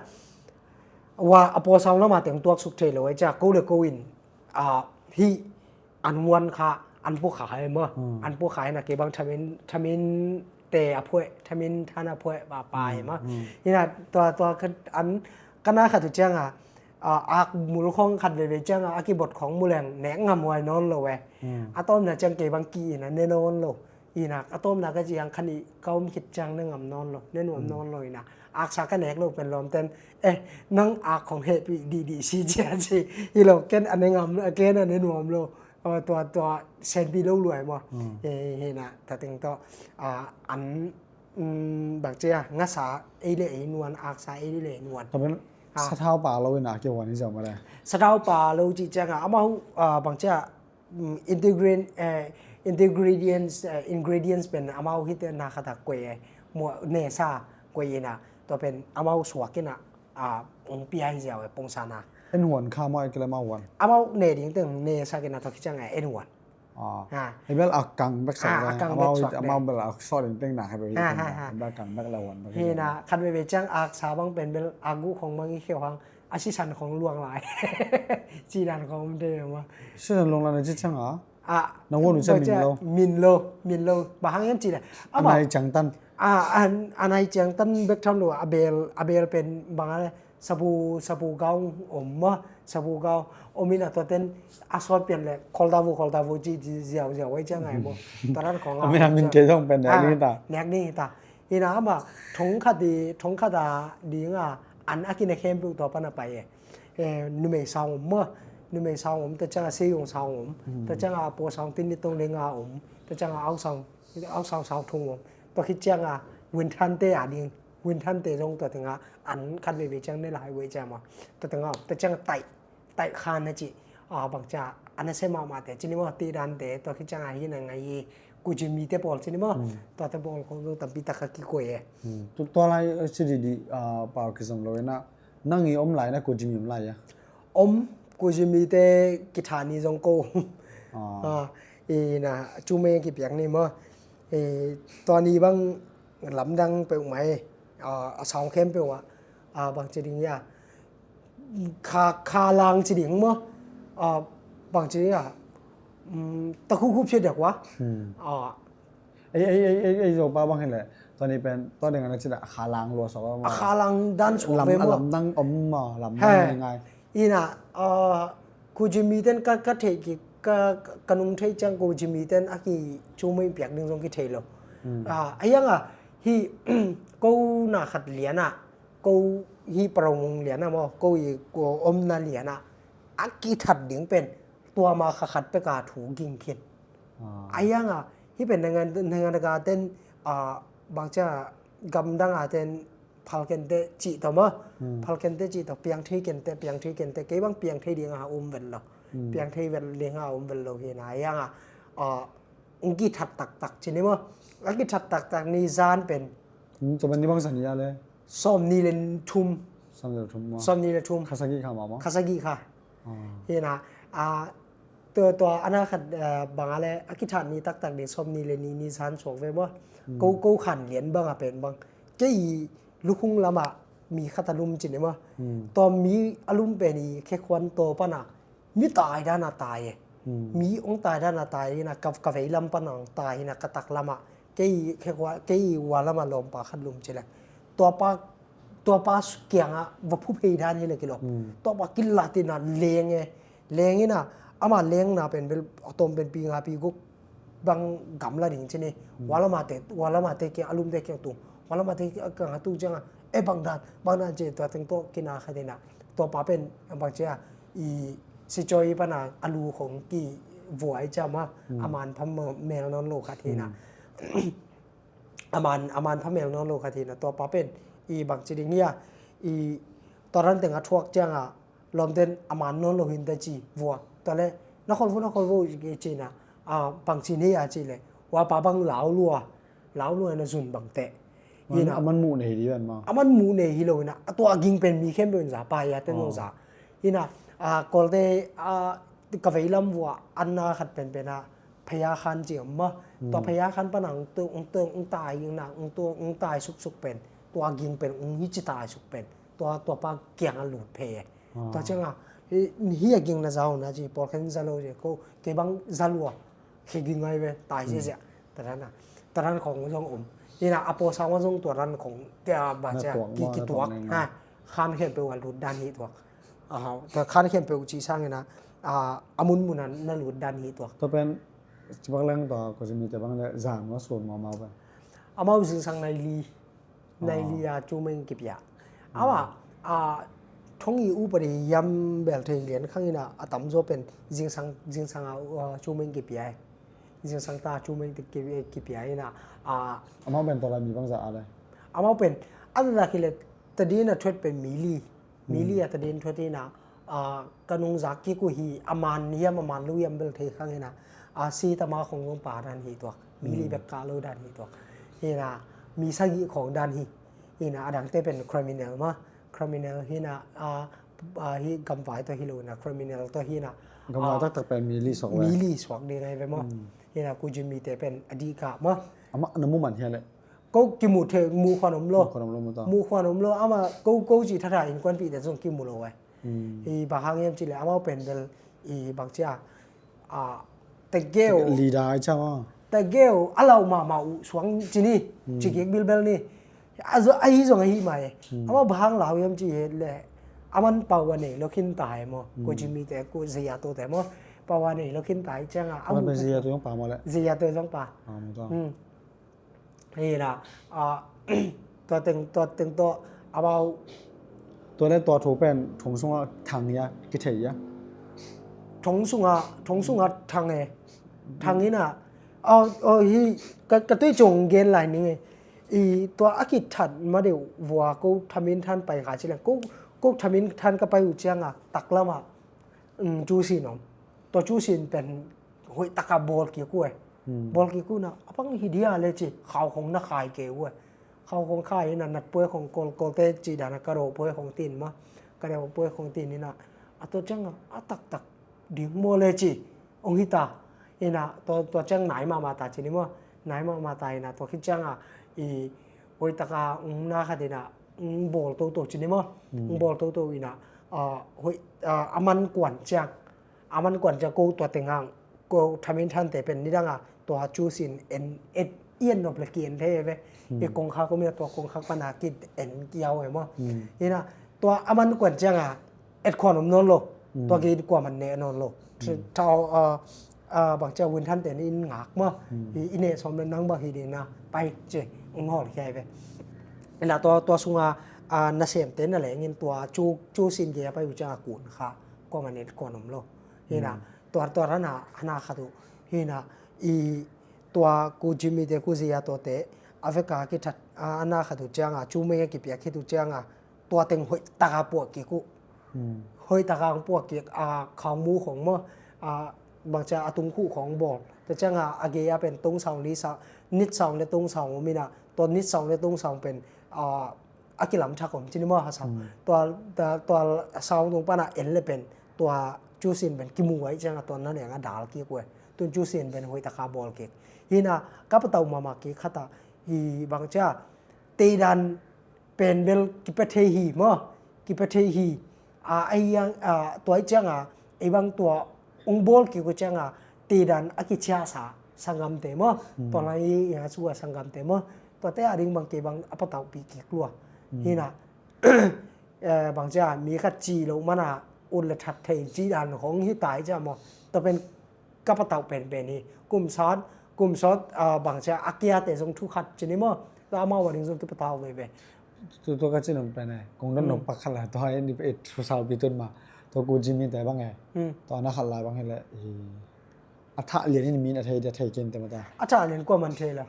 Wa a pawl saung lama teng tuak suk thei lo e cia ko le ko in hi an muan kha an pua kha hai maw. An pua kha hai na ke bang thamin thamin te a phuai thamin than a phuai ba pa hai maw. Hina tua tua an kana khat tu cianga ak mul khong khat veve cianga a kibot khong muleng nek ngam huai nawn lo e. A tawmna ciang ke bang ki ina ne nawn lo. Ina a tawmna ka ciang khanih ka om khit ciang ne ngam nawn lo ne nuam nawn lo ina aksa ka nek lo pen lawmten eh nang ak khong hehpih dihdih si cia ci. Hi lo ken a ne ngam ken a ne nuam lo. Tua tua senpi lo luai maw. Hena tateng tawh an um, bangcia ngasa ei le ei nuan, aksa ei le ei nuan. Tua pen ah, sathau pa lo ina kihuan hi zau mah le. Sathau pa lo cih cianga amau ah, bangcia um, ingredient eh, ingredients eh, ingredients pen amau hite na khata kuai eh, mua nesa kuai ina tua pen amau suak ina ah, ung pia hi ziau eh, pungsa na. En huan kha mau eh, kila mau huan. Amau ne ding teng nesa kina tua khicianga en huan. Ah. Ha. Hi bel a kang bek sa ah, a kang bek suak amau bel a sawt in teng na kha bek hi teng na bel a kang bek la huan bek hi na khat bebe ciang aksa bang pen bel a gu khong bang i kheu hang a sisan khong luang lai. Sisan khong om te ma sisan luang lai na ci ciang a ah na huan u ciang min lo min lo min lo ba hang yam ci le a nai ciang tan a nai ciang tan bek tham lo a bel a bel pen bang a le sabu sabu gau om ma sabu gau om ina tua ten a sawt pian le kholta vu kholta vu ci ziau ziau wai ciang ai mo tua ran khong a min a min ke zong pen nek ni ta nek ni ta ina ama thong khat di thong khat a ding a an a kine khempeuh tua pan a pai e numei sang om ma numei sang om ta ciang a seiyong sang om ta ciang a po sang tin ni tong le nga om ta ciang a au sang au sang sang thong om tua khit ciang a win than te a ding win than te zong tua teng a an khat veve ciang ne lai wai ciang ma tua teng a tua ciang tai tai khan na ci a bang cia a na se mahmah te ci ni maw ti dan te tua khit ciang a hi na ngai hi kuci mi te pawl ci ni maw tua te pawl khong zong tampi tak a kikuai e. Tua lai si di di pau kizom lo ina nang i om lai na kuci mi om lai a om kuci mi te kitha ni zong ko ina cumeng kipiak ni maw tua ni bang lamdang peuh mai a saung khempeuh ah bangci ding ia kha kha lang ci ding maw bangci ding ia takhu khu phiat dek wa ei ei ei ei ei zo pa bang hi le tua ni pen tua ding ana ci da kha lang lua sok a kha lang dan sok ve maw lamdang om maw lamdang ngai ina Kujimi ten ka, ka theih kik, ka, ka nung theih ciang Kujimi ten a ki cumei piak ding zong kithei lo. A hiang a hi ko na khat lian ah ko hi paromung lian ah maw ko i ko omna lian ah a kithat ding pen tua ma kha khat pek a thu ging khin. A hiang a hi pen nangan nangan ka ten bangcia gamdang a ten phal kente cih tawh maw phal kente cih tawh piang thei kente piang thei kente kei bang piang thei ding a um vel lo piang thei vel ding a um vel lo hi na yang a ung ki that taktak ci ni maw a ki that taktak ni zan pen tua ban ni bang zan ya le sawm ni le thum sawm ni le thum maw sawm ni le thum khasagi kha maw khasagi kha hi na a Tua tua ana khat bang a le a kithat ni taktak ding sawm ni le ni ni san suak ve maw ko ko khan lian bang a pen bang kei lukhung lamah mi khat a lum ci ni maw tua mi a lum pen i khekhuan taw pana mi tai dan a tai e mi ong tai dan a tai ina ka vei lam pana ong tai ina ka tak lamah kei khekhuan kei wa lamah lawmpa khat lum ci le tua pa tua pa kiangah va phu phei dan hi le kilo tua pa kilat ina leng e leng ina ama lengna pen bel a tawm pen pi nga pi guk bang gamla ding ci ni wala mate wala mate kiang a lumte kiang tung wala mate kiang a tung cianga e bang dan bang dan ci tua teng tawh kina khat ina tua pa pen bang cia i si cawi pana a lu khong ki vuai cia ma a man pham mel nawn lo khat hi na a man a man phamel nawn lo khat hi na tua pa pen i bang ci ding hia i tua ran teng a thuak cianga lawmten a man nawn lo hin ta ci vua tua le na khol vu na khol vu i ci na a bang ci ni a ci le wa pa bang lau lua lau lua na zun bang te hi na a man mu nei hi di ban ma a man mu nei hi lo hi na a tua ging pen mi khem pen za pa ya te no za hi na a kolte a ka vei lam vua an na khat pen pen a phaya khan ci om maw tua phaya khan pana ung tu ung tu ung tai ung na ung tu ung tai suksuk pen tua ging pen ung hi ci tai suk pen tua tua pa kiang a lut phe tua cianga hi a ging na zau na ci pawl khen za lo ci ko kei bang za lua khe ging ngai ve tai ci zia taran a taran khong zong om hi na a pawl sang zong tua ran khong tia ba cia ki tuak ha khan khen pe wa lut dan hi tuak Aw, tua khan khempeuh cih sangin a, a, a munmun a na lut dan hi tua. Tua pen, cibak leng tua, ko zimi te bang le, zan maw, sun maw, mau pen. Amau zingsang nai li, nai li a, cu meng kipia. Awa, a, thong i upadi yam bel thei lian khang in a, a tamzaw pen, zingsang, zingsang a, a, cu meng kipia e. Zingsang ta cu meng te ki, kipia hi na. A, amau pen tua lai mi bangzah a lai? Amau pen a taktak hi le, tadin a thuat pen mi li. Mi li a tadin thuat hi na. A, ka nungzak kik uh hi, a man hiam a man lo hiam bel thei khang hi na. A, si tama khong zong pa dan hi tuak. Mi li bek kah lo dan hi tuak. Hi na, mi sagih khong dan hi. Hi na, a dangte pen criminal ma. Criminal hi na, a, a, hi gamvai tawh hi lo na, criminal tawh hi na. Gamvai taktak pen mi li suak ve. Mi li suak ding ahi ve maw. Hi na, Ko Jimmy te pen a dih kah maw. Amah na mu man hia le? Ko kimu thei, mu khuan om lo. Mu khuan om lo maw ta. Mu khuan om lo, amah ko, ko ci thatha innkuanpihte zong kimu lo ve. I bang hang hiam ci le, amau pen bel i bang cia, a, tegeu. Leader ai cia maw. Tegeu a lau mahmah uh suang ci ni, ci kik bilbel ni. A zo, ahi zong ahi mai. Amau bang hang lau hiam ci het le, aman pau a nei lo khin tai maw. Ko Jimmy te, Ko Zia to te maw. Pau a nei lo khin tai cianga. Aman pen Zia to zong pa maw le. Zia to zong pa. Hi na, a, tua teng, tua teng tawh, amau. Tua le tua thu pen thong sungah thang ia, kithei ia. Thong sungah, thong sungah thang e. Thang hi na, a, a, hi, ka, ka tui cung gen lai ning e. I tua a kithat ma deuh vua ko thamin than pai kha ci leng. Ko, ko thamin than ka pai uh cianga, taklamah, um, cu sin om. Tua cu sin pen hoih taka bawl kik uh e. Bawl kik uh na, a bang hi dia le ci, khau khong na khai kei uh e. Khau khong khai ina, nat puai khong kol, kolte ci dana ka rawh puai khong tin ma. Ka rawh puai khong tin ina, a tua cianga, a taktak ding maw le ci, ong hi ta. Ina, tua, tua ciang nai mahmah ta ci ni maw. Nai mahmah ta ina, tua khit cianga, i hoih taka ong na khat ina, ong bawl toto ci ni maw. Ong bawl toto ina, a, hoih, a, a man kuan ciang. A man kuan ciang ko tua teng hang, ko thamin thante pen nidanga tua cu sin en et ian nop le ki en thei ve. I kongkhak om ina tua kongkhak pana ki en kiau e maw. Ina tua a man kuan cianga et khuan om nawn lo. Tua ki kuaman ne nawn lo. Thau, a, a, bang cia win thante ni in ngak maw. I, i ne sawm le nang bang hi dina pai ci ong hawl khia ve. Ina tua, tua sunga, a, nasemte na lengin tua cu, cu sin gei a pai uh cianga kun kha. Kuaman et khuan om lo. Hi na, tua, tua hana, hana khat uh. Hi na, i tua Ko Jimmy te, Ko Zia to te, a veka kithat, a, hana khat uh cianga, cu mei a kipia khit uh cianga, tua teng hoih taka puah kik uh. Hoih taka ang puah kik, a, khau mu khong maw, a, bang cia a tung khuh khong bawl. Tua cianga, a gei a pen tong saung li sa, nit saung le tong saung om ina, tua nit saung le tong saung pen, a, a kilam thak om ci ni maw ha sau. Tua, tua, tua sau tung pana en le pen, tua cu sin pen kimu ai cianga tua na neng a dal kik uh e. Tun cu sin pen hoih taka bawl kik. Hi na, ka patau mahmah kik khata, hi bang cia, teidan pen bel kipa thei hi maw, kipa thei hi. A, a, a, tua ai cianga, ei bang tua ong bawl kik uh cianga, teidan a kiciahsa sanggamte maw. Tua lai i, i a sua sanggamte maw. Tuate a ding bang kei bang a patauhpih kik lua. Hi na, eh, bang cia mi khat ci lo mana ut le that thei ci dan hong hi tai cia maw. Tua pen ka patauh penpen hi. Kum sawt, kum sawt, ah, bang cia a kiate zong thu khat ci ni maw. Tua amau a ding zong kipatauh veve. Tu, tu ka ci nong pen e. Kong don nong pak khat la tua e ni pe thu sau pi tun ma. Tua Ko Jimmy te bang e. Tua na khat lai bang hi le. A thah lian in min a thei dia thei ken te mata. A thah lian kuaman thei la.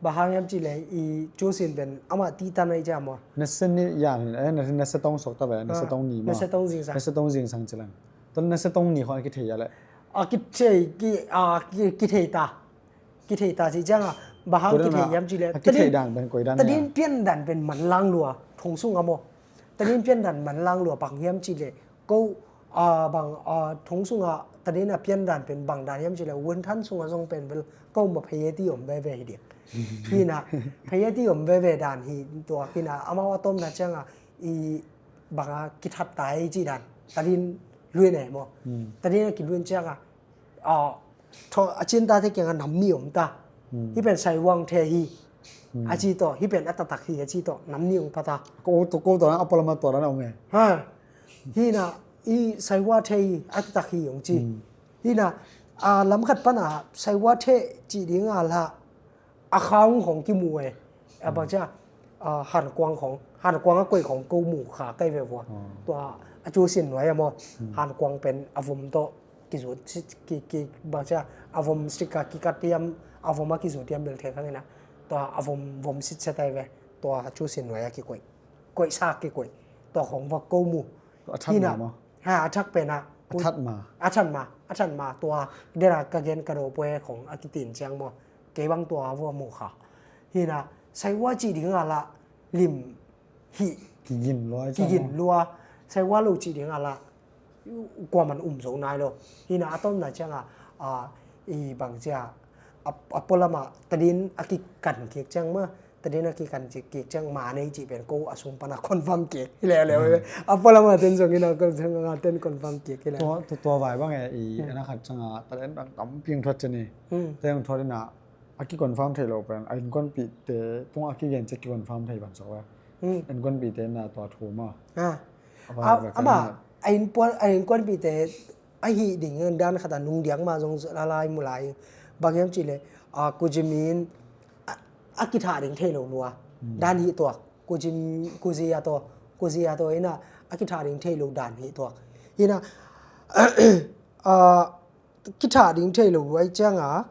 Bang hang hiam ci le i cu sin pen amah tihtan ahi cia maw. Na se ni yan hin, eh, na, na se tong sok ta ve, na se tong ni maw. Na se tong zingsang. Na se tong zingsang ci lang. Tua na se tong ni khong a kithei a le. A kithei, ki, a, ki, kithei ta. Kithei ta ci cianga. Bang hang kithei hiam ci le. A kithei dan pen koi dan. Tadin pian dan pen man lang lua. Thong sung a maw. Tadin pian dan man lang lua bang hiam ci le. Ko, a, bang, a, thong sunga tadin a pian dan pen bang dan hiam ci le, win than sunga zong pen bel ko ma phei e ti om veve hi diak. Hi na, phei e ti om veve dan hi tua hi na, amau a tomna cianga i banga kithat tai ci dan. Tadin luin e maw. Tadin a kiluin cianga, a, tho, a cintate kianga nam ni om ta. Hi pen saiwang the hi. A ci tawh, hi pen a taktak hi, a ci tawh, nam ni ong pata. Ko, to, ko to na a palama to na ong e. Ha. Hi na, i saiwa the hi, a taktak hi ong ci. Hi na, a lam khat pana saiwa the ci ding a la, a khang hong kimu e. A bang cia, a han kuang hong, han kuang a koi hong ko mu kha kai ve vua. Tua a cu sin nuai a maw, han kuang pen a vum tawh. kizut sit, ki, ki, bangcia, a vom sika kikat hiam, a vom a kizut hiam bel thei khang ina. Tua a vom, vom sit set ai ve. Tua chu sin nuai a kikoih. Koih sa kikoih. Tua khong va ko mu. Tua a that Hina. ma maw? Ha, a thak pen a. A that ma. A that ma, a that ma. Tua dena ka gen ka do pue khong a kitin ciang maw. Kei bang tua va mu kha. Hina, saiwa ci ding a la lim hi. Kigin lua ai Kigin lua. Saiwa lo ci ding a la. Kuaman um zo nai lo. Hina a tomna ciang a, a, i bang cia, a, a polama tadin a kikan kik ciang ma, tadin a kikan kik ciang ma nei ci pen ko a sung pana confirm kik. Hileu leu. A polama ten zong ina kon zong a ten confirm kik hileu. Tua, tua, tua vai bang e i ana khat ciang a tadin bang tam piang thuat ciang ni. Tadin thuat ina a ki confirm thei lo pen a innkuanpihte tung a kigen ciang ki confirm thei ban so a. Innkuanpihte na tua thu ma. A, ama a innkuanpihte ahi ding dan khat a nung diang ma zong lalai mu lai. Bang hiam ci le, a, kuzimin a, a kitha ding thei lo lua. Dan hi tuak. Kuzim, kuzia to, kuzia to ina a kitha ding thei lo dan hi tuak. Ina, a, kitha ding thei lo ai ciang a,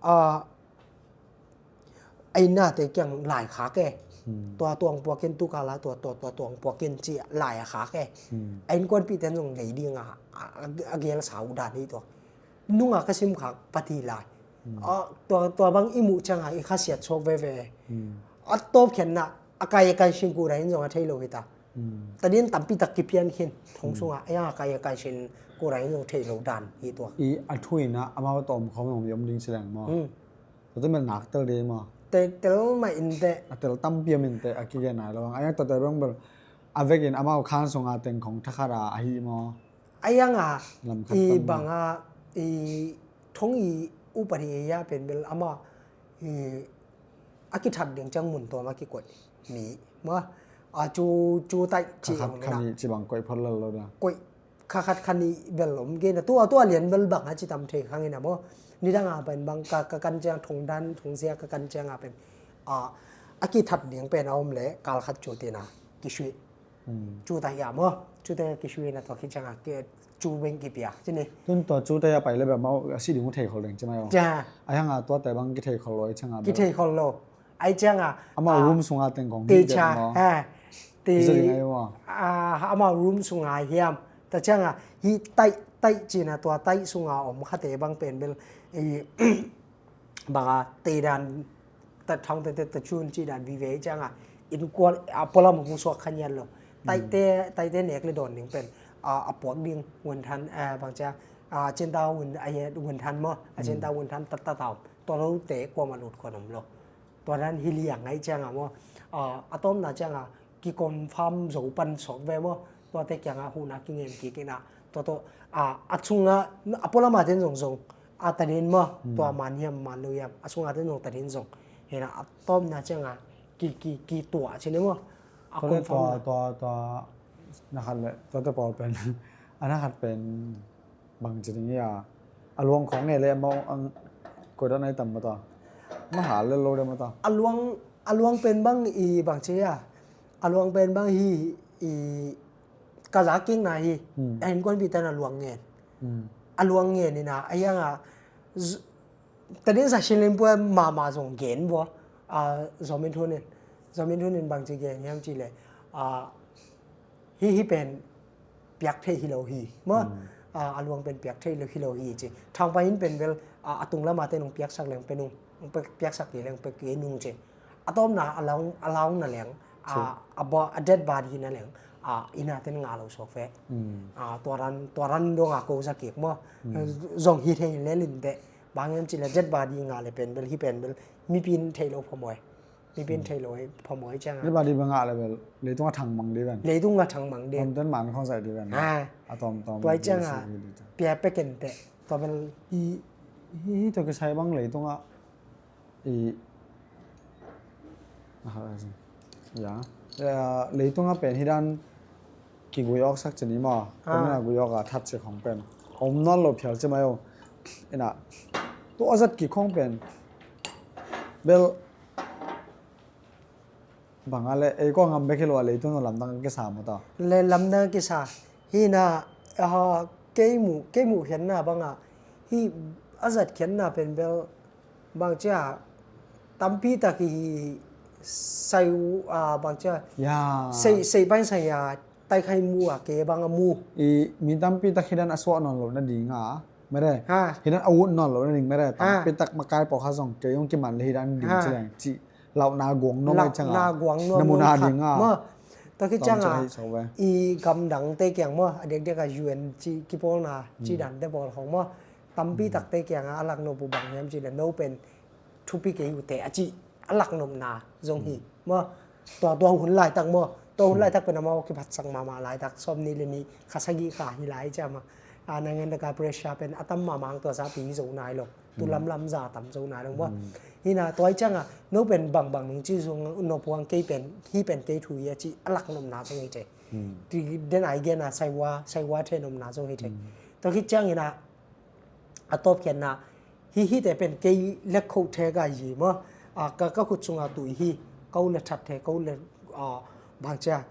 a, a innate kiang lai khak e. Tua tuang puakin tukala tua, tua, tua tuang puakin ci lai a khak e. A innkuanpihten zong lei ding a, a, a gel sau dan hi tua. Nunga ka sim khak pati lai. A, tua, tua bang i muh ciang a i khasiat suak veve. A tawp khenna a kai a kai sin kuda in zong a thei lo hi ta. Tadin tampi tak kipian khin thong sunga a yang a kai a kai sin kuda in zong thei lo dan hi tua. I a thu ina amau tawm khawm om ding ci leng maw. Tua te mel nak tel de maw? Te, tel mah in te. A tel tampi om in te a kigen nai lo ang. A yang tua te bang bel a vekin amau khan sunga teng khong thakhat a ahi maw? A yang a i bang a i thong i upat hi a pen bel ama i a kithat ding ciang mun tuam a kikoih mi maw. A cu, cu taih ci khakhat khani ci bang koih phot lal lo da. Koih khakhat khani bel om kei na tua, tua lian bel bang a ci tam thei khang ina maw. Nidang a pen bang ka, ka kan ciang thong dan, thong sia ka kan ciang a pen. A, a kithat ding pen a om le kal khat cu tina kisui. Cu ta hiam maw. Cu ta kisui na tua khi ciang a ki, cu beng kipia. Ci ni. Tun tua cu ta hia pai le bel mau a si ding u thei khol ding ci mai o. A yang a tua te bang kithei khol lo i ciang a bel. Kithei khol lo. Ai ciang a, amau room sunga teng kong hi dek maw? Ti ca, ha. Ti, amau room sunga hiam. Ta ciang a, hi taih, taih cina tua taih sunga om khate bang pen bel, i, bang a, te dan, ta thang te, te, ta cun ci dan vive ciang a, innkuan, a polam hong suak khan yan lo. Taih te, taih te nek le dawn ding pen, a, a puak ding, wenthan, a, bang ciang, a, cinta wen, a, wenthan maw, a cinta wenthan, ta, ta, ta om. Tua lo te, kuama lut kuan om lo. Tua dan hi liang ai ciang a maw. A, a tawmna ciang a kiconfirm zo pan sawk ve maw. Tuate kiang a hun a kingen kik ina. Tua tawh a, a chung a, a pualama ten zong zong a tadin maw. Tua man hiam man lo hiam a sunga ten zong tadin zong. Hina a tawmna ciang a ki, ki, ki tua cin maw. A confirm tua, tua, tua na khat le, tuate pawl pen a na khat pen bang ci ding hi a, a luang khawng nge le amau ang koidan ai tam mata. Ma hal le lo de mata. A luang, a luang pen bang i bang ci a. A luang pen bang hi i ka za kik na hi. A innkuanpihte na luang ngen. A luang ngen ina a yang a tadin sa sin len pua mama zong gen bua. A, zomin thunin. Zomin thunin bang ci gen hiam ci le. A, hi, hi pen piak thei hi lo hi. Maw? A, a luang pen piak thei lo hi lo hi ci. Thangpa in pen bel, a, a tung lama te nung piaksak leng pen nung, piaksak hi leng pe kei nung ci. A tawmna a laung, a laung na leng, a, a, a dead body na leng, a, ina ten nga lo sok fe. A, tua ran, tua ran dong a ko za kik maw. Zong hi thei le lin te. Bang hiam ci le dead body nga le pen bel, hi pen bel, mipin thei lo phamoi. Mipin thei lo phamoi ciang a. Dead body bel nga le bel, leitung a thang mang di ven. Leitung a thang mang di. Tom ten man khong zai di ven. A tawm tawm. Tua ciang a, pia peken te. Tua bel i, i, i tua kisai bang leitung a i, a, ya. Leitung a pen hi dan kigui awk sak cin i maw. Tua mina gui awk a that ci khong pen om nawn lo phial ci mai o. Ina tua zat ki khong pen bel bang a le ei ko ngam bek hi lo a leitung lamdang kisa maw ta. Le lamdang kisa. Hina, a, kei muh, kei muh khiatna bangah, hih a zat khiatna pen bel bangcia tampi tak hi, sai uh, ah, bangcia, ya, sei, sei pain sai a, tai khai mu a, kei bang a mu. I mi tampi tak hi dan a suah nawn lo na ding a, mere. Ha. Hi dan a ut nawn lo na ding, mere. Ha. Tampi tak makai pawlkhat zong kei hong kiman le hi dan ding, ha, ci leng ci. Lauhna guang nuam, lauhna guang nuam, na mun a ding a. Maw. Tua khit ciang a, i gamdangte kiang maw, a diakdiak a U N ci kipawlna, ci dante pawl khong maw. Tampi takte kiang a, a laknop uh bang hiam cih leh no pen thupi kei uh teh a ci a laknopna zong hi. Maw. Tua, tua hun laitak maw. Tua hun laitak pen amau kiphatsak mahmah laitak, sawm nih le nih, kha sagih kha hi lai ciang a. A, naingan taka pressure pen a tam mahmah, tua zapi hi zo nai lo. Tu lamlam za tam zo nai lo maw. Hi na, tua hi ciang a, no pen bangbang nung ci zong, no puang kei pen, hih pen kei thu hi a ci a laknopna zong hi thei. Ti den ai gen a, saiwa, saiwa thei nopna zong hi thei. Tua khit ciang hi na, a tawp khiatna, hih, hihte pen kei lekkhoh thei ka hi maw. A, ka, ka khut sunga tui hi, ko le that thei, ko le, a, bangcia,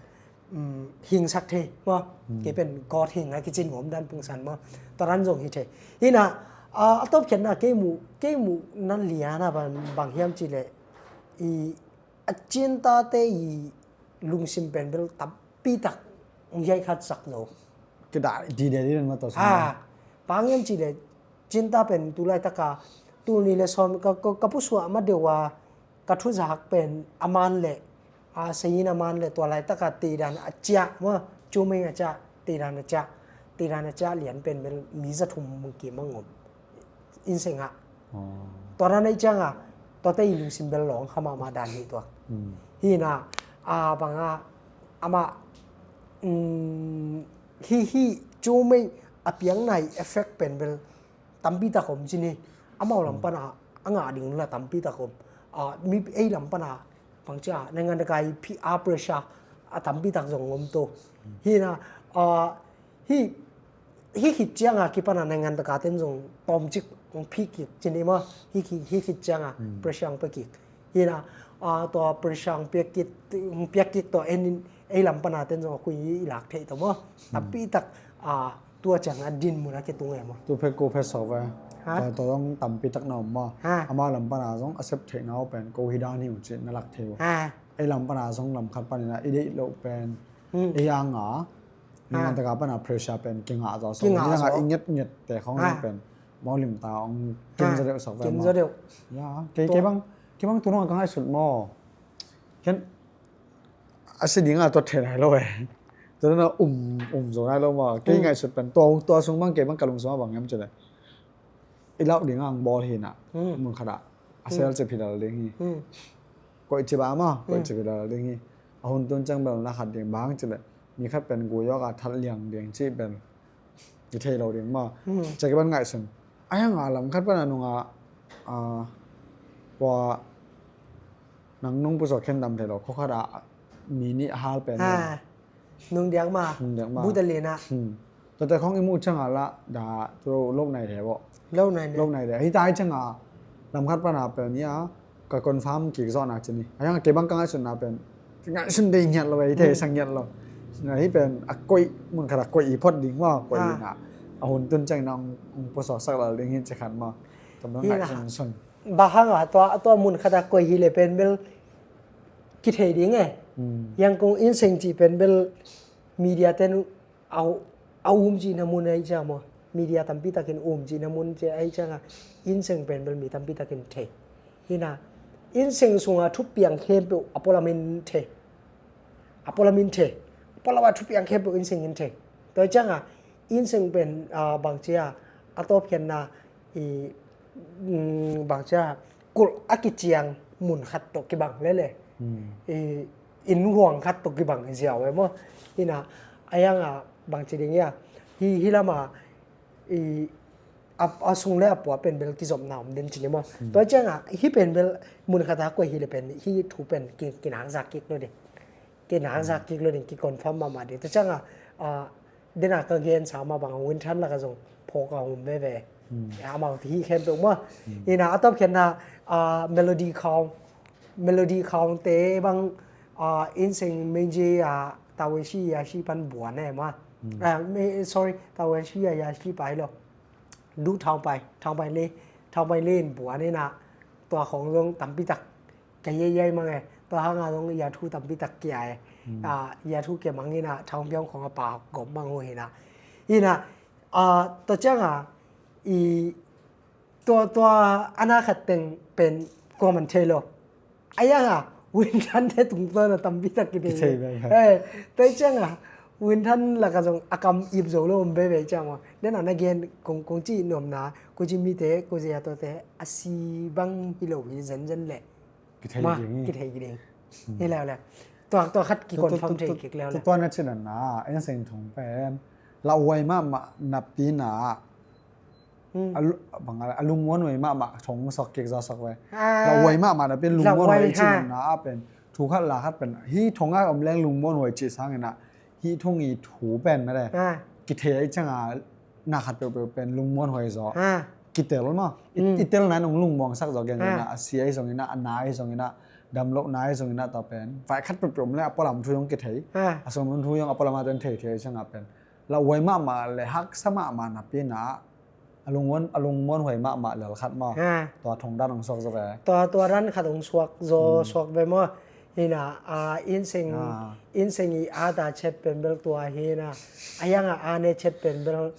um, hingsak thei maw. Kei pen God hing a kicin ngom dan pungsan maw. Tua dan zong hi thei. Hi na, a, a tawp khiatna kei muh, kei muh nan lian a bang, bang hiam cih leh, i, a cintate i lungsim pen bel tampi tak ngiai khat sak lo. Kita di de di ma to sa. Ha, bang hiam cih leh cinta pen tu laitak a, tul nih le sawm ka, ka, ka pusuah ma deuh a, ka thuzak pen a man le, a, sayin a man le, tua laitak a teidan a ciah maw, cumeng a ciah, teidan a ciah, teidan a ciah lian pen bel mi za thum kim a ngom. Inn seng ah. Tua dan a i ciang a, tuate i lungsim bel lawng kha mahmah dan hi tuak. Hi na, a, bang a, amah, um, hih, hih cumeng a piakna i effect pen bel tampi tak om ci ni. Amau lam pan a, a ngah ding la tampi tak om. A, mi ei lam pan a, bangcia, naingan taka i phi-, a pressure a tampi tak zong om to. Hi na, a, hih, hih khit ciang a kipan a naingan taka ten zong tawmcik hong phi kik ci ni maw. Hih khit, hih khit ciang a pressure hong pia kik. Hi na, a, tua pressure hong pia kik, hong pia kik tua en in, ei lam pan a ten zong a khui i lak theih to maw. Tampi tak, a, tua ciang a din mun a kitung e maw. Tu phe ko phe so ve. Ha? Tua, tua zong tampi tak na om maw. Ha? Ama lam pan a zong a sep theihna uh pen ko hi dan hi uh ci na lak thei uh. Ha? Ei lam pan a zong lam khat pan in a i deih loh pen. Hmm. Ei ang a. Naingan taka pan a pressure pen kingah zaw so. Kingah zaw. I nget nget te khong pen mau lim ta ong kin zaw deuh sok ve maw. Kin zaw deuh. Ya, kei, kei bang, kei bang tu nong a ka ngaihsut maw. Ken a si ding a tua thei nai lo e. Tua na um, um zo nai lo maw. Kei ngaihsut pen tua, tua sung bang kei bang ka lungsung a bang hiam cih leh, i lauh ding ang bawl hi na. Mun khat ah a sel cip hi lel ding hi. Koih cip a maw, koih cip hi lel ding hi. A hun tun ciang bel na khat ding bang cih leh, mi khat pen gui awk a that liang ding cih pen i thei lo ding maw. Cak i ban ngaihsun. A hiang a lam khat pan a nung a, a, tua nang nung pusuak khen dam thei lo. Khua khat a mi nih a hal pen. Ha. Nung diak ma. Nung diak ma. Buta lena. Hmm. Tua te khong i muh ciang a la da tu lo nai thei bo. Lo nai thei. Lo nai thei. Hi ta hi ciang a lam khat pan a pen ia ka confirm kik zawhna ci ni. A hiang kei bang ka ngaihsutna pen ngaihsun dei ngiat lo, i thei sang ngiat lo. Na hi pen a koih, mun khat a koih i phot ding maw, koih i na. A hun tun ciang na ong, ong pusuak sak lal ding hi ci khan maw. Ka bang ngaihsun sun. Bang hang a tua, tua mun khat a koih hi le pen bel kithei ding e. Yang kong inn seng ci pen bel media ten a, a um cihna mun ahi ciang maw. Media tampi takin um cihna mun ci ahi ciang a inn seng pen bel mi tampi takin thei. Hi na, inn seng sunga thupiang khempeuh a pualam in thei. A pualam in thei. A pualam a thupiang khempeuh inn seng in thei. Tua hi ciang a inn seng pen, a, bang ci a, a tawp khiatna i, mm, bang ci a, kulh a kiciang mun khat tawh kibang lele. I, inn huang khat tawh kibang ziau e maw. Hi na, a hiang a bang ci ding ia. Hi, hi lam a, i, a, a sung le a pua pen bel kizopna om den ci ni maw. Tua ciang a, hi pen bel mun khat a koih hi le pen, hi thu pen ki, kinang zak kik lo ding. Kinang zak kik lo ding, ki confirm mahmah ding. Tua ciang a, a, den a ka gen sa mah bang a win than lak a zong phawk a um veve. A, amau ti hi khempeuh maw. Hi na, a tawp khiatna, a, Melody Khawng. Melody Khawng te bang, a, inn seng meiji a, tawei si a, si pan buan e maw. Ah, sorry, ตะวันเฉียงใต้ เฉียงใต้ lo. Du ทางไป ทางไปเลย ทางไปเลย buan ina. Tua khong zong tampi tak ka yei yei mang e. Tua hanga zong yathu tampi tak kia e. Ah, yathu kia mang ina, Thang Piang khong a pa gom mang hu hina. Ina, ah, tua cianga i tua, tua ana khat teng pen kua man thei lo. A yanga Win Than te tungtawn a tampi tak kithei. Kithei ve. Eh, tua cianga Win Than laka zong a kam ip zo lo om veve ciang wa. Nena na gen kong, kong ci nuamna, ko ci mite, ko zia tote a si bang hi lo hi zenzen le. Kithei ma, ding hi. Kithei ding. Hi leu leu. Tua, tua khat ki confirm thei kik leu leu. Tua na cina na, en seng thong pen. Lauhuai mahmah napi na. A lu-, bang a, a lungmuanhuai mahmah thong sok kik zaw sok ve. Lauhuai mahmah napi lungmuanhuai cina na a pen. Thu khat la khat pen. Hi thong a om leng lungmuanhuai ci sangina. Hi thong i thu pen na le. Kithei ai cianga na khat peuhpeuh pen lungmuanhuai zaw. Kitel maw. I, i tel nai nong lungmuangsak zaw gen ina, a sia i zongina, a na i zongina, damloh na i zongina tua pen. Vai khat peuhpeuh om le a pualam thu zong kithei. A sunglam thu zong a pualam a ten thei thei ai cianga pen. Lauhuai mahmah le haksa mahmah napi na a lungmuan, a lungmuanhuai mahmah lel khat maw. Tua thong dan hong suak zaw ve. Tua, tua dan khat hong suak zaw suak ve maw. Hina, a, inseng, inseng i a ta chet pen bel tua hina. A yanga a ne chet pen bel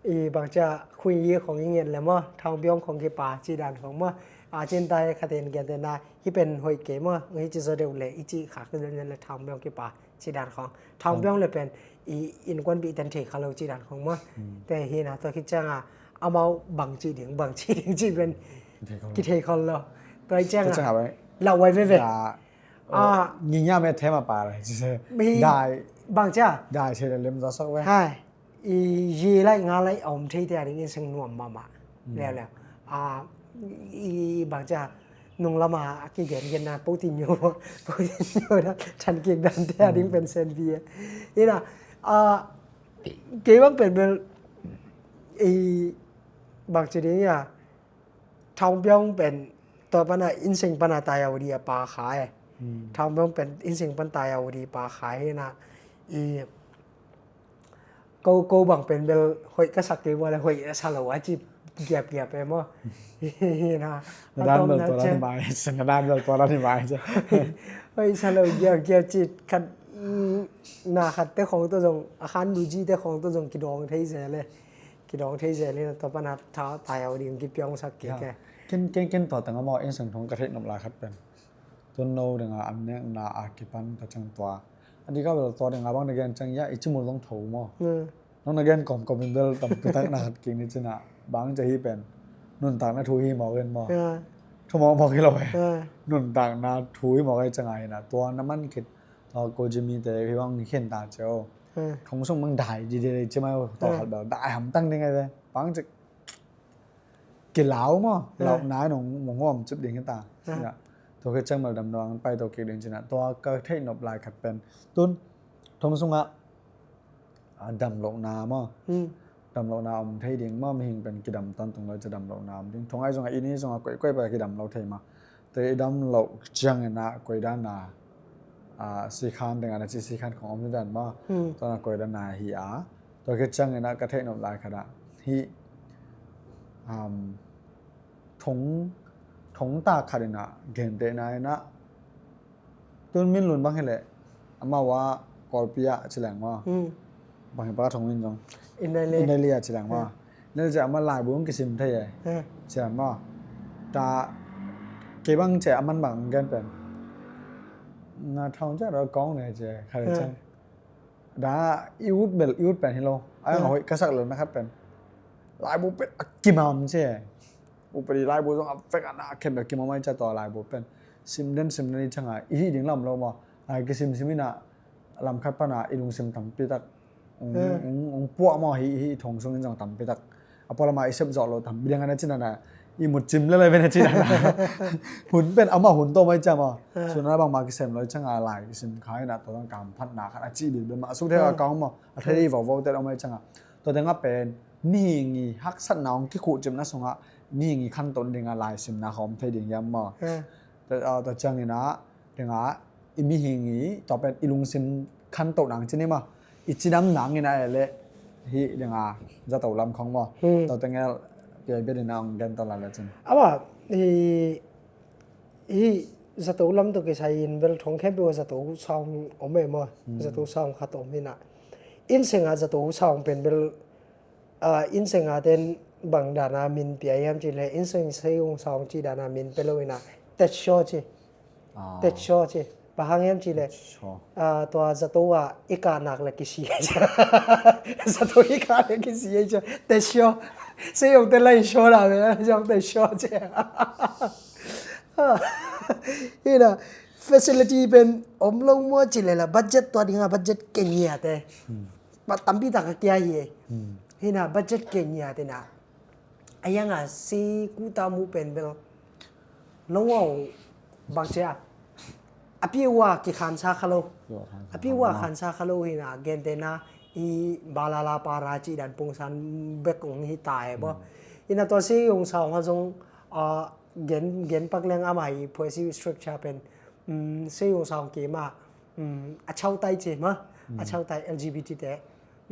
i bangcia khui yi khong i ngen le maw. Thang Piang khong kipa ci dan khong maw. A cin ta he khaten gen te na hi pen hoih kei maw. Hi ci zaw deuh le i ci khak ngen le Thang Piang kipa ci dan khong. Thang Piang le pen i innkuanpih ten thei kha lo ci dan khong maw. Te hina tua khit cianga amau bang ci ding, bang ci ding ci pen kithei khol lo. Tua cianga lauhuai veve. Nginya me thema pa le. Dai. Bang cia. Dai thei le lem zaw sok ve. Hai. I yi lai nga lai a om thei te a ding inseng nuam mahmah. Leu leu. A, i bang cia nung lama a kigen gen na po ti nyo, po ti nyo na chan kik dan te a ding pen sen bi e. Ina, a, kei bang pen bel, i bang ci ding ia, Thang Piang pen tua pana inseng pana tai au di a pa kha e. Thang Piang pen inseng pan tai au di pa kha e na. I Ko, ko bang pen bel hoih ka sak kei bua le hoih a sa lo a ci giap giap e maw. Hina. Na dan bel tua dan hi mai, na dan bel tua dan hi mai. Hoih sa lo giap giap ci khat, na khat te khong to zong, a khan du ji te khong to zong kidong thei ze le. Kidong thei ze le na to pana tha tai au ding kipiang sak kei ke. Ken, ken, ken tua tanga maw, inseng thong ka theih nop lai khat pen. Tun no dinga an nekna a kipan ka ciang tua. A dika bel tua dinga bang na gen ciang ia i cimul zong tho maw. Nong na gen kawmkawm in bel tampi tak na khat kik ni cina bang cia hi pen. Nuntakna thu hi mawk in maw. Thu mawkmawk hi lo e. Nuntakna thu hi mawk ai cianga hina tua na man khit. Tua ko Jimmy te hi bang khin ta cio. Thong sung bang dai di di ci mai tua khat bel dai hamtang ding ai ve. Bang cia kilau maw, lau nai nong mong om cip ding hi ta. Tua khi ciang mal damlo ang pai to kik ding cina. Tua ka theih nop lai khat pen. Tun, thong sungah, a, damlohna maw. Damlohna om thei ding maw, mihing pen kidam tan tung lo cia damlohna om ding. Thong ai zongah, i ni zongah, koikoi pa kidam lo thei maw. Te i dam loh ciangin ah koi dan a, a, sikhan ding a na ci sikhan khong om hi dan maw. Tua na koi dan a hi a. Tua khit ciangin ah ka theih nop lai khat ah hih, um, thong, thong tak khat in ah gentehna in ah tun min lun bang hi leh amau a Kawlpi ah ci leng maw. Bang hi pa thong min zong. Indaili. Indaili ah ci leng maw. Indaili ci a man laibu hong kisim thei e. Ci leng maw. Ta kei bang ci a man bang gen pen. Nga thong ci a ro kong ne ci khat ciang. Da i ut bel, i ut pen hi lo. Ai nga hoih ka sak lo na khat pen. Laibu pen a kimam ci e. Upadi laibu zong a vek a na khem bel kimam ai ci a tua laibu pen. Sim den, sim den i ciang a. I hih ding lam lo maw. Ai kisim sim in ah lam khat pan a i lungsim tampi tak ong, ong, ong puah maw hi, hi thong sung in zong tampi tak. A pualam a i sep zawh lo tampi ding a na cina na. I mut cim lele ve na cina na. Hun pen amah hun tawh mai ciam a. Sun a bangmah kisem lo i ciang a lai kisim kha in ah tua zong kamphatna khat a cih bil bil mah a suk thei a kang maw. A thei i vauvaute lo mai ciang a. Tua ding a pen mihing i haksatna ong kikhuh cimna sungah mihing i khantoh ding a lai simna kha om thei ding hiam maw. Tua, tua ciangin ah ding a i mihing i tua pen i lungsim khantoh nang cin i maw. I cidam nang in a e le hi dinga zato lam khong maw. Hmm. Tawtengel piai bia dina ong gen tawh la le cin. Awa, i, i zato lam tawh kisai in bel thong khempeuh zato sawng om e maw. Hmm. Zato sawng khat om hina. Inn senga zato sawng pen bel, ah, inn senga ten bang dana min pia hiam ci le, inn seng seiyong sawng ci dana min pia lo hina. Tetshaw ci. Ah. Tetshaw ci. Bang hang hiam ci le. Tetshaw. Ah, tua zato ah i kahnak le kisi. Zato i kah le kisi. Tetshaw. Seiyong te lai shaw la me. Tetshaw ci. Hina, facility pen om lo maw ci le la, budget tua dinga budget kenya te. Hmm. Ba tampi tak a kia hi. Hmm. Hina, budget kenya te na. A yang a si kuta mu pen bel. Long wow bang cia. A pi wa ki khan sa kha lo. Yo, khan sa A pi kha wa lo. Khan sa kha lo hina, gen te na i balala para ci dan pung san bek ong hi ta e bo. Hmm. Hina tua seiyong sawng a zong, ah, gen, gen pak leng ama hi phuai si structure pen, um, seiyong sawng ki ma, um, a chau tai ci ma, a chau tai L G B T te,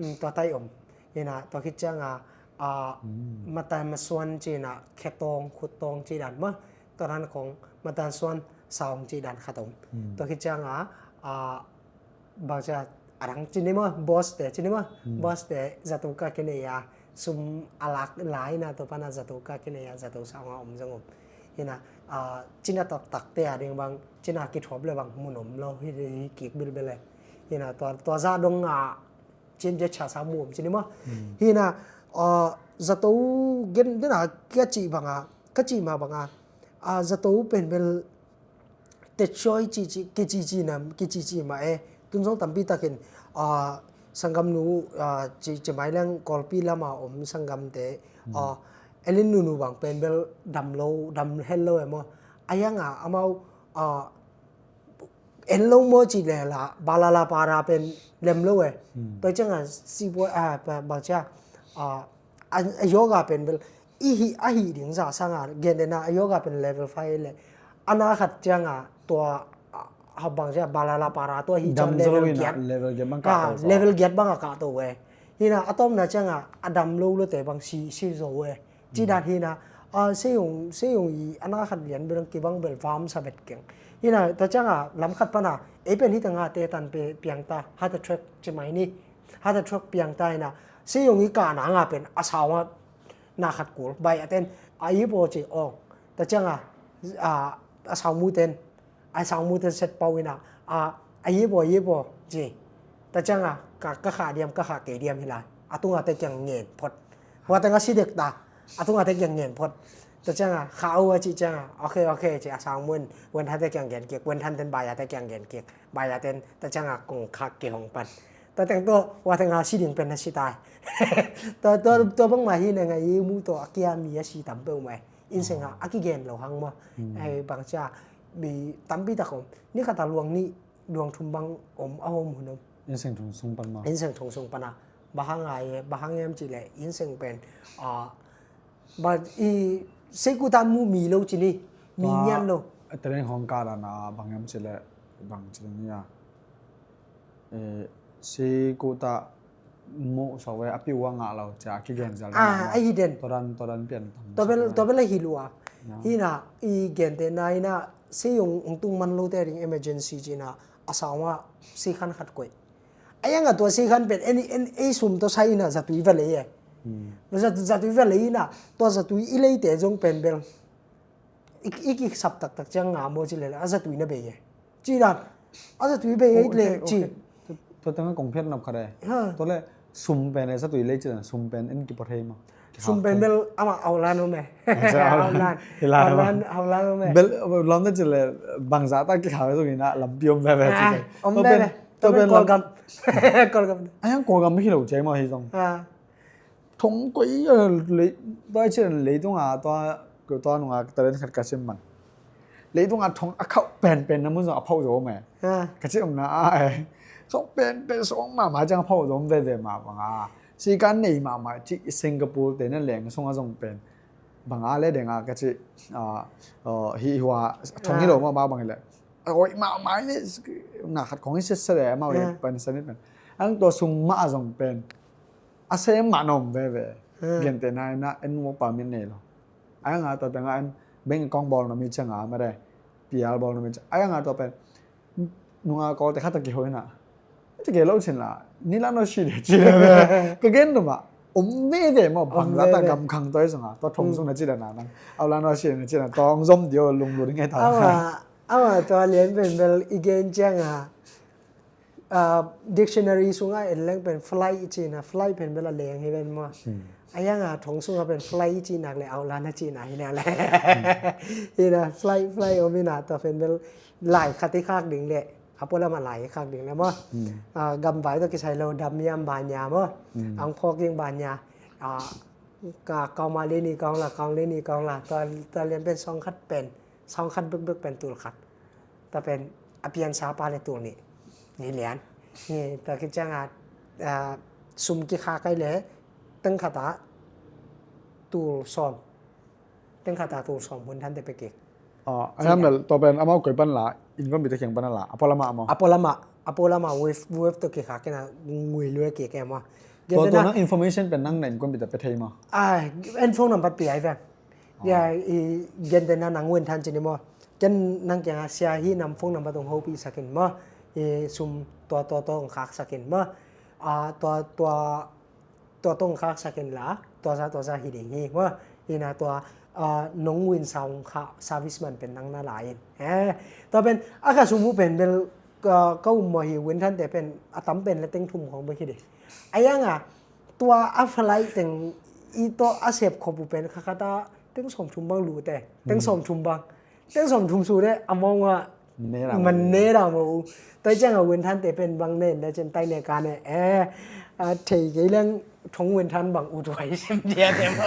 um, tua tai om. Hina, tua khit cianga, ah, matan masuan ci na, khetong, khutong ci dan ma, tua dan kong, matan suan, sawng ci dan khat om. Tua khit cianga, ah, bang cia a dang ci ni ma, boss te ci ni ma, boss te zato ka kinei a, sum a lak lai na tua pana zato ka kinei a, zato sawng a om zong om. Hina, ah, cina taktak te a ding bang, cina kithuap le bang mun om lo, hi, hi kik bilbel e. Hina, tua, tua za dong a, cin dia cha sa mu om ci ni ma. Hina, ah, zato gen, dena ka ci banga, ka ci ma banga, ah, zato pen bel Tetshaw ci ci, kici ci nam, kici ci ma e. Tun zong tampi takin, ah, sanggamnu, ah, ci, ci mai leng Kawlpi lama om sanggamte, ah, Elin nunu bang pen bel dam lo, dam hel lo e maw. A yang a, amau, ah, en lo maw ci le la, balala para pen lem lo e. Tua cianga, si bua, ah, ba, bang cia, ah, a, a yoga pen bel, i hi, a hi ding za sanga, gen dena, a yoga pen level five le. Ana khat cianga, tua, ah, ha bang cia, balala para, tua hi ciang level giat. Level giat bang ka, ah, level giat bang a ka to e. Hina, a tomna cianga, a dam lo lo te bang si, si zo e. Ci dan hina, ah, seiyong, seiyong i ana khat lian bel kibang bel vam sa bet keng. Hina, tua cianga lam khat pana, ei pen hi tanga te tan pe piang ta, heart attack ci mai ni, heart attack piang ta hina, seiyong i ka na nga pen, a sawa na khat kul, bai a ten, a i bo ci ong, tua cianga, ah, a sawa mu ten, a sangmu ten set pau ina, a, a yi bo, a yi bo, ci. Ta cianga, ka, ka kha diam, ka kha kei diam hi lai. A tunga te kiang ngen phot. Hua teng a si dek ta. A tunga te kiang ngen phot. Ta cianga, kha u a ci cianga, ok, ok, ci a sangmu in, wen ha te kiang gen kik, wen han ten baya te kiang gen kik, baya ten, ta cianga, kong kha kei hong pan. Ta teng to, hua teng a si ding pen a si tai. To, to, to bang ma hi na ngai mu to, a kia mi a si tam peu mai. Inn seng a, a kigen lo hang ma. Ai, bang cia, bi tampi tak om. Ni khat a luang nih, luang thum bang om, a om hun om. Inn seng thong sung pan ma. Inn seng thong sung pan a. Ba hang ai, ba hang em ci le, inn seng pen, a, ba i, sei ku ta mu mi lo ci ni, mi ngian lo. Teren hong ka dan a, bang em ci le, bang ci ni a. Eh, sei ku ta mu so we a piu a ngah lo, cia a kigen zel. Ah, a hi den. Todan, todan pian tam. Tobel, tobel a hi lua. Hina, i gen te na ina, sei ong, ong tung man lo te ding emergency ci na, a sawa, sei khan khat koi. A yang a tua sei khan pen, en, en, ei sum to sai ina, zatui va lei e. Zat, zatui va lei ina, tua zatui i lei te zong pen bel. I, i ki sap tak tak ciang nga mo ci le, a zatui na bei e. Ci dan, a zatui bei e le ci. Tua tengah kong phiat nop khat e. Tua le, sum pen e zatui lei ci dan, sum pen en ki pot hei ma. Sum pen bel ama aulan om e. Aulan. Aulan, aulan om e. Bel, lam na ci le, bangza ta ki khawe zong ina, lampi om ve ve ci le. Om ve ve. Tua pen Kawlgam. Kawlgam. A yang Kawlgam hi lo ci ma hi zong. Thong koi, eh, lei, tua cian leitung a, tua, tua nung a, talent khat ka sim man. Leitung a thong a khauh pen pen na mun zong a phauh zo me. Ka ci om na a, eh. Khauh pen pen song ma ma ciang a phauh zo ve ve ma bang a. Si kan nei ma ma ci Singapore te na leng song a zong pen. Bang a le deng a ka ci, ah, oh, hi hua, thong hi lo ma ma bang le. A oi ma ma ni, na khat khong hi set set le, ma oi pan sa ni pen. Ang tua sung mah a zong pen a sem mah na om veve. Gentehna in ah en work permit nei lo. A yang a tua teng a en bank account bawl na mi ciang a mare pial bawl na mi ciang a yang a tua pen nunga kawlte khat a kihoina. Ti kei lo cin la ni la no si de ci le ka gen duma om veve maw. Bang la ta gam khang toi zong a tua thong sung na ci da na nang au la no si na ci na tong zom dio lung lu ding ngai ta. Awa awa tua lian pen bel i gen ciang a dictionary sungah en leng pen fly i cina fly pen bel a leng hi ven maw. A yang a thong sungah pen fly i cinak le au la na cina hi leng le. Ina fly fly om ina tua pen bel lai khat i khak ding le a pualam a lai i khak ding le maw. Gamvai to kisai lo dam yam ba nya maw. Ang phawk ing ba nya. Ka kauma le ni kaung la kaung le ni kaung la tua lian pen song khat pen song khat bek bek pen tul khat. Tua pen a piansa pa le tul nih ni lian. Ni tua ki ciang a sum ki kha kai le teng khat a tul sawm. Teng khat a tul sawm hun than te pe kik. A yam le tua pen amau koi pan la in kon bi te kiang pan la a pualam a maw. A pualam a a pualam a wave wave to ki kha kena ngui lue ki ke maw. Tua tua nang information pen nang na in kon bi te pe thei maw. Ai en phone number pi ai ven. Ya i gente na nang wen than cini maw. Ken nang kianga sia hi nam phone number tong hopi sakin maw. I sum tua tua tua ong khak sakin maw. A tua tua tua tua ong khak sakin la tua za tua za hi ding hi maw. Ina tua nong win sa ong kha service man pen nang na la in. Tua pen a kha sum hu pen bel ka um maw hi win than te pen a tam pen le teng thum khong bek hi ding. A yang a tua a falai teng i to a sep khop u pen kha khat a teng sawm thum bang lu te teng sawm thum bang teng sawm thum su te a mong a man ne da mo u. Toi ciang a wen than te pen bang ne ne cen tai ne ka ne e a thei kei leng thong wen than bang u tuai sem dia te mo.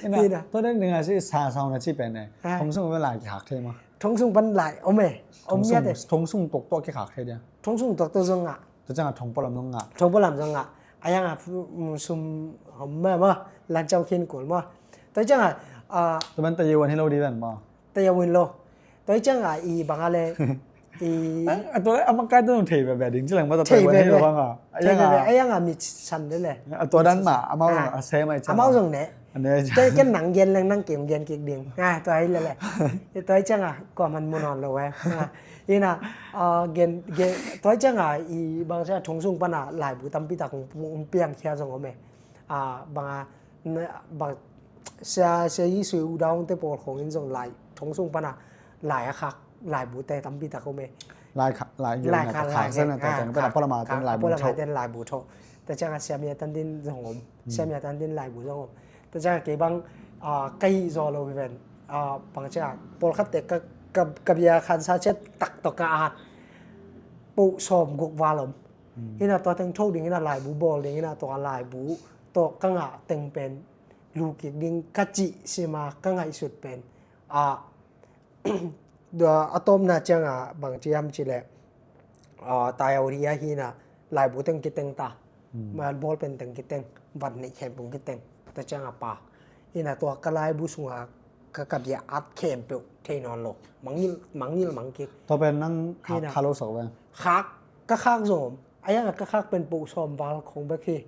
Ina to den ding a si sa sa na ci pen ne thong sung wen la ki hak thei ma. Thong sung pan lai om e om nia te. Thong sung tok to ki hak thei dia. Thong sung tok to zong a. Tua ciang a thong pualam zong ngah. Thong pualam zong ngah. A yang a sum hom ma ma lan cau khin kul ma. Tua ciang a tua man ta yewan hi lo di ban ma. Ta yewan lo. Tua ciang a i bang a le i a tua a makai tua thei ba ba ding cilang ma tua thei ba ba. A yang a mit san le le. A tua dan ma amau a se mai ciang. Amau zong ne. Tua ken nang gen leng nang kem gen kik ding. Tua hi le le. Tua ciang a kua man mu nawn lo e. Ina gen gen tua ciang a i bang sia thong sung pan a laibu tampi tak hong piang khia zong om e. Bang a bang sia sia i sui u daung te pawl khong in zong lai thong sung pan a lai a khak laibu te tampi tak om e. Lai kha lai lai kha lai kha sen na ta teng pena pala ma ten laibu tho. Ta ciang a siamia tan din zong om siamia tan din laibu zong om. Ta ciang a kei bang ka hi zaw lo hi ven. Bang ciang a pawl khat te ka bia khan sa ciat tak tawh ka at poh sawm guk val om. Ina tua teng tho ding ina laibu bawl ding ina tua laibu tawh ka ngah teng pen lu kik ding ka cih sima ka ngaihsut pen a tawpna ciang a bang ciam ci le tai au ri a hi na laibu teng kiteng ta. Bawl pen teng kiteng vat neih khempeuh kiteng ta ciang a pa ina tua ka laibu sunga ka ka bia at khempeuh thei nawn lo mangil mangil mangkik. Tua pen nang khak kha lo sak ve. Khak ka khak zong om a yang a ka khak pen poh sawm val khong bek hi.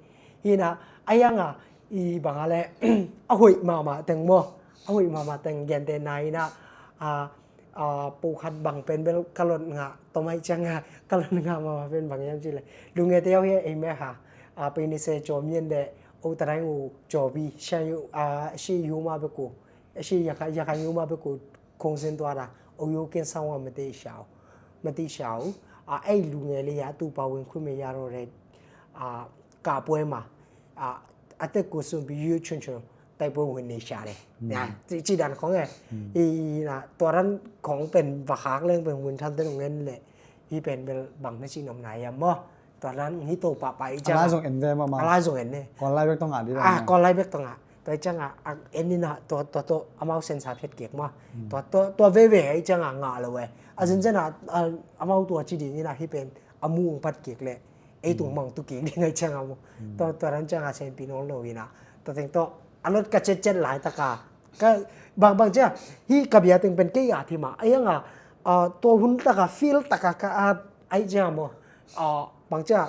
Hina a yang a i bang a le a hoih mahmah teng maw a hoih mahmah teng gente na ina a poh khat bang pen bel ka lot ngah tomaih ciang a ka lot ngah mahmah pen bang yam ci le. Lunge te au hi ei me ha a pe ni se cawm yen de o ta dai u cawbi sia yu a si yu ma be ku a si ya ka ya ka yu ma be ku คงเส้นตัวละโอโยเกนซาวมาเตชาวมาเตชาวอ่ะไอ้ลุงเอเลียตูปาวินคุเมยาโรเรอ่ะกาป่วยมาอ่ะอาเตกุสุนบิยูชุนชุนไตป่วยวินเนชาเลยนะจีดันของไงอีนะตัวนั้นของเป็นบักฮักเรื่องเป็นวินทันเต้นเงินเลยที่เป็นบางนาทีนมนายมอ Tua dan hi to papa i chang a lai zong en ve ma ma a lai zong en ne. Kon lai bek tong a di la. Kon lai bek tong a tua i chang a en ni na tua tua to amau sen sa phet kek ma. Tua to tua ve ve i chang a nga lo ve a zen zen a amau tua chi ding ina hi pen a mu ung pat kek le ei tung mang tu kek ding i chang a mu. Tua tua dan chang a sen pi nong lo ina tua teng to a lot ka chet chet lai taka ka bang bang chia hi ka bia teng pen kei a thi ma a yang a tua hun taka feel taka ka a ai chia mo. bangcia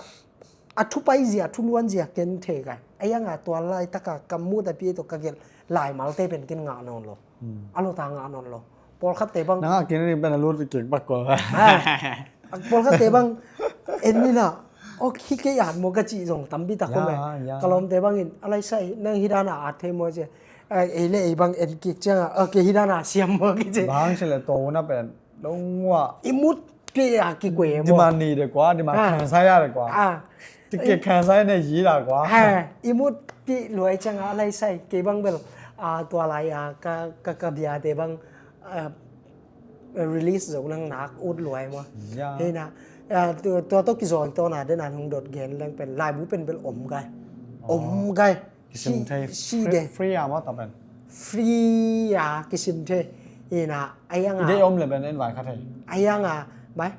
a thu paizia, a thu luanzia ken thei kai. A ianga tua laitaka ka mut a pi tawh ka gelh laimalte pen ken ngah nawn lo. A lota ngah nawn lo. Pawlkhatte bang nanga ken ni pen a lut kik bak ko. Pawlkhatte bang en nina, ok, hi kei at maw ka cih zong tampi tak om e. Ka lawmte bangin a laisai nang hi dana at thei maw ci. Ei le ei bang en kik cianga, ok, hi dana siam maw ki ci. Bang sile to una pen lungua i mut pi a kikue maw. Demand ni de kua, demand khansai a de kua. Tikek khansai ne yi da kua. I mut pi luai cianga a laisai kei bang bel a tua lai a ka ka ka biate bang release zo nang nak ut luai maw. Hina tua tawh kizawn tawna dena hong dot gen leng pen laibu pen bel om gai. Om gai. Kisim thei. Si de. Free a maw ta pen. Free a kisim thei. Ina ayanga. Ide om le pen en vai kha thei. Ayanga mai.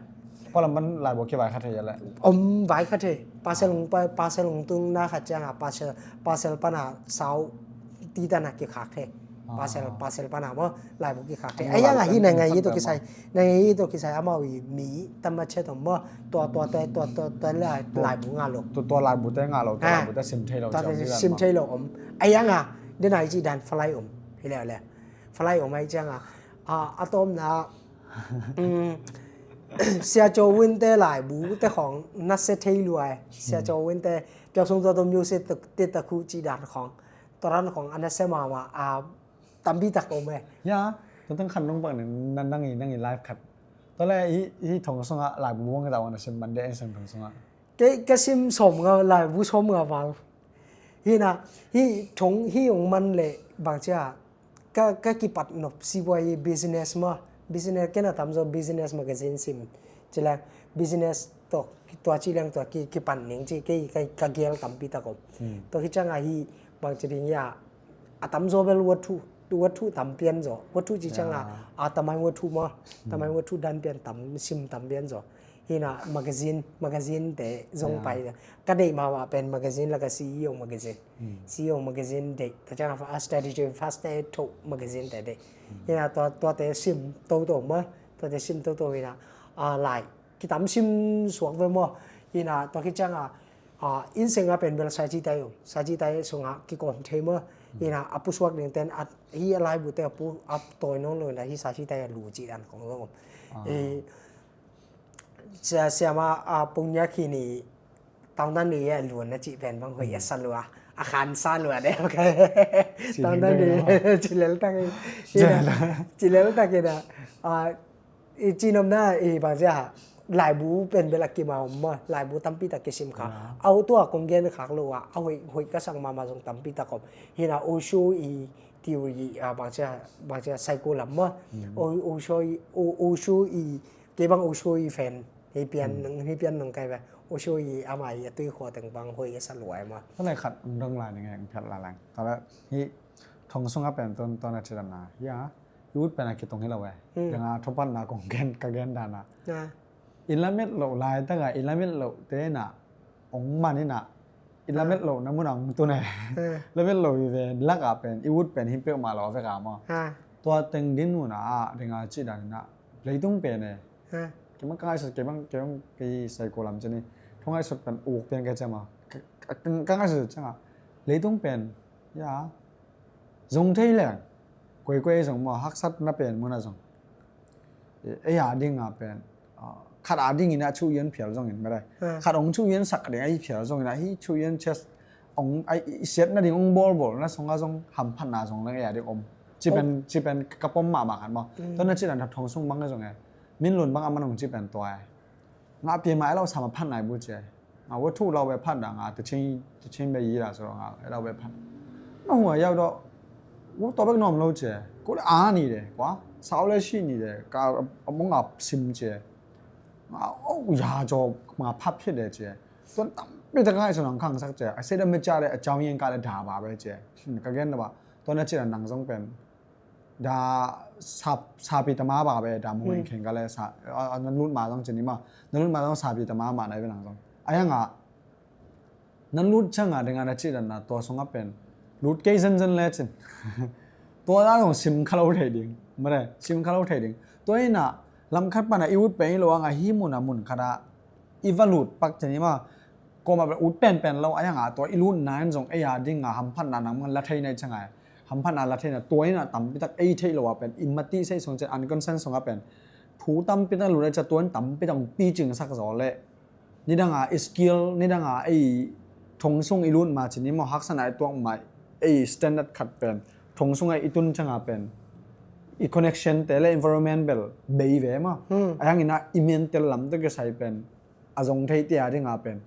Palam ban laibu ki vai kha thei le. Om vai kha thei. Parcel ung pa parcel ung tung na kha cianga parcel parcel pana sau ti tana ki khak thei. Parcel parcel pana maw laibu ki khak thei. Ayanga hi na ngai hi to kisai. Nang i to kisai amau i mi tamma chet om maw tua tua te tua tua tua laibu ngah lo. Tua tua laibu te ngah lo, tua laibu te sim thei lo. Tua te sim thei lo om. Ayanga dena i ci dan falai om. Hi le le. Falai om ai cianga a tomna Sia Cho Win te laibu te khong na se thei luai. Sia Cho Win te piau sung tua to music te ta khu ci dan khong. Tua ran khong ana se mama a tampi tak om e. Ya, tua teng khan nong bang nang nang i nang i live khat. Tua le i i thong sunga laibu buang ka dawana sim man de en sang thong sunga. Ke ka sim som nga laibu som nga val. Hina hi thong hi ong man le bang cia ka ka kipat nop si bua i business ma business kena tamzo business magazine sim. Cila business tok tua ci leng tua ki kipan ning ci ke ka ka gial tampi tak om. Tua hi cianga hi bang ci ding ya a tamzaw bel wathu wathu tam pian zaw wathu ci cianga a tamai wathu ma tamai wathu dan pian tam sim tam pian zaw. Hina magazine magazine te zong pai ka deih mama pen magazine laka C E O magazine C E O magazine deih ta cianga a strategy fast te tho magazine te deih. Hina tua tua te sim toto ma tua te sim toto hina a lai kitam sim suak ve maw. Hina tua hi cianga a, inn senga pen bel saci tai om, saci tai sunga kikawm thei maw. Hina a pusuak ding ten a hi a laibu te a pu a tawi nawn lo hina hi saci tai a lu ci dan kong zong om. Siama a pungnya khi ni taungtan ni a luan na ci pen bang hoi a sa lua a khan sa lua de. Taungtan ni ci lel tak ci lel tak ina a i cinomna i bangzia laibu pen bel a kima om maw laibu tampi tak kisim kha. Au tua kong gen khak lo a a hoih hoih ka sang mama zong tampi tak om. Hina Osho i theory a bangzia bangzia psycho lam maw. Osho i Osho i kei bang Osho i fan hei pian hei pian nong kai ba Osho i ama i a tui khua teng bang hoih a sa luai maw. Tua lai khat ong dong lai ning eng phiat lai lang tua la hi thong sunga pen ton ton a ci lam na hi a. I ut pen a kitung hi lo e. Danga thupatna kong gen ka gen dana i lamet loh laitaka i lamet loh tena ong man ina i lamet loh na muna ong tun e. Lamet loh i ve laka pen i ut pen hi peuhmah lo veka maw. Tua teng din muna a dinga cih dan ina leitung pen e. Keimah ka ngaihsut keimah keimah kei saiko lam cini thu ngaihsut pen uk pen ka cema ka ngaihsut canga leitung pen ya zong thei leng koikoi zong maw haksat na pen muna zong ei a dinga pen khat a dingin a chu ian phial zongin mara khat ong chu ian sak ding a hi phial zongin a hi chu ian chest ong ai siat na ding ong bol bol na songa zong hamphatna zong leng ei a ding om ci pen ci pen ka pom mahmah khat maw. Tona ci dan thong sung bang zong e min lun bang a man ong ci pen tua e. Nga pia ma elo sama phat nai bu ce. Nga wa thu lau be phat da nga te ching te ching be yi la so nga elo be phat. Ma hua yau do. Wu to bek nom lo ce. Ko le a ni de kwa. Sao le shi ni de. Ka among a sim ce. Nga o ya jo ma phat phit de ce. Ton tam pe ta kai so nang khang sak ce. A se da me cha de a chao yen ka le da ba be ce. Ka gen da ba. Tona ci dan nang zong pen. Da sap sapi tama ba be da mu eng kheng ka le sa a nan lut ma zong cini ma nan lut ma zong sapi tama ma nai be nang zong ayanga nan lut changa denga na ci dan na tua sunga pen lut kei zen zen le cin tua da zong sim kha lo thei ding mare sim kha lo thei ding tua ina lam khat pana i ut pen i lo anga hi mun a mun khat a I va lut pak cin i ma, koma bel ut penpen lo, a yang a tua i lut nain zong ei a ding a hamphatna nang man la thei nai ciang a, hamphatna la thei na tua in a tampi tak ei theih lo a pen i mati sei sung cin unconscious sung a pen thu tampi tak lut a cia tua in tampi tak pi cing sak zaw le nidang a i skill, nidang a ei thong sung i lut ma cin i maw haksa na i tuak ma ei standard khat pen thong sung a i tun ciang a pen i connection te le environment bel bei ve ma. Hmm. A yang in a i mental lam te ke sai pen a zong thei tia ding a pen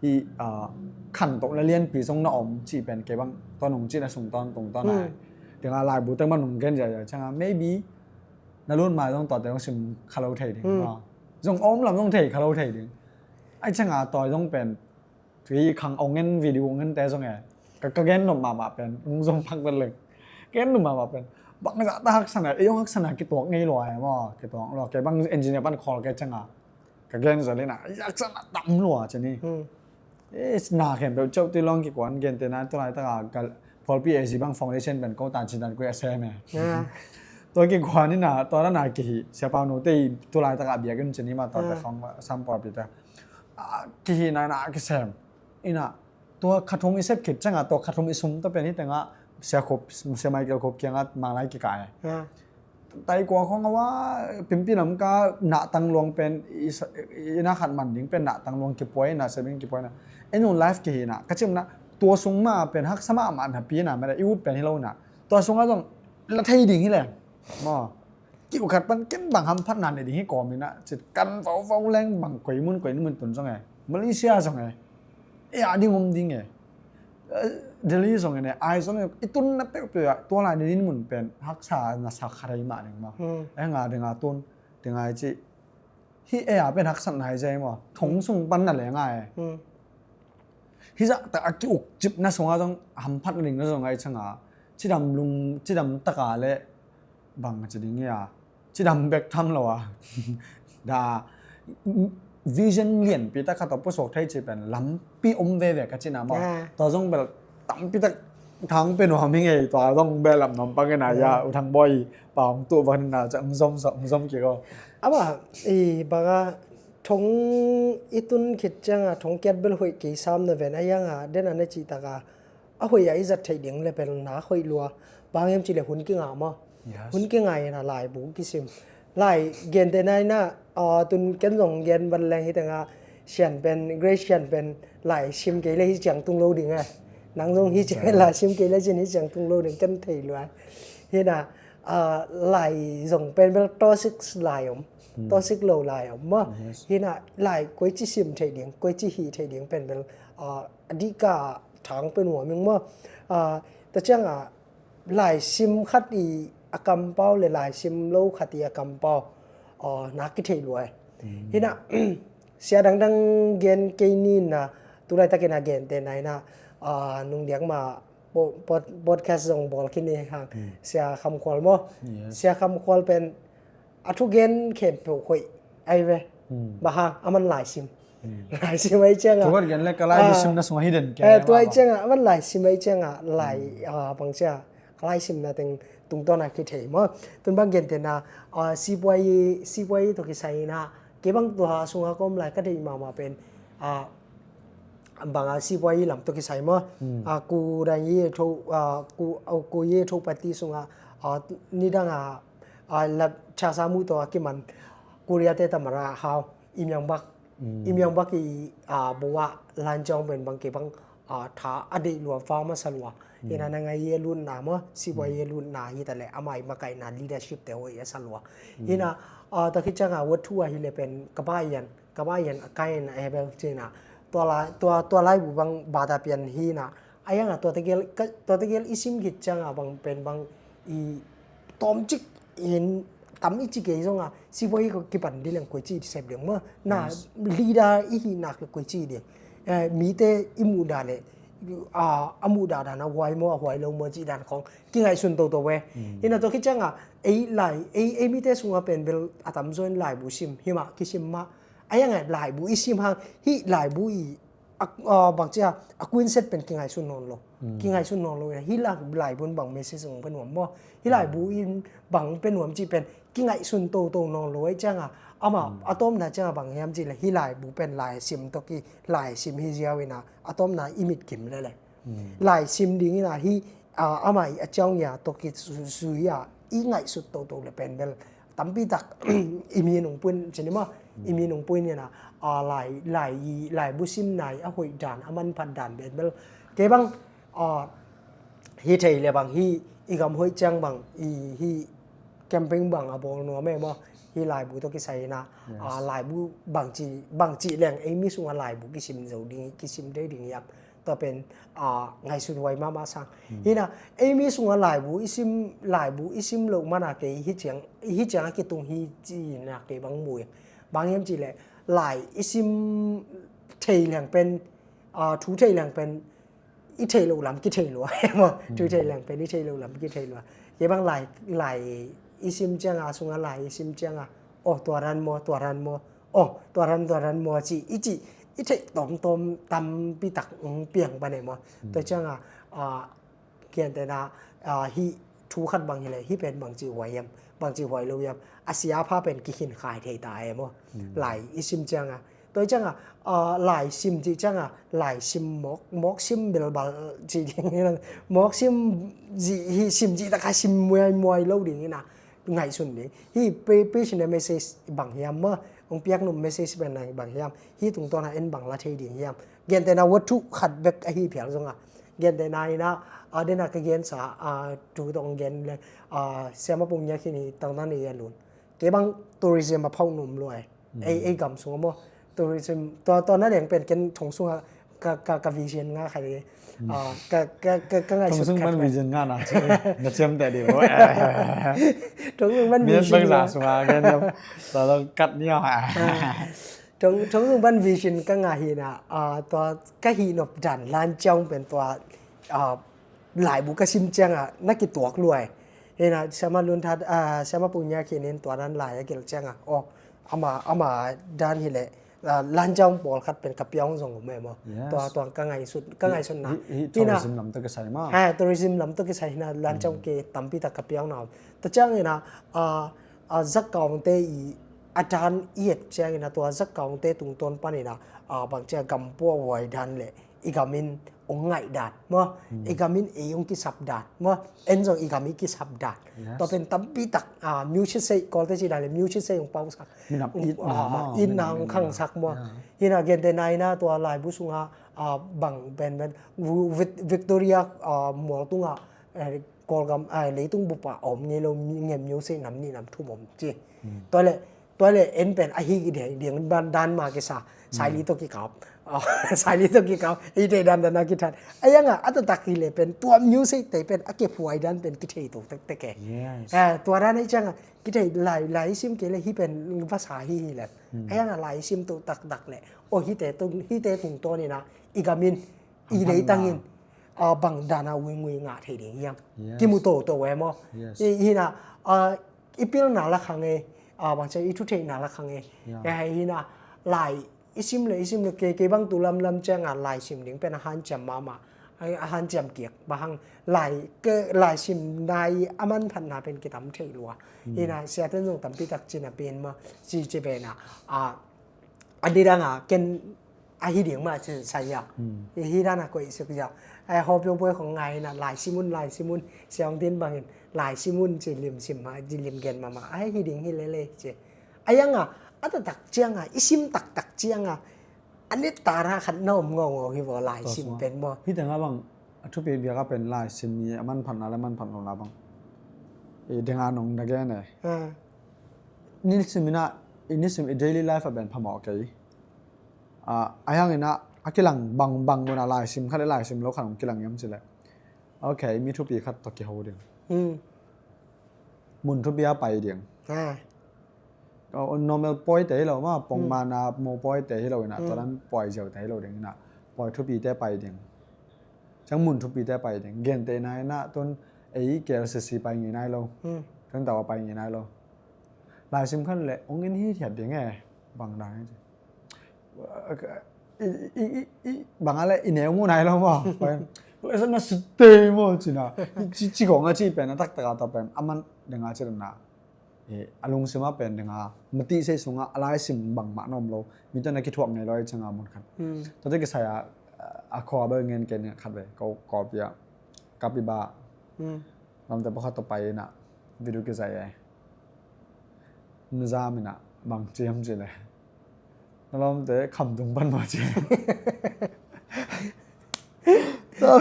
hi, ah, khan tok le lianpi zong na om ci pen ke bang tua nung ci na sung tawn tung tawn ai. Hmm. Ding a laibu te ma nung gen zia zia ciang a maybe na lut ma zong tua te zong sim kha lo thei ding. Hmm. Ah. Zong om lam zong thei kha lo thei ding. Ai ciang a tua zong pen tui khang ong ngen video ong ngen te zong e. Ka, ka gen nop mahmah pen ong zong phak vet leng. Gen nop mahmah pen bang za ta haksa na, e ong haksa na kituak ngei lua e maw, kituak lua ke bang engineer pan khol ke ciang a. Ka gen zo le na, yak sa na tam lua cin hi. Hmm. E, na khem peuh ceuh ti long kikuan gen te na, tu lai taka ka pawlpi A Z bang foundation pen ko ta cin dan kui a sem e. Ah. Tua kikuan i na, tua na na kihi, sia pau nu te i tu lai taka biak in cin hi ma tua te khong sam pawlpi te. Ah, kihi na na kisem. I na, tua khathum i sep khit ciang a, tua khathum i sum ta pen hi teng a, sia khup, sia Michael khup kiang a, mang lai kika e. Ah. Tai kua khong a wa, pimpi lam ka na tang luang pen, i sa, i na khat man ding pen na tang luang kipuai na, sebing kipuai na. E nu life kihi na, ka cim na, tua sung ma pen haksa mahmah na pi na, ma da i ut pen hi lo na. Tua sung a zong, la thei ding hi leng. Maw. Kiu khat pan ken bang hamphatna ne ding hi kawm in a, cit kan vauvau leng bang koi mun, koi mun tun zong e. Malaysia zong e. E a ding om ding e. Eh, Delhi zong e ne, ai zong e, i tun na peuh peuh a, tua lai ni din mun pen, haksa na sa kha rei mah ding maw. Hmm. E nga ding a tun, ding a i ci. Hi e a pen haksa nai zai maw. Thong sung pan na leng a e. Hmm. Hi zah tak a ki uk cip na sung a zong, hamphat na ding na zong a i ciang a. Cidam lung, cidam tak a le, bang ci ding hi a, cidam bek tham lo a. Da, vision lianpi tak khat tawh pusuak thei ci pen lampi om veve ka cina maw. Ah. Tua zong bel tampi tak thang pe nuam hi ngei, tua zong bel lam nuam pang ina ya, ah, U Thang Bawi, pa hong tuh van ina, ca hong zom, hong zom kik aw. Ama, i banga thong i tun khit cianga, thong kiat bel hoih kei sam na ven a ianga, den a na cih taka, a hoih a i zat theih ding le pel na hoih lua. Bang hiam cih le hun kinga maw? Yes. Hun kinga in a laibu kisim. Lai gente na ina, ah, tun ken zong gen ban leng hi tenga, sian pen, Grace sian pen, lai sim kei le hi ciang tung lo ding e. Nang zong hi ciang, lai sim kei le cin hi ciang tung lo ding ken thei lua. Hi na, ah, lai zong pen bel tosik lai om. Hmm. Tosik lo lai om maw? Yes. Hi na, lai koi ci sim thei ding, koi ci hi thei ding pen bel, ah, a dih ka thang pen hua ming maw? Ah, ta ciang a, lai sim khat i a kampau le lai sim lo khat i a kampau, ah, na kithei lua e. Hmm. Hi na, sia dangdang gen kei ni na, tu lai takin a gen te na hi na, ah, nung diak ma, po-, pod-, podcast zong bawl khin ni hang. Hmm. Sia Kham Khual maw? Yes. Sia Kham Khual pen, a thugen khempeuh hoih ai ve. Hmm. Bang hang, aman laisim. Hmm. Laisim ai cianga. Thugen gen le ka lai, ah, sim na sung a hidden ke, eh, tua ai cianga, aman laisim ai cianga, lai, hmm, ah, bang cia, ka laisim na teng tungtawn a kithei maw. Tun bang gen te na, ah, sipuai, sipuai to kisai na, ke bang tua sunga kom lai ka dei mama pen, ah, banga sipuai lam to kisai maw. Hmm. Ah, ku dang ye tho, ah, ku, ah, ku ye tho pati sunga, ah, nidang a, ah, la cha sa mu to a kiman Korea te tamara hau, i miang bak, mm, i miang bak i, ah, bawa lan jong ben bang ke bang, ah, tha a dei lua fa ma sa lua. Mm. Ina na ngai ye lun na maw, sipuai ye lun na hi ta le, amai ma kai na leadership te hoi a sa lua. Mm. Ina, ah, ta khit cianga wat thu a hi le pen ka ba yan, ka ba yan a kai na e bel cina. Tua la, tua, tua laibu bang bata pian hi na. A yang a tua tegel, ka, tua tegel i sim khit cianga bang pen bang i tom cik in tam i cik ei zonga, sipuai ko kipan di leng koi ci sep ding maw. Na, yes, leader i hi nak le koi ci ding. Eh, mite i muda le, a, a muda dan a huai maw, a huai lo maw ci dan khong. Kingaihsun toto ve. Mm. Ina tua khit cianga, ei lai, ei, ei mite sunga pen bel a tam zo in laibu sim, hi ma, kisim ma. A yang a laibu i sim hang, hi laibu i a, a, bang cia, a kuinset pen kingaihsun nawn lo. Hmm. Kingaihsun nawn lo. Hi lai, laibun bang message zong pe nuam maw. Hi laibu in bang pe nuam ci pen kingaihsun toto nawn lo. Ai cianga, Amah a tawpna ciangah bang hiam cih leh hih laibu pen laisim tawh ki, laisim hi ziau inah a tawpna i mit kim lele. Laisim ding inah hih, ah, amah i a ciang ia tawh ki zui ah i ngaihsut toto le pen bel tampi tak i mi nungpuin cin i maw, i mi nungpuin inah, ah, lai, lai, laibu simna i a hoih dan, a manphat dan pen bel kei bang, ah, hi thei le bang, hi i gam hoih ciang bang, i hi camping bang a bawl nuam e maw, hi laibu tawh kisai inah, ah, laibu bangci, bangci leng ei mi sungah laibu kisim zo ding, kisim thei ding hiam? Tua pen, ah, ngaihsut huai mahmah sang. Hinah ei mi sungah laibu i sim, laibu i sim loh mana kei hi ciang, hi ciang a kitung hi ci inah kei bang mu e. Bang hiam cih leh lai i sim thei leng pen, ah, thu thei leng pen i theih loh lam kithei lua e maw. Thu thei leng pen i theih loh lam kithei lua. Kei bang lai, lai i sim ciangah, a sungah lai i sim ciangah, oh, tua dan maw, tua dan maw, oh, tua dan, tua dan maw ci i ci i theih tawmtawm tampi tak piang pan e maw. Tua ciangah, ah, gentehna, ah, hih thu khat bang hileh hih pen bangci huai hiam, bangci huai lo hiam, a sia pha pen kikhin khai thei ta e maw. Lai i sim ciangah, tua ciangah, ah, laisim cih ciangah laisim mawk, mawk sim belbal cih ding inah, mawk sim zih, hih sim zih takah sim muaimuai lo ding inah ngaihsun ding. Hih pe, pe sin a message bang hiam maw, hong piak nop message pen bang hiam, hih tungtawn ah en bang la thei ding hiam? Gentehna wathu khat bek ahi phial zongah, gentehna inah, ah, dena ka gensa, ah, thu tawh gen le, ah, Siama Pung Ngia Khin hi tangtan i a lun. Kei bang tourism a phauh nuam lua e. Ei, ei gam sungah maw, tourism, tua, tua na leng pen ken thong sungah ka, ka, ka vision nga khat e. Ah, ka, ka, ka, ka ngaihsut khat. Thong sung ban vision nga na ciam, na ciam teh di maw. Thong sung ban vision nga. Sungah gen tua lo kat ni ah. Thong, thong sung ban vision ka ngah hinah, ah, tua ka hih nop dan Lanciaung pen tua, ah, laibu ka sim ciangah na kituak lua e. Hinah Siama Lun That, ah, Siama Pung Ngia Khin in tua dan lai a gelh ciangah, oh, ama, ama dan hileh, ah, Lanciaung pawlkhat pen ka piaung zong om e maw. Tua, tua ka ngaihsut, ka ngaihsutna. Hih, hih tourism lam tawh kisai maw. Ha, tourism lam tawh kisai hinah Lanciaung ke tampi tak ka piaungna om. Tua ciang inah, ah, ah, Zakaung te i a dan i et ciang inah tua Zakaung te tungtawn pan inah, ah, bangci a gam puahhuai dan le i gam in hong ngaih dan maw, i gam in ei hong kisap dan maw, en zong i gam i kisap dan. Tua pen tampi tak, ah, music sei, Kawlte cih dan le music sei hong pausak. Minam itna maw, itna hong khangsak maw. Hinah gentehna inah tua laibu sungah, ah, bang pen pen Vic-, Victoria, ah, mual tungah, eh, Kawlgam, ah, leitung bup ah a om ngei lo, ngen music nam nih nam thum om ci. Tua le, tua le en pen a hi ding, ding dan, dan mah kisa, saili tawh kikap. Ah, saili tawh kikap, ei te dan dan a kithat. A iangah a taktak hileh pen tua music te pen a kiphuai dan pen kithei tuk tektek e. Ah, tua dan a i ciangah kithei lai, lai sim kei le hih pen vasa hi hileh. A iangah lai sim tuk taktak le, oh, hihte tung, hihte tungtawn inah i gam in, i leitang in, ah, bang dan a uingui ngah thei ding hiam? Kimu toto e maw. Hinah, ah, i pilna la khang e, ah, bangci i thutheihna la khang e. Hinah lai i sim le, i sim le, kei, kei bang tu lamlam ciangah laisim ding pen a hanciam mahmah, a hanciam kik. Bang hang lai, laisimna i a manphatna pen kitam thei lua. Hinah siaten zong tampi tak cina pen maw, ci, ci pen ah, ah, a nidangah ken a hi ding mah ci sai a. Hi dan a koih suk ziau. Ai, hawpio puai khong ngai inah laisim un, laisim un, siaung din bangin laisim un ci lim sim mah, ci lim gen mahmah. Ai, hi ding hi lele ci. A iangah a taktak ciangah, i sim taktak ciangah a neta ra khat na om ngawngaw hi vaw laisim pen maw. Hih tengah bang a thupi biakah pen laisim i a manphatna le manphat lona bang i denga nong na gen e. Nisim inah, i nisim i daily life ah pen phamawh kei. Ah, a hiang inah a kilang bang, bang munah laisim khat le laisim lo khat hong kilang hiam cileh, ok, mi thupi khat tawh kiho ding. Mun thupi a pai ding. Normal pawite hi lo maw, pongmana mo pawite hi lo inah, tua dan pawi ziaute hi lo ding inah, pawi thupite pai ding. Ciang mun thupite pai ding. Gentehna inah tun ei K L C C pai ngei nai lo. Tun tawa pai ngei nai lo. Laisim khan le ong in hi thiat ding e. Bang dan e. I, i, i, i, bang a le i neu mu nai lo maw. Pai. Laisim na site maw cina. Ci, ci gong a ci pen a taktak a ta pen. A man deng a ci na. Eh, a lungsim ah pen ding a, matih sei sungah a laisim bangmah na om lo, mite na kithuak ngei lo i cianga mun khat. Hmm. Tua te kisai a, a khua bel ngen ken khat ve, ko, Kawlpi ah, Kapiba. Hmm. Lamte pakhat tawh pai inah, video kizai e. Nuzam inah, bang ciam ci le. Na lawmte khamtung pan maw ci. Tua,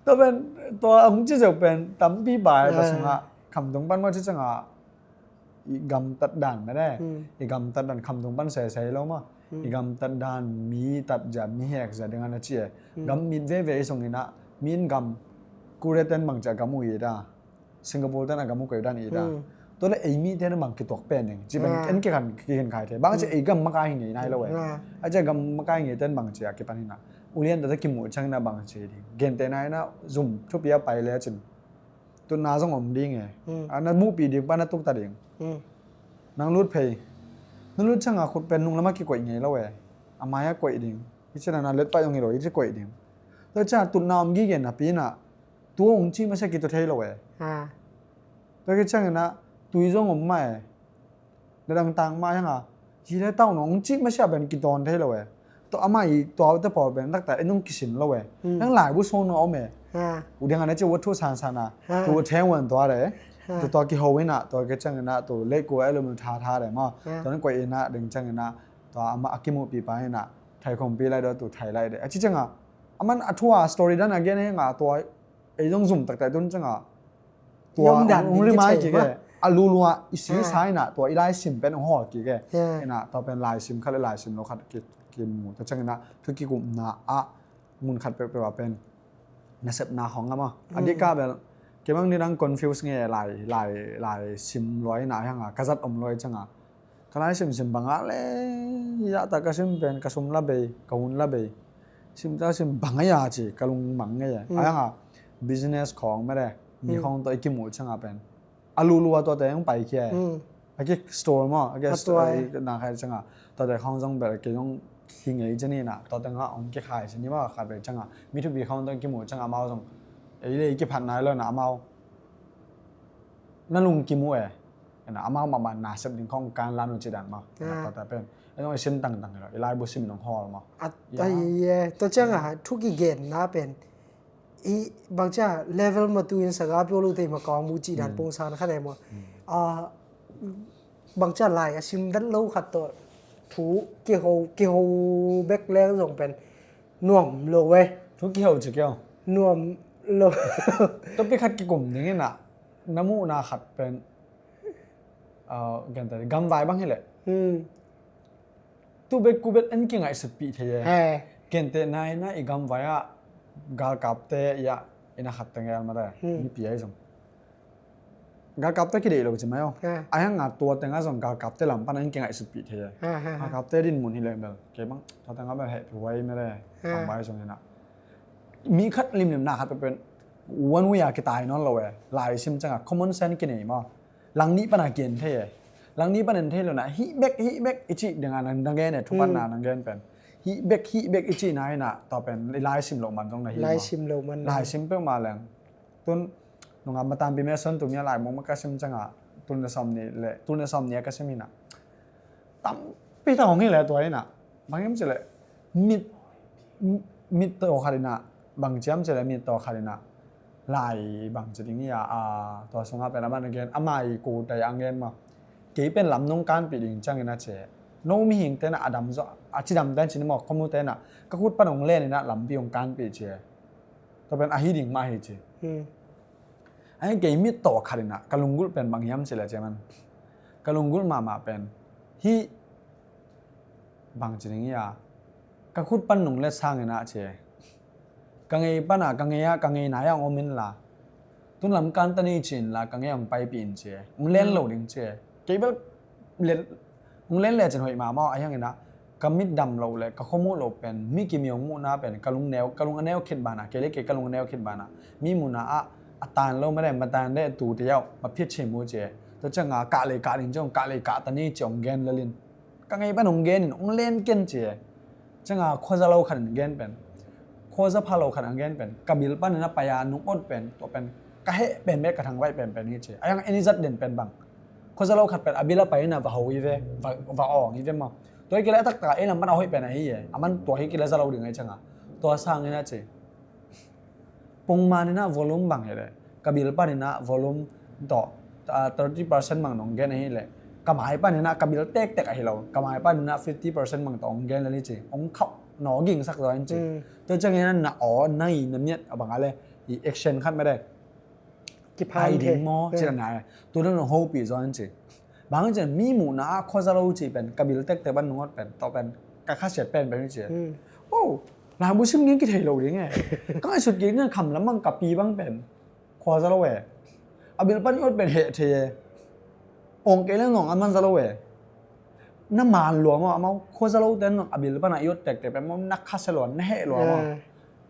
tua pen, tua hong ci zeu pen tampi bai, tua sungah khamtung pan maw ci ciangah i gamtat dan mene. Hmm. I gamtat dan khamtung pan sesei lo maw. Hmm. I gamtat dan mi tat zia, mi hek zia ding a na ci e. Hmm. Gam mit veve i sung inah, mi in gam Korea ten bang cia gam uh i da. Singapore ten a gam uh koi dan i da. Hmm. Tua le ei mite na bang kituak pen ding. Ci pen en kikhan kihin khai the. Bang ci ei gam makai hi ngei nai lo e. A ci gam makai ngei ten bang ci a kipan hi na. Ulian ta ta kimu ciang na bang ci ding. Gente nai na zum thupi a pai le cin. Tutna zong om ding e. Hmm. A na muhpi ding pa na tukta ding. Hmm. Nang lut phei. Nang lut ciang a khut pen nung lama kikoih ngei lo e. A mai a koih ding. I ci na na let pa zong i lo i ci koih ding. Tua ciang tutna om gige na pi na. Tua ung ci masa kitu thei lo e. Ha. Tua ki ciang inah tui zong om mah e. Na dang tang mah hiang a. Hi le tau nong cik masiah ben kitawn thei lo e. Tua amah i tua te pawl ben taktak e nong kisim lo e. Hmm. Nang laibu song na om e. Ha. U ding a na ci wut thu san san a. Ha. Tu theng wan tua de. Ha. Tu tua kiho inah, tua ki ciang inah, tu le ku e lu mun tha tha de maw. Ha. Tua nang koih inah, ding ciang inah. Tua amah a kimuhpi pa inah. Thai khompi lai do tu thai lai de. A ci ciang a. Aman a thu a story dan a gen hiang a tua. Ei zong zum taktak tun ciang a. Tua hong remind kik e. A lulua i si sa inah tua i laisim pen hong hawl kik e. Inah tua pen laisim khat le laisim lo khat ki, kimu. Tua ciang inah thu kikupna ah mun khat pekpek a pen nasepna khong a maw. A dik a bel kei bang nidang confuse nge lai, lai, laisim luai inah hiang a ka zat om luai ciang a. Ka laisim sim bang a le, i zahtak ka sim pen, ka sum la bei, ka hun la bei. Sim ta sim bang a ia ci, ka lung mang ngei a. Mm. A yang a business khawng mede, mi khawng tawh i kimuh ciang a pen. A lulua tuate hong pai kia. Mm. A ki store maw, a ki store na khai ciang a. Tuate khawng zong bel kei zong hi ngei ci ni na, tuate nga hong kikhai ci ni maw, khat bei ciang a. Mi thupi khawng tawh i kimuh ciang a amau zong. Ei le i kiphat nai lo na amau. Na lung kimuh e. Ena, amau mahmah nasep ding khong kan lan uh ci dan maw. Ena, tua ta pen. Ena, i sim tangtang hi lo. I laibu sim in hong hawl maw. Tua ciang a, thu kigenna pen. I bangcia level ma tu in saga pio lo te ma kawng mu ci dan pong san khat e maw. A, bangcia lai a sim dan lo khat tawh. Thu kiho, kiho bek leng zong pen. Nuam lo e. Thu kiho ci kiho. Nuam lo. Topic khat kikum ding ena. Na muhna khat pen. Ah, gente gamvai bang hi leh. Hmm. Tu bek ku bek en kingaihsutpih thei e. He. Gente nai na i gamvai ah galkapte i ah i na khat teng el mate. Hmm. Mipi ai zong. Galkapte kideih lo ci mai aw. He. Ai hang a tua teng a zong galkapte lam pan en kingaihsutpih thei e. He, he, he. Galkapte din mun hi leh bel. Kei bang tua teng a bel heh pi huai mate. He. Bang bai zong hi na. Mi khat limlim na khat pen. One way a kitai nawn lo e. Lai sim ciang a common sense kinei maw. Lang nih pana gen thei e. Lang nih pana en thei lo na, hih bek, hih bek, i cih ding a nang, nang gen e, thu pan na nang gen pen. Hih bek, hih bek, i cih na hi na, tua pen, i laisim lo man zong na hi. Laisim lo man na. Laisim peuh ma leng. Tun, nunga matan pi me son tu mi a lai mong ma ka sim ciang a, tun na som ni le, tun na som ni a ka sim hi na. Tampi ta hong hi le tua hi na. Bang hiam ci le mit, mit tawh khat in ah, bang ciam ci le mit tawh khat in ah, lai bang ci ding hi a, a, tua sungah pen a man a gen, a mai ko tai a gen maw. Kei pen lam nong kanpih ding ciangin a ci. No mihing ten ah a dam zaw, a cidam ten ci ni maw, khomu ten ah, ka khut pan hong len in ah lampi hong kanpih ci. Tua pen ahi ding mah hi ci. Hmm. Ahi kei mit tawh khat in ah, ka lunggulh pen bang hiam ci le ci a man. Ka lunggulh mahmah pen. Hih bang ci ding hi a, ka khut pan nong let sangin ah ci. Ka ngei pan a, ka ngei a, ka ngei nai a hong om in la. Tun lam kan ta ni ci in la, ka ngei hong paipih in ci. Hong len lo ding ci. Kei bel let, hong len le cin hoih mahmah, a hiangin ah, ka mit dam lo le, ka khuamuh lo pen, mi kim i hong muhna pen, ka lung neu, ka lung a neu khit ban a, kei le kei ka lung a neu khit ban a. Mi muna ah, a tan lo ma deh, ma tan deh, tu te yauh, ma phit cim uh ci. Tua ciang a, kah lei kah ding ciang, kah lei kah ta ni ci hong gen lel in. Ka ngei pan hong gen in, hong len ken ci. Ciang a khuaza lo khat in gen pen. Khuaza pha lo khat in gen pen. Ka bil pan in a pai a nung ot pen, tua pen. Ka heh pen bek ka thangvaih pen pen hi ci. A hiang en i zat den pen bang. Khua za lo khat pen a bil a pai in a va ho hi ve, va, va awng hi ve maw. Tua hi kei leh a taktak a ei lam pan a hoih pen ahi e. A man tua hi kei leh za lo ding ahi ciangin. Tua sangin a ci. Pongman in a volume bang hi leh, ka bil pan in a volume tawh, ah, thirty percent bang nong gen ahi leh, ka mai pan in a ka bil tektek ahi lo, ka mai pan in a fifty percent bang tawh hong gen lel hi ci. Hong khauh naw ging sak zaw in ci. Mm. Tua ciangin a na aw, na i, na miat a bang a leh, i action khat mah de. Kiphan ai ding the maw, mm, ci dan a. Tua dan hong hopih zaw in ci. Bang ci, mi muhna ah khua za lo ci pen, ka bil tektek bang nong ot pen, tua pen, ka khasiat pen pen ci. Mm. Oh, laibu sim gen kithei lo ding e. Ka ngaihsut kik ding a kham lam bang ka pi bang pen khua za lo e. A bil pan i ot pen heh thei e. Awng kei leng zong a man za lo e. Na man lua maw, amau khua za lo ten zong a bil pan a i ot tektek pen maw, na khasia lua, na heh lua maw. Eh.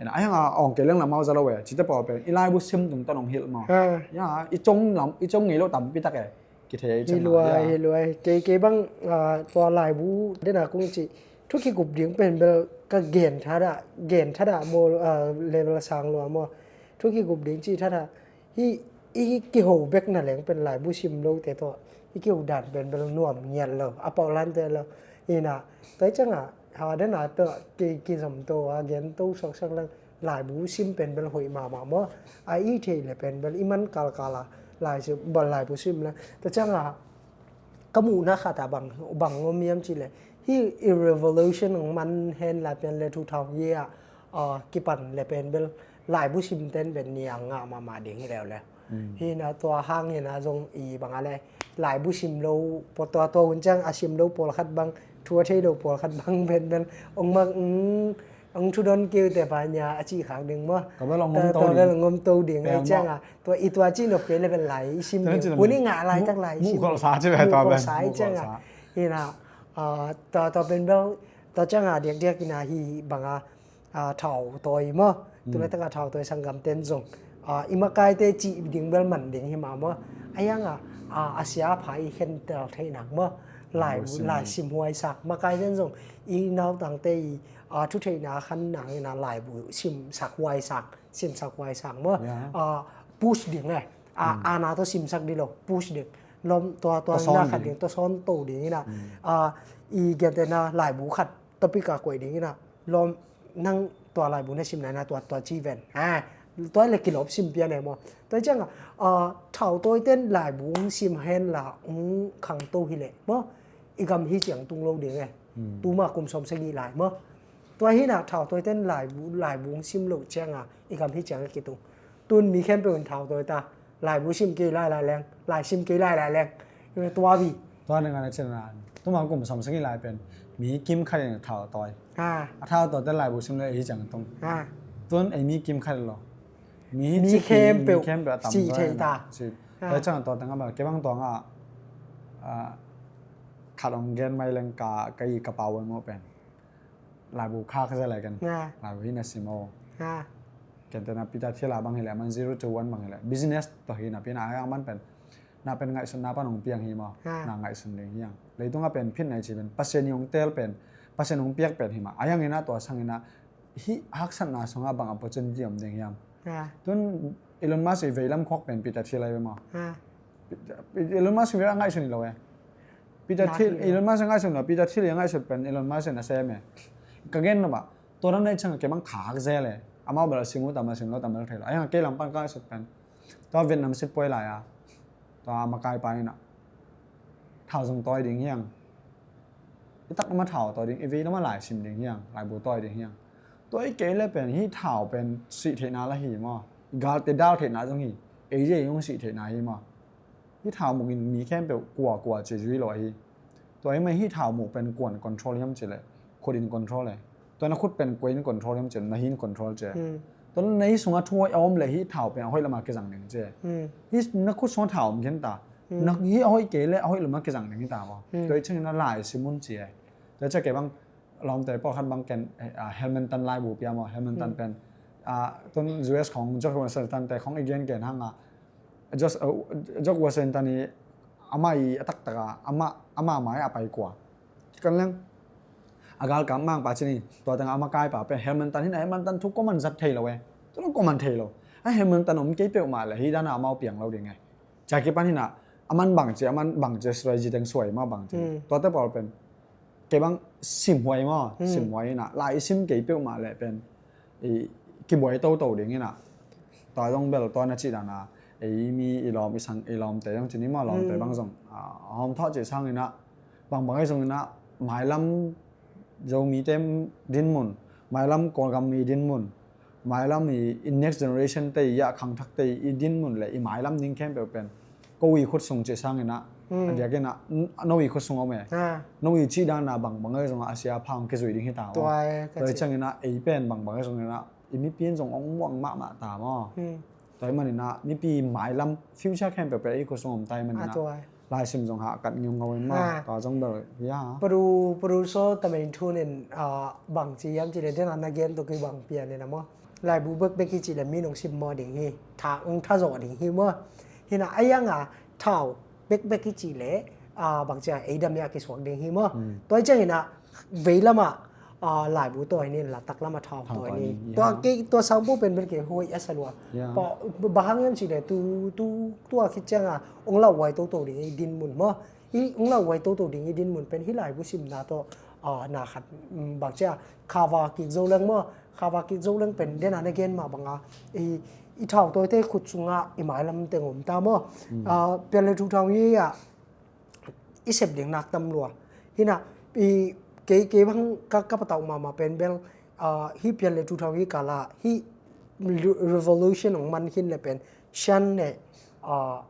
Ina, a hiang a awng kei leng lam amau za lo e. Cite pawl pen, i laibu sim tungtawn hong hilh maw. Eh. Ya, i cong lam, i cong ngei lo tampi tak e. Kithei hi lua, hi lua. Kei, kei bang, ah, tua laibu den a kong ci, thu kikup ding pen bel ka gen thadah, gen thadah maw, ah, level a sang lua maw. Thu kikup ding ci thadah. Hi, i kiho bek na leng pen laibu sim lote tawh i kiho dan pen bel nuam ngiat lo, a pau lante lo. Ina, tua hi ciangin, ha, den a tawh ki, kizom to a gen to suaksak leng, laibu sim pen bel hoih mahmah maw. A i theih leh pen bel i man kalkal a, lai sim, bel laibu sim leng. Tua ciangin, ka muhna khat ah bang, bang om hiam cih leh, hih i revolution hong man hen lai pen leh two thousand year ah, ah, kipan leh pen bel laibu sim ten pen niang ngah mahmah ding hi leh leh. Mm. Hi na tua hangin a zong i bang a leh laibu sim lo, tua, tua hun ciang a sim lo pawlkhat bang, thu a thei lo pawlkhat bang pen bel hong mak, mm, hong thudon kei uh teh bang hiam a cih khak ding maw. Tua bel hong om to ding. Tua bel hong om to ding. Tua hi ciangin, tua i tua cih nop kei leh bel lai i sim ding. Hun i ngah laitak lai i sim. Muh kholhsa ci ve tua bel. Muh kholhsa hi ciangin. Hi na, ah, tua, tua pen bel, tua ciangin diakdiak in a hi bang a, ah, thau tawi maw. Mm. Tu laitak a thau tawi sanggamten zong, ah, i makaite cih ding bel man ding hi mah maw. A hiang a, ah, a sia a pha i khentel theih nak maw. Lai, lai sim huaisak. Makaiten zong i nautangte i, ah, thutheihna khan nang in a laibu simsak huaisak, simsak huaisak maw. Ya. Ah, push ding e. Ah, mm, aana tawh simsak ding lo, push ding. Lawm tua, tua tua na sawn khat ding. Ding, tua sawn to ding in a. Mm. Ah, i gentehna laibu khat topic a koih ding in a. Lawm nang tua laibu na simna in a tua, tua ci ven. Ha, tua leh kilawp sim pian e maw. Tua hi ciangin, ah, thau tawiten laibu hong sim hen la hong khangto hi leh maw. I gam hi ciang tung lo ding e. Hmm. Tuma kum sawmsagih lai maw. Tua hi na thau tawiten laibu, laibu hong sim loh ciangin i gam hi ciang a kitung. Tun mi khempeuh in thau tawi ta. Laibu sim kei lai lai leng, lai sim kei lai lai leng. Tua bi. Tua ning a na cin na. Tuma kum sawmsagih lai pen mi kim khat in thau tawi. Ha. A thau tawiten laibu sim lo ei hi ciang tung. Ha. Tun ei mi kim khat lo. Mi hi mi cik hi, khempeuh mi khempeuh a tam sih zaw thei na ta. Sih. Ha. Tua ciang tua teng a bang, kei bang tua nga, ah, khat hong gen mai leng ka, ka i ka pau a maw pen. Laibu khak zel e ken. Nga. Laibu hi na sim o. Nga. Ken te na Peter Thiel a bang hi leh, man zero to one bang hi leh. Business tawh hi na pi na a man pen. Na pen ngaihsutna pan hong piang hi maw. Nga. Na ngaihsun ding hi ang. Leitung a pen phin na i ci pen. Pasian i hong teel pen. Pasian hong piak pen hi mah. A hiang in a tua sang in a hih haksatna sungah bang opportunity om ding hiam. Nga. Tun Elon Musk i veilam khuak pen Peter Thiel a hi maw. Nga. Elon Musk vei a ngaihsun hi lo e. Peter Thiel, Elon Musk a ngaihsun lo, Peter Thiel a ngaihsun pen Elon Musk in a sem e. Ka gen lo mah, tua dang nei ciang kei bang khak zel e. Amau bel a sim uh tam a sim lo tam bel thei lo. A hiang kei lam pan ka ngaihsut pen. Tua Vietnam sit puai lai a. Tua a makai pa in a. Thau zong tawi ding hiang. I tak lam a thau tawi ding, i vei lam a lai sim ding hiang, laibu tawi ding hiang. Tua i kei leh pen, hih thau pen sih theihna la hi maw. I galte dal theihna zong hi, ei zia i hong sih theihna hi maw. Hih thau muk in mi khempeuh kua kua ci zui lo hi. Tua i mah hih thau muk pen kuan control hiam ci leh, khut in control e. Tua na khut pen kua in control hiam ci leh, na hi in control ci. Hmm. Tua na hi sungah thu hoih a om leh hih thau pen a hoih lam a kizang ding ci. Hmm. Hih na khut sungah thau om khin ta. Hmm. Na hih a hoih kei leh a hoih lam a kizang ding hi ta maw. Hmm. Tua i ciang in a lai sim un ci e. Tua ciang kei bang lawmte pawlkhat bang ken, eh, ah, Hamilton laibu pia maw, Hamilton pen, ah, tun U S khong George Washington te khong i gen gen hang a, George, uh, George Washington i amah i a taktak a, amah, amah mai a pai kua. Kan leng, a galkap mangpa cin i, tua teng a makai pa pen Hamilton hi na, Hamilton thu kuaman zat thei lo e. Tua kuaman thei lo. A Hamilton om kei peuhmah leh, hi dan a amau piang lo ding e. Tua kipan hi na, a man bang ci, a man bang ci, suai ci teng suai mah bang ci. Hmm. Tuate pawl pen kei bang simhuai maw, hmm, simhuai inah lai i sim kei peuhmah leh pen i kibuai toto ding inah. Tua zong bel tua na cih dana ei mi i lawm i sang i lawmte zong ci ni maw, lawmte, hmm, bang zong a hawm thawh cih sang inah bangbang ei zong inah mailam Zomite dinmun, mailam Kawlgam i dinmun, mailam i, i next generation te i a khangthakte i dinmun le i mailam ding khempeuh pen ko i khut sung cih sang inah, hmm, a diak inah, n-, no i khut sung om e. Ha. No i cih dana bangbang ei zong a sia pha hong kizui ding hi ta maw. Tua e, ka cih. Tua i ciang inah ei pen bangbang ei zong inah i mipi in zong hong muang mahmah ta maw. Hmm. Tua i maninah mipi mailam future khempeuh pen ei khut sung om ta i maninah. A tua e. Laisim zong hah kat ngiungau in maw. Ha. Tua zong bel, ya. Produ-, producer Tamain Thun in, ah, bang ci hiam cih leh dena na gen tawh kibang pian in a maw. Laibu bekbek i cih leh mi nong sim maw ding hi. Tha, ong tha zawh ding hi maw. Hinah a ianga thau bekbek i cih leh, ah, bang ci a ei dam i a kisuak ding hi maw. Hmm. Tua i ciang inah veilamah, ah, laibu tawi ni, latak lamah thau tawi ni. Tua kei, tua sangpu pen bel kei huai a sa lua. Ya. Bang hang hiam cih leh tu, tu, tua khit cianga ong lauhuai toto ding i dinmun maw. I ong lauhuai toto ding i dinmun pen hih laibu simna tawh, ah, na khat, mm, bang ci a, khava kik zo leng maw. Khava kik zo leng pen dena na gen mah banga i, i thau tawite khut sunga i mailam teng om ta maw. Mm. Ah, pian le thu thau hi a i sep ding nak tam lua. Hinah, i, kei, kei bang ka, ka patauh mahmah pen bel, ah, hih pian le thu thau hi kala, hih re-, revolution ong man khin le pen, Shan le, ah,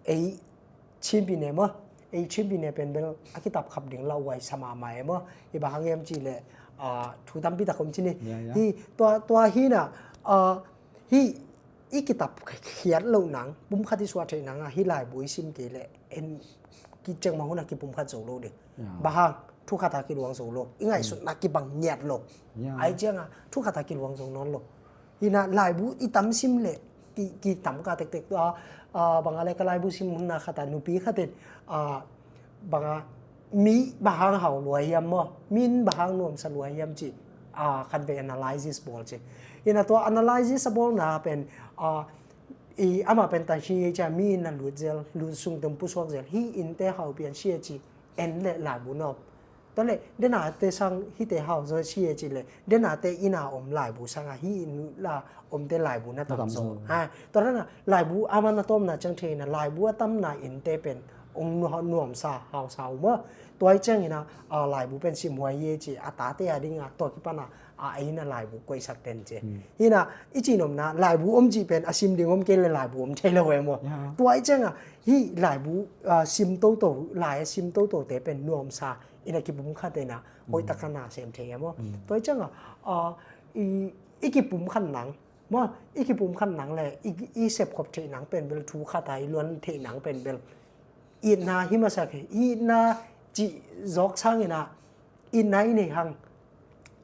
ei Chin pi ne maw, ei Chin pi ne pen bel a kitap khap ding lauhuai sa mahmah e maw. Hi bang hang hiam cih leh, ah, thu tampi tak om ci ni. Ya, ya. Hi, tua, tua hinah, ah, hih i kitap khiat loh nang, pumkhat i suah theih nanga hih laibu i sim kei leh en kicek mah hunah kipumkhat zo lo ding. Ya. Bang hang, thu khata kiluang zo lo. I ngaihsutna kibang ngiat lo. Ya. Ai cianga thu khata kiluang zo nawn lo. Hinah laibu i tam sim leh ki, kitam ka tektek tua, ah, banga le ka laibu sim hun na khata nupi khatin, ah, banga mi bang hang hau lua hiam maw, min bang hang nuamsa lua hiam cih, ah, khatvei analysis bawl ci. Hinah tua analysis a bawlna pen, ah, i amah pen tan hi cia mi in a lut zel, lut sung tum pusuak zel, hih innte hau pian sia ci, en le laibu nuam. Tua le, denate sang hihte hau zaw sia ci le, denate ina om laibu sanga hih inn la omte laibu na tam zaw. Ha, tua dana laibu a man a tawmna ciang thei ina laibu a tamna innte pen ong nuamsa hausa uh maw. Tua i ciangina, ah, laibu pen simhuai ye ci a tate a dinga tua kipana a eina laibu koihsak ten ci. Hmm. Hina i cinomna laibu om cih pen a sim ding om kei le laibu om thei lo e maw. Ya. Tua i cianga hih laibu, ah, sim toto, lai a sim totote pen nuamsa ina kipumkhat ina hoihtak a na sem thei e maw. Hmm. Tua i cianga, ah, i, i kipumkhat nang maw, i kipumkhat nang le i, i sepkhop theih nang pen bel thu khata i luan theih nang pen bel itna hi masak hi. Itna cih zawk sangina itna i nei hang.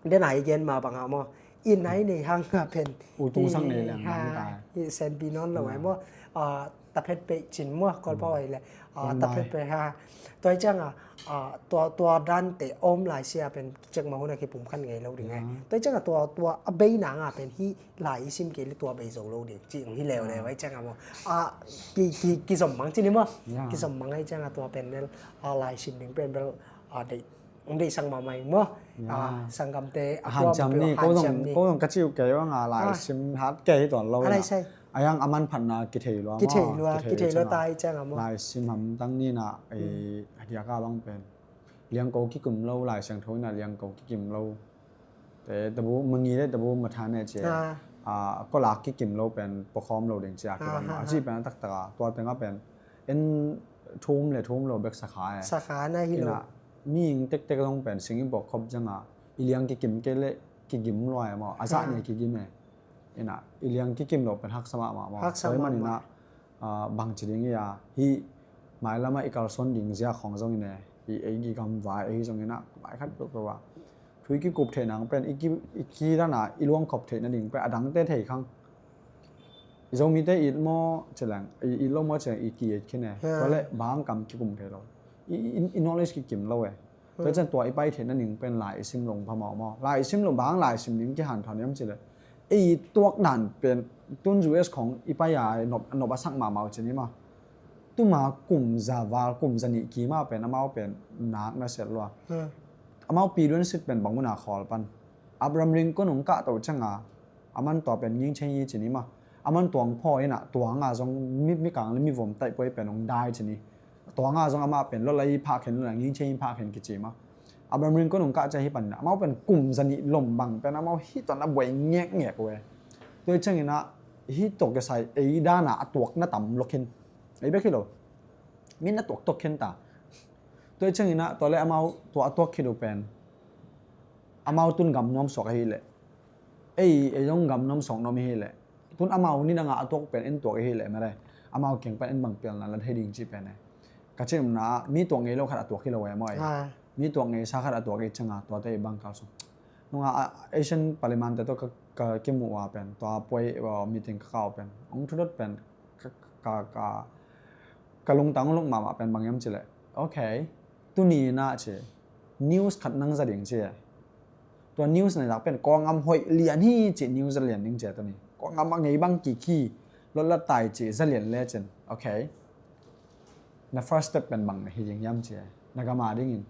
Dena i gen ma banga maw, itna i nei hang a pen ultung sang nei leng ha, nang ta. I senpi nawn lo ai maw. Ah, taphet pei cin maw, Kawlpau ai le. Ah, taphet pei ha. Tua i cianga, ah, tua, tua dante om lai sia pen cek ma huna kipumkhat ngei lo ding ai. Tua i cianga tua, tua a bei nanga pen hi lai i sim kei le tua bei zo lo ding. Ci hi leuleu ai cianga maw. Ah, ki, ki, kizom mang cin hi maw. Ya. Kizom mang ai cianga tua pen bel, ah, lai sim ding pen bel, ah, deih, ong deihsak mahmah hi maw. Ya. Ah, sanggamte a hanciam ni, ko zong, ko zong ka ciu kei banga lai sim hat kei hi tuan lo. A lai sai. A yang a manphatna kithei lua maw. Kithei lua, kithei lua tai cianga maw. Lai sim hamtang nina, eh, a diaka bang pen liangko kikim lo, Lai Siangtho ina liangko kikim lo. Te tabu mangi le tabu matha ne ci. Ah. Ah, kolak kikim lo pen pawkhawm lo ding ci a kipan. Ah, ah, a ci pen a taktaka tua tenga pen en thum le thum lo bek sakha e. Sakha na hi lo. Ina mi ing tektek zong pen sing i pawkhop zanga i liang kikim kei le kikim lua e maw. A zah ne kikim e. Ina i liang kikim lo pen haksa mahmah maw. Haksa mahmah. Tua i manina, ah, bangci ding hi a, hih mailama i kalsuan ding zia khawng zongin e, hih ei i gamvai ei zongin a, vai khat peuhpeuh a thu i kikup theih nang pen i ki, i kidana i luangkhop theih nading pen a dangte thei khang. I Zomite it maw ci leng, i, it lo maw ci leng i ki-it khin e. Tua le bang kam kikum thei lo. I, i, i knowledge kikim lo e. Tua cian tua i pai theih nading pen lai i sim lo phamawh maw. Lai i sim lo bang lai sim ding kihanthawn hiam ci le. Ei tuak dan pen tun U S khong i pai a nop, nop a sak mahmah uh ci ni maw. Tuma kum za val, kum za nih kima pen amau pen nak na siat lua. Amau pi duan sit pen bang una khawl pan. Abraham Lincoln hong kah to cianga aman tua pen ngingchei hi ci ni ma. Aman tuang phaw ina tuanga zong mi, mikang le mivom taih puai pen hong dai ci ni. Tuanga zong amah pen lawlai phah khen lawlai ngingchei phah khen kici ma. Abraham Lincoln hong kah cia hi pan ina amau pen kum za nih lom bang pen amau hi tuan a buai ngekngek uh e. Tua hi ciangina hi tua kisai ei dana a tuak na tam lo khin. Ei bek hi lo. Min na tuak tuak khin ta. Tua hi ciangina tua le amau tua a tuak khit uh pen amau tun gam nuam suak ahi leh ei ei zong gam nuam suak nuam ahi leh tun amau ni danga a tuak pen en tuak ahi leh mere amau keng pen en bang pialna la thei ding ci pen e. Ka cimna mi tuak ngei lo khat a tuak hi lo e maw ei. Mi tuak ngei sa khat a tuak ei cianga tuate i bang kal sung nunga Asian Parliament te tawh ka kimuh a pen tua puai meeting ka kau pen hong thudot pen ka, ka, ka, ka lungtang luk mahmah pen bang hiam cileh. Ok. Tuni na ci news khat nang za ding ci. Tua news na lak pen Kawlgam hoih lian hi ci news za lian ding ci tuni. Kawlgam a ngei bang kiki lotlat tai ci za lian le cin. Ok. Na first step pen bang na hi ding hiam ci. Na gam a dingin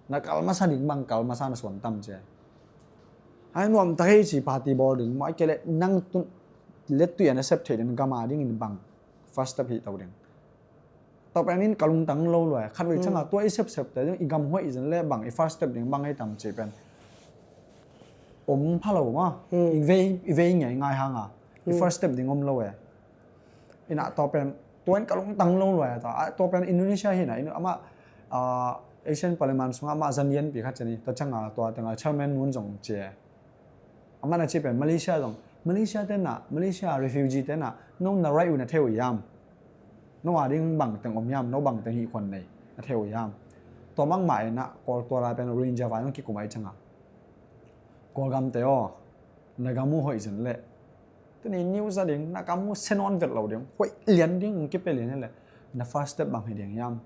na kal masa ding bang kal masa na suan tam ci. Hai nuam ta hei ci party bawl ding maw ai kele nang tun let tu ya na sep thei ding gam a dingin bang first step hi tau ding. Tau pen in ka lungtang lo lua khat vei changa tua i sepsep te i gam huai i zen le bang i first step ding bang ei tam ci pen om pha lo ma. I vei i vei ngai ngai hanga i first step ding om lo e. Ina tau pen tua in ka lungtang lo lua ta tau pen Indonesia hi na ama Asian Parliament sunga ama zan lian pi khat ci ni tua changa tua tenga chairman nun zong ci e. Amah na ci pen Malaysia zong Malaysia tena Malaysia refugee tena no na right uh na theu yam. No a ding bang teng om yam no bang teng hi khuan nei na theu yam. Tua mang mah ena Kawl tua lai pen Rohingya vai nong kikum ai changa Kawlgam te aw na gam uh hoih zen le tuni news a ding na gam uh senon vet lo ding hoih lian ding kipe lian le na first step bang hi ding yam.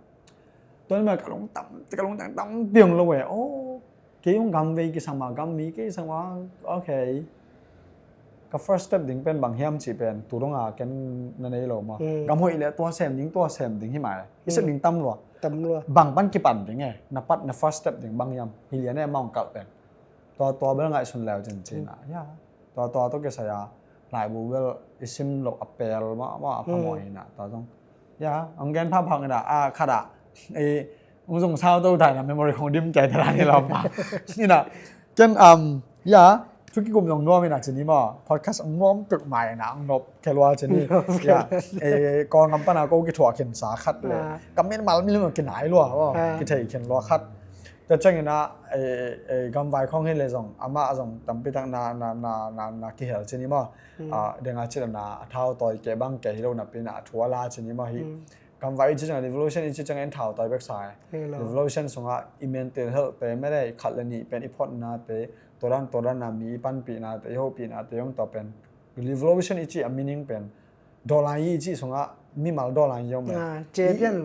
Tua ni ma ka lungtang ka lungtang tam piang lo e aw. Kei hong gam vei kisang ma gam mi kei sang ma ok. Ka first step ding pen bang hiam ci pen tu donga ken na nei lo ma gam hoih le tua sem ding tua sem ding hi mai hi sem ding tam lua. Bang pan kipan ding e na pat na first step ding bang hiam hi lian e ma hong kalh pen. Tua tua bel ngaihsun leu cin cina ya. Tua tua tua kisai a laibu bel i sim lo a pel ma ma a phamawh ina tua zong ya ang gen pha phang ina a khat a i Ung zong sau to tai na memory khong dim cai ta ni lam pa. Ina ken um ya thu kikum zong nuam ina cini maw podcast ong nuam pek mai na ong nop khelua cini. Ya e Kawlgam pana ko kithuah khin sa khat le kam min mal mi lima kinai lua maw kithei khin lua khat. Tua ciang ina e gamvai khong hi le zong ama zong tampi tak na na na na na kihel cini maw. Denga cina na a thau tawi ke bang ke hi lo na pina a thu a la cini maw hi. Gamvai i ci ciang revolution i ci ciang en thau tawi bek sa e. Revolution sunga i mental health te mede i khat le nih pen i photna te todan todan na mi i panpihna te i hopihna te yong to pen revolution i ci a meaning pen dollar i ci sunga mimal dollar yong pen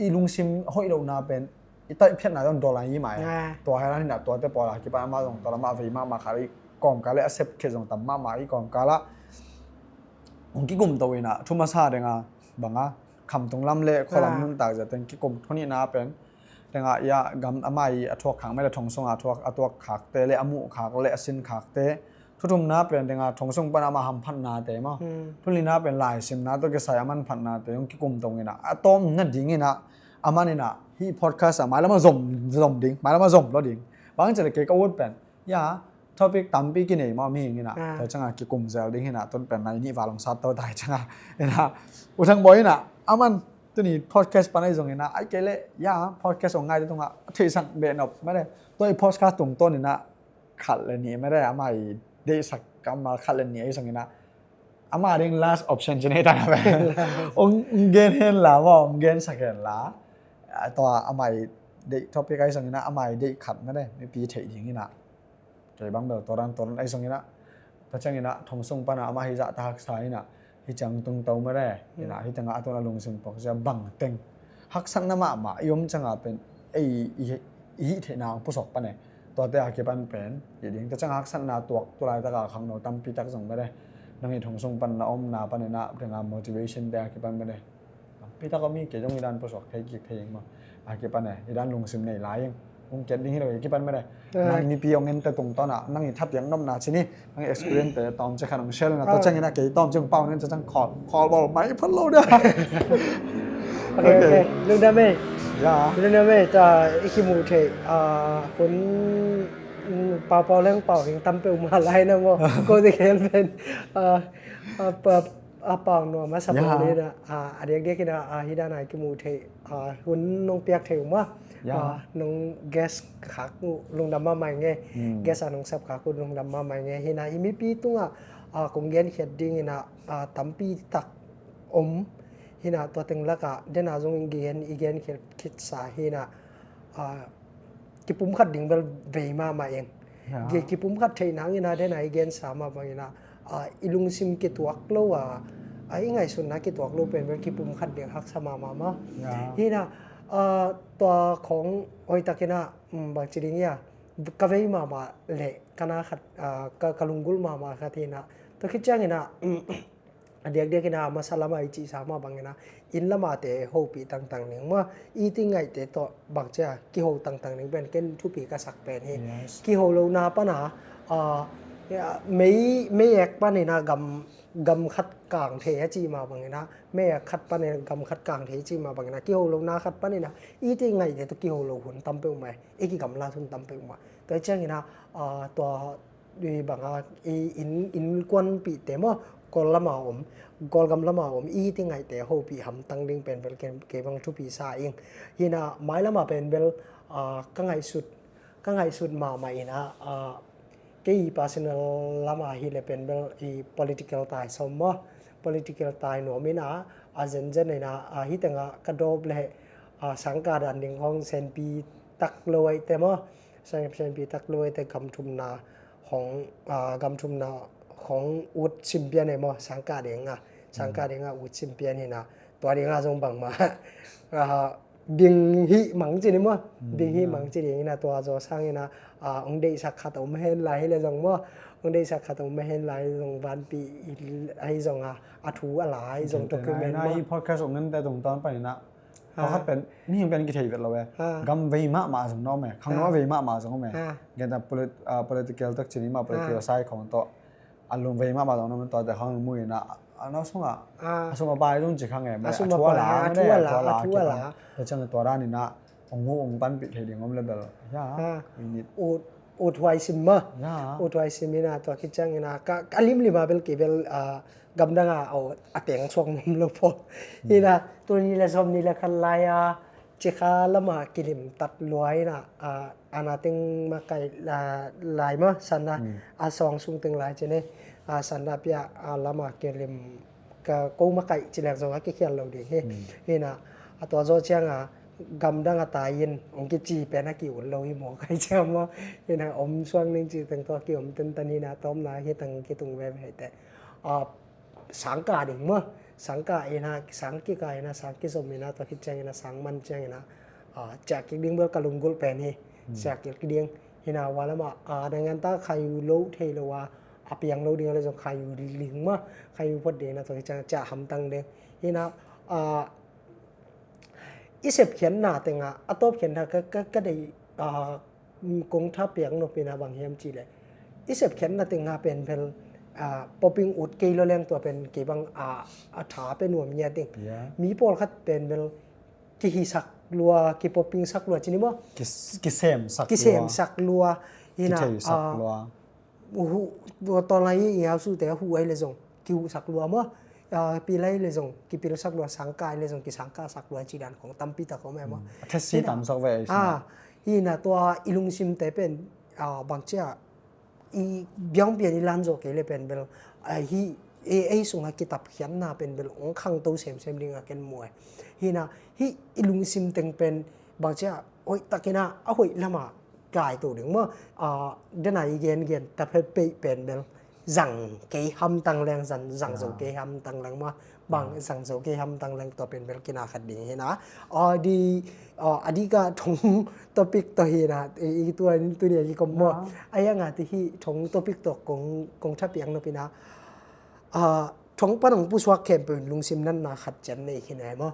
i lungsim hoih lo na pen i taih phiatna yong dollar i mai. Tua hela ni na tua te pawl a kipan ama zong tua lama vei mama kha i kawmkal le a sep khe zong tam mama i kawmkal a hong kikum to ina thuma sa denga banga khamtung lam le khualam nuntak zia teng kikum thunihna pen tenga ia gam amai a thuak khak mai le thong sunga thuak a tuak khakte le a muh khak le a sin khakte thuthumna pen tenga thong sung pan ama hamphatna te maw thulina pen laisimna to kisai a manphatna te hong kikum tong ina a tawm na ding ina a man ina hi podcast a mailama zom zom ding mailama zom lo ding bang cele ke ka ut pen ia topic tampi kinei maw mihing ina tua cianga kikum zel ding ina tun pen nai nih valong sat to tai cianga ina uthang bawi ina aman tuni podcast panai zong ina ai kei le ia podcast ong ngai te tunga theisak behnop mare tua i podcast tungtawn ina khat le nih mare ama i deihsak kammal khat le nih ai zong ina ama ding last option ci nei ta na pen ong gen hen la maw ong gensak hen la tua ama i deih topic ai zong ina ama i deih khat mare mipi theih ding ina kei bang bel toran toran ai zong ina tua ciang ina thong sung pana ama hi zah ta haksa ina hi ciang tung to mare ina hi tanga a tun a lungsim pok zia bang teng haksatna mahmah i om cianga pen ei i hih theihna ang pusok pane tuate a kipan pen i ding tua ciang haksatna tuak tulaitaka khangno tampi tak zong mare nang i thong sung pan na omna pane na denga motivation te a kipan mare Pi tak a mi kei zong i dan pusuak thei kik thei ing maw. A kipan e, i dan lungsim nei lai ing. Hong kiat ding hi lo i kipan mene. Nang mipi hong en te tungtawn ah nang i thapiak nopna ci ni, nang i experience te tawm ci khan hong share na. Tua ciangin a kei tawm ci hong pau nen ciang call, call bawl mai phot lo dia. Ok, ok. Lungdam e. Ya. Lungdam e, ta i kimu thei hun, pau pau leng pau hing tam peuhmah lai na maw. Ko te khen pen a pau nuam a sa pau ni na, a diakdiak in a hi dan a i kimu thei hun nong piak thei uh maw. Nong guest khak uh lungdam mahmah ing e. Guest a nong sep khak uh lungdam mahmah ing e. Hi na i mipi tungah kong genkhiat ding in a tampi tak om. Hi na tua teng lakah den a zong i gen, i genkhiat khitsa hi na, kipumkhat ding bel vei mahmah ing. Kipumkhat theih nang in a den a i gensa mah bangin a, i lungsim kituak lo a, i ngaihsutna kituak lo pen bel kipumkhat ding haksa mahmah mah. Hi na, tua khong hoihtakin a, bangci ding ia, ka vei mahmah le ka na khat, ka lunggulh mahmah khat hi na. Tua khit ciangin a, a diakdiak in a masa lama i cihsa mah bangin a, inn lama te hopih tangtang ning maw, i ti ngaihte tawh bangcia kiho tangtang ning pen ken thupi ka sak pen hi. Kiho lohna pan a, mei, mei ek panin a gam, gam khat kang thei a cih mah bangin a, mei ek khat panin gam khat kang thei a cih mah bangin a, kiho lohna khat panin a i ti ngaihte tawh kiho lo hun tam peuhmah, i kigamlat hun tam peuhmah. Tua ciangin a, tua i banga, i inn, innkuanpihte maw, Kawl lama om, Kawlgam lama om i ti ngaihte hopih hamtang ding pen bel kei, kei bang thupi sa ing. Hi na, mai lama pen bel ka ngaihsut, ka ngaihsut mahmah in a, kei personal lama hi le pen bel i political tai sawm maw, political tai nuam in a, a zenzen in a, hi teng a ka dawp le sangkah dan ding hong senpi tak lo ai te maw, senpi tak lo ai te gam thumna hong, gam thumna hong ut simpian e maw, sangkah ding a, sangkah ding a ut simpian hi na, tua ding a zong bangmah bing hih mang ci ni maw, bing hih mang ci ding hi na, tua zaw sang in a, hong deihsak khat om hen lai hi le zong maw, hong deihsak khat om hen lai zong vanpi ahi zong a, a thu a lai zong document maw. I podcast om nante tungtawn panin a, pakhat pen, mihing pen kithei vet lo e. Gam vei mahmah zong na om e, khangno vei mahmah zong om e. Gen ta political tak ci ni mah, political side khong tawh a lum vei mahmah zong na om e, tuate khang mu in a, a na sung a, a sung a pai zong ci khang e, a thu a la, a thu a la, a thu a la. Tua ciang tua dan in a, ong hu ong panpih thei ding om le bel. Ya, we need. Ut, ut huai sim mah. Ut huai sim in a, tua khit ciang in a, ka, ka limlim a bel kei bel, gamdang a, a teng suak nuam lo pawh. Hi na, tul nih le sawm nih le khat lai a, Cikha lama kilimtat lua in a, a na teng makaih lai mah, san a, a sawng sung teng lai ci ne, a san a pia, a lama kilim, ka ko makaih ci lek zong a kikhial lo ding hi. Hi na, a tua zaw ciang a, gamdang a tai in, ong kici pen a ki-ut lo hi maw, kai ciang maw. Hi na, om suang ning ci teng tua ki-om tentan hi na, tawmna hi teng kitung veve hi te. A, sangka ding maw, sangka in a, sang kika in a, sang kizom in a, tua khit ciang in a, sang man ciang in a, a, ciah kik ding bel ka lunggulh pen hi, ciah kik ding. Hi na, hua lama, a, dang an ta khai uh lo thei lo a, a piang lo ding a le zong khai uh ling maw, khai uh phot ding in a, tua khit ciang ciah hamtang ding. Hi na, a, i sepkhiatna teng a, a tawpkhiatna ka, ka, ka deih, a, kong tha piak nop in a bang hiam cih leh, i sepkhiatna teng a pen bel, a, popping ut kei lo leng tua pen kei bang a, a tha pe nuam ngiat ding. Mi pawlkhat pen bel kihisak lua, kipopping sak lua ci ni maw? Kis-, kisemsak lua. Kisemsak lua. Hi na, kitheihsak lua. Tua lai i hau sute a huh ai le zong kihuhsak lua maw? A, pil ai le zong kipilsak lua, sangka ai le zong kisangkasak lua ci dan khong tampi tak om e maw? A thesi tamsak ve ai. A, hi na, tua i lungsimte pen, a, bangcia i biang pian i lan zaw kei le pen bel, a, hi, e, ei sunga kitapkhiatna pen bel ong khangto semsem ding a ken mu e. Hi na, hi i lungsim teng pen bangcia hoih takin a, a hoih lama kai to ding maw? A, dena i gengen ta phepeih pen bel zang kei hamtang leng, zang, zang zo kei hamtang leng maw? Bang zang zo kei hamtang leng tua pen bel kina khat ding hi na. A, di, a, a di ka thong topic to hi na, i, i tua in tu ni a kikom maw? A, yang a ti hi thong topic to kong, kong tha piak nop in a. A, thong pan ong pusuak khempeuh in lungsim natna khat cian nei khin ai maw?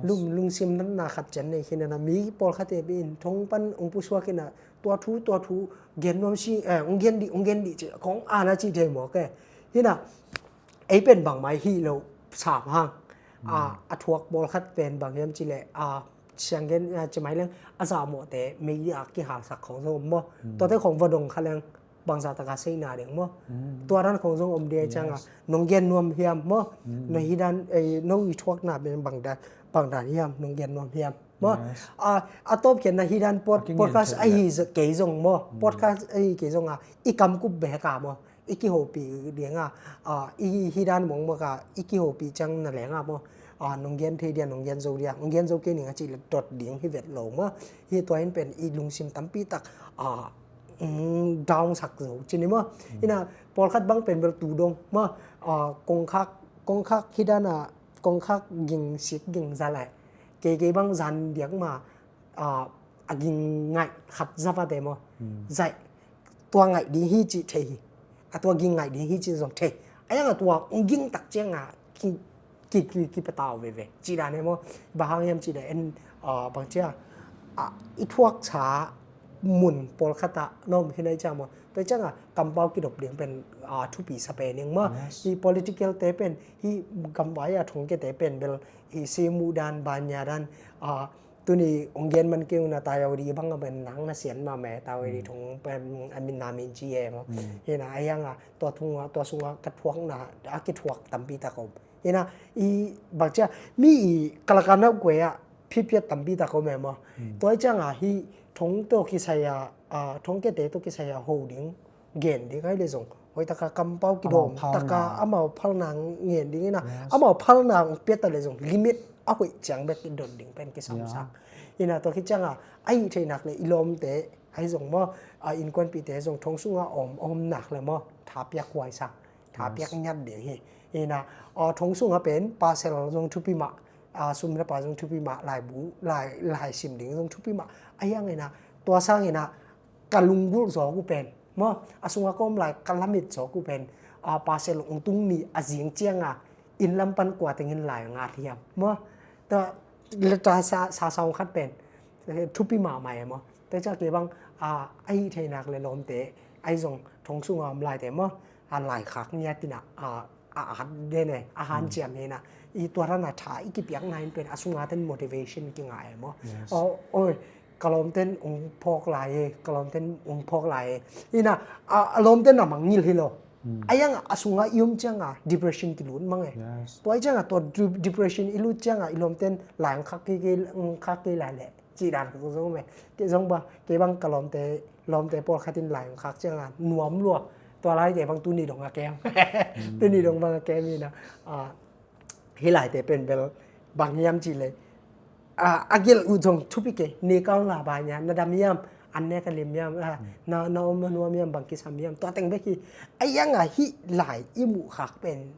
Lung, lungsim natna khat cian nei khin a, mi pawlkhat te in thong pan ong pusuak in a, tua thu, tua thu gen nuam si, eh, ong gen dih, ong gen dih ci, kong ana ci thei mawk e. Hi na, ei pen bangmai hi lo sam hang. A, a thuak pawlkhat pen bang hiam ci leh, a, siang gen, a, ci mai leng, a zahmawhte media kihalsak khong zong om maw. Tuate khong va dong kha leng bangza taka seina ding maw. Tua dan khong zong om dia cianga, nong gen nuam hiam maw. No hi dan, eh, no i thuakna pen bang dan, bang dan hiam, nong gen nuam hiam maw. A, a tawp khian na hi dan podcast ahi kei zong maw. Podcast ahi kei zong a, i kamkup bek a maw. I kihopih ding a, a, i hi dan mawngmawk a, i kihopih ciang na leng a maw. A, nong gen thei dia, nong gen zo dia, nong gen zo kei ning a cih le dot ding hi vet lo maw. Hi tua in pen i lungsim tampi tak, a, mm, down sak zo ci ni maw. Hi na, pawlkhat bang pen bel tu dong maw. A, kongkhak, kongkhak hi dan a, kongkhak ging sik ging za lai. Kei kei bang zan diak ma, a, a ging ngaih khat za va te maw. Zaih, tua ngaih ding hi ci thei hi. A tua ging ngaih ding hi ci zong thei. A yang a tua ong ging tak cianga ki, ki, ki, ki patau veve. Ci dan e maw. Bang hang hiam ci dan en, a, bang cia, a, i thuak sa mun pawlkhat a na om khin ai ciang maw. Tua cianga kampau kidop ding pen, a, thupi sa pen ing maw. Hi political te pen, hi gamvai a thongkia te pen bel, hi simu dan, banya dan, a, tuni ong gen man kei un a, tayau di bang a pen nang na sian ma me, tayau di thong pen a min na min ci e maw. Hi na, a yang a, tua thung a, tua sung a ka thuak na, a kithuak tampi tak om. Hi na, i bang cia, mi i kalakana kue a, phipiat tampi tak om e maw. Tua i cianga hi thong to kisai a, a, thongkia te to kisai a ho ding, gen ding ai le zong. Hoi taka kampau kidawm taka amau phalna ngen ding hi na. Amau phalna ong piat ta le zong limit a hoih ciang bek i dot ding pen kisam sa. Hi na tua khit cianga, a hih thei nak le i lawmte, ai zong maw, a innkuanpihte zong thong sunga om, om nak le maw, tha piak huai sa. Tha piak ngiat ding hi. Hi na, a, thong sunga pen, pasal zong thupi mah, a, sum le pai zong thupi mah, laibu, lai, lai sim ding zong thupi mah. A yang hi na, tua sang hi na, ka lunggulh zawk uh pen maw, a sunga ka om lai ka lamit zawk uh pen, a, pasal ong tung ni a zing cianga, inn lam pan kua tengin lai ngat hiam maw. Ta, le ta sa, sa sa ong khat pen, eh, thupi mahmah e maw. Ta cia kei bang, a, a hih thei nak le lawmte, ai zong thong sunga om laite maw, a, lai khak ngiat in a, a, a, a den e, a hanciam hi na. I tua dan a tha i kipiakna in pen a sunga ten motivation kingah e maw. Oi, ka lawmten ong phawk lai e, ka lawmten ong phawk lai e. Hi na, a, a lawmten a mangngilh hi lo. A yang a sunga i om cianga depression kilut mang e. Tua i cianga tua depression i lut cianga i lawmten lai ong khak kei, ong khak kei lai le. Ci dan ka zong me. Kei zong ba, kei bang ka lawmte, lawmte pawlkhat in lai ong khak cianga nuam lua. Tua laite bang tuni dong a kem. Tuni dong bang a kem hi na. A, hi laite pen bel bang hiam ci le. A, a gelh uh zong thupi kei. Ni kaung la ba nia, na dam hiam, an ne ka lim hiam, a, na, na om na nuam hiam, bang kisam hiam. Tua teng bek hi. A yang a hi lai i muh khak pen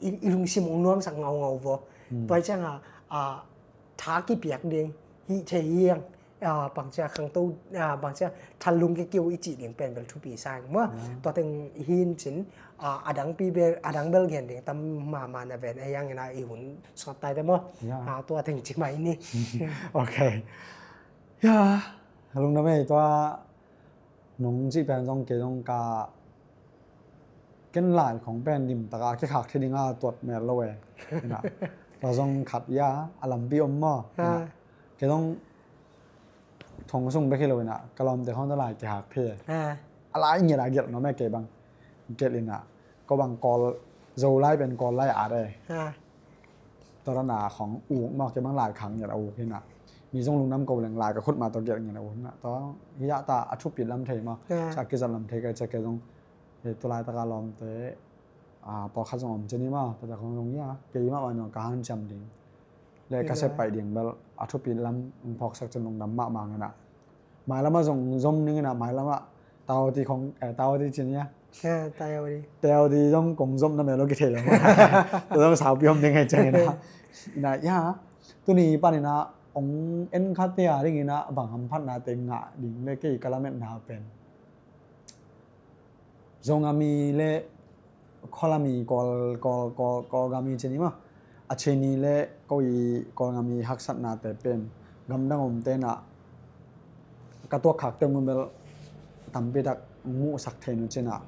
i, i lungsim ong nuamsak ngaungau vo. Tua i cianga, a, tha kipiak ding, hih thei hiang, a, bangcia khangto, a, bangcia thalung kikiu i cih ding pen bel thupi sa ing maw. Tua teng hin cin, a, a dangpi bel, a dang bel gen ding tam mahmah na ven, a yang ina i hun sawt tai te maw. A, tua teng ci mai ni. Ok. Ya, lungdam ei tua nong cih pen zong kei zong ka ken lai khong pen limtaka kikhak thei dinga tuat mel lo e. Ina, tua zong khat ia, a lampi om maw. Ina, kei zong thong sung bek hi lo ina, ka lawmte khong tua lai kikhak thei e. A lai ngiat a gelh nuam e kei bang. Gelh ina, ko bang Kawl, Zolai pen Kawl lai at e. Tua dan a khong uk maw, kei bang lai khak ngiat a uk hi na. Mi zong lungdam ko leng lai ka khut mah tua gelh ngiat a uk hi na. Tua hi a ta a thupi lam thei maw. Cia kizat lam thei ka cia kei zong. He tua laitaka lawmte, a, pawlkhat zong om ci ni maw. Tua ta khong zong hi a. Kei mah mah zong ka hanciam ding. Le ka sepaih ding bel a thupi lam phawksak cin lungdam mahmah ngen a. Mailam ah zong zom ning ina, mailam ah tau ti khong, eh, tau ti cin ia. Tau ti. Tau ti zong kong zom na melo kithei lo. Zong saupi om ding hei cang ina. Ina ia, tuni pan ina ong en khat te a ding ina bang hamphatna te ngah ding le kei ka lametna pen. Zong a mi le Kawlgam i, Kawl, Kawl, Kawl, Kawlgam i cin i maw. A Chin i le ko i Kawlgam i haksatnate pen gamdang omte na ka tuak khak teng un bel tampi tak muhsak thei nu cina.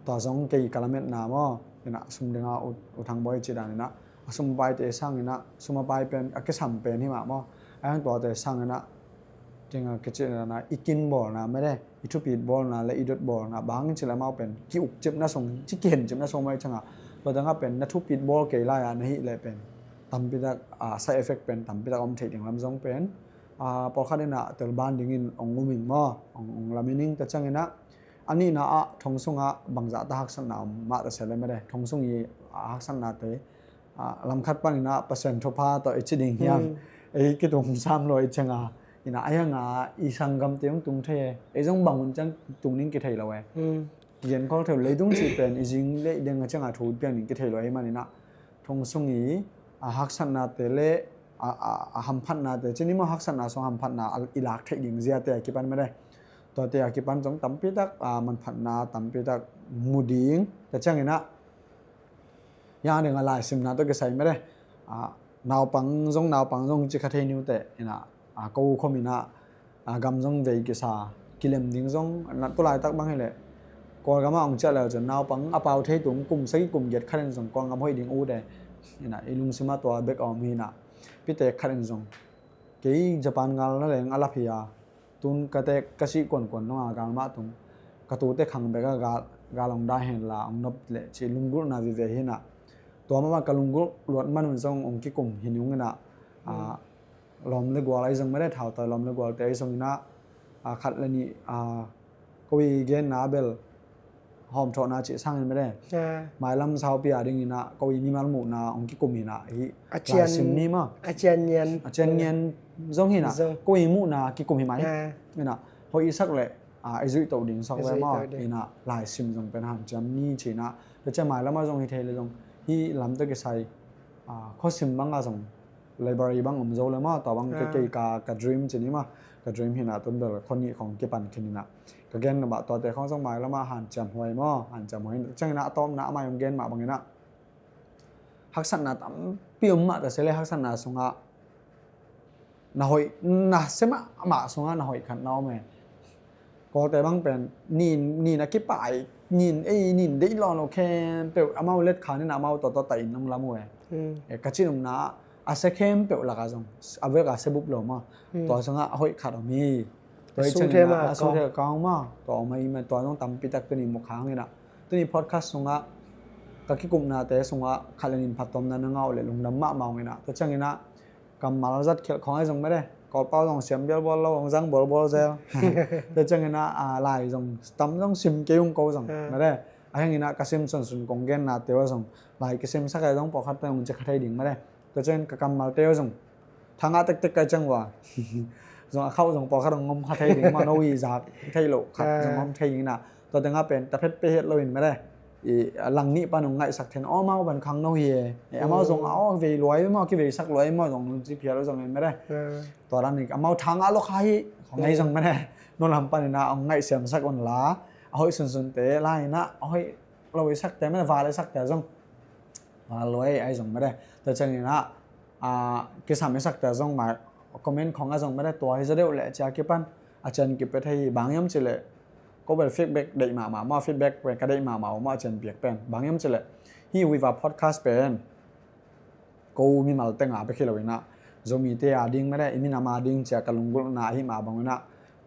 Tua zong kei ka lametna maw, ina sum dinga u thang bawi ci dan ina a sum paite sang ina sum a pai pen a kisam pen hi mah maw. A yang tuate sang ina tenga kici na i kin bawlna mede i thupit bawlna le i dot bawlna bang ci le mau pen ki uk cipna song ci kihen cipna song mai canga. Tua danga pen na thupit bawl kei lai a na hi le pen tampi tak side effect pen tampi tak om thei ding lam zong pen pawlkhat ina tel ban dingin ong uming maw, ong lamin ing ta cang ina. A nihna ah thong sunga bangzah ta haksatna om mah ta se le mede thong sung i haksatnate lamkhat pan ina Pasian thupha tawh i ci ding hiam, ei kitung sam lua i canga ina a hianga i sanggamte hong tung thei e, ei zong bang hun cang tung ning kithei lo e. Kigen khol theu leitung ci pen i zing leh i deng a canga thu piang ning kithei lo e man ina thong sung i haksatnate le a hamphatnate cini maw haksatna song hamphatna i lak theih ding ziate a kipan mede. Tuate a kipan zong tampi tak manphatna tampi tak mu ding ta cang ina. Yang ding a laisimna tawh kisai mede. Naupang zong naupang zong ci kha thei niute ina ko khom ina gam zong vei kisa kilem ding zong na tu laitak bang hileh Kawlgam a ong ciah leu cun naupang a pau thei tung kum sagi kum giat khat in zong Kawlgam hoih ding ute ina i lungsima tua bek a om hi ina pitek khat in zong kei Japan gal na leng a lap hi a tun ka tek ka sih kuankuan nunga gal mah tung ka tute khang beka gal ong dai hen la ong nop leh ci lunggulhna vive hi ina. Tua mahmah ka lunggulh luat manun zong ong kikum hi nung ina lawm le gual ahi zong mede thautawi lawm le gualte ahi zong ina khat le nih ko i genna bel hawmthawhna cih sangin mede mailam saupi a ding ina ko i mimal muhna ong kikum ina hi. A cian laisim ni maw a cian nian a cian nian zong hi ina zong ko i muhna kikum hi mai ina hoih i sak leh i zuih toh ding sak ve maw ina laisim zong pen hanciam ni ci ina. Tua cian mailam a zong hi thei le zong hi lam tawh kisai khuasim banga zong library bang om zo le maw tua bang kei ka dream ci ni maw ka dream hi ina tun bel khua nih khong kipan khin ina. Ka gen na bah tuate khong zong mailam a hanciam huai maw hanciam huai cang ina a tawpna a mai om gen mah bang ina haksatna tampi om mah ta se le haksatna sunga na hoih na se mahmah sunga na hoih khat na om e. Kawlte bang pen nin nin a kipai nin ei nin deih lawn lo khempeuh amau let khan ina amau tawtawta in nong lam uh e. Ka cinumna a se khempeuh laka zong a veka se bup lo maw tua sunga a hoih khat om hi. Tua i cangina a sungte a kau ma tua om ahi ma tua zong tampi tak tuni mukhang ina tuni podcast sunga ka kikupnate sunga khat le nin phattuamna na ngah uh le lungdam mahmah ung ina tua cangina kammal zat khialh khawng ahi zong mede Kawlpau zong siam bialbual lo ong zang bualbual zel. Tua cangina a lai zong tam zong sim kei ung ko zong mede a hengina ka sim sunsun kong gennate uh a zong lai kisimsak ahi zong pawlkhat pen ong ci kha thei ding mede. Tua cangin ka kammalte uh a zong thangah tektek kai cang uh a zong a khauh zong pawlkhat ong om kha thei ding maw no i zak thei loh khat zong om thei ding ina. Tua tengah pen ta phet pe het loin mede i lang nih pan ong ngaihsak then aw amau pan khang no hi e amau zong a aw vei luai maw kiveisak luai maw zong nunci phial uh zong in mede. Tua dan nik amau thangah lok kha hi khong ei zong mene no lam panina ong ngaihsiamsak un la a hoih sunsunte laina a hoih lo i sakte mene val i sakte zong val lo ei ai zong mene. Tua ciangina kisam i sakte zong ma comment khong a zong mene tua hi zaw deuh le cia kipan a cian kipia thei hi bang hiam cileh ko bel feedback deih mahmah maw feedback pen ka deih mahmah uh maw a cian piak pen bang hiam cileh hi Viva podcast pen ko mimal tenga bek hi lo ina Zomite a ding mene i minam a ding cia ka lunggulhna ahi mah bang ina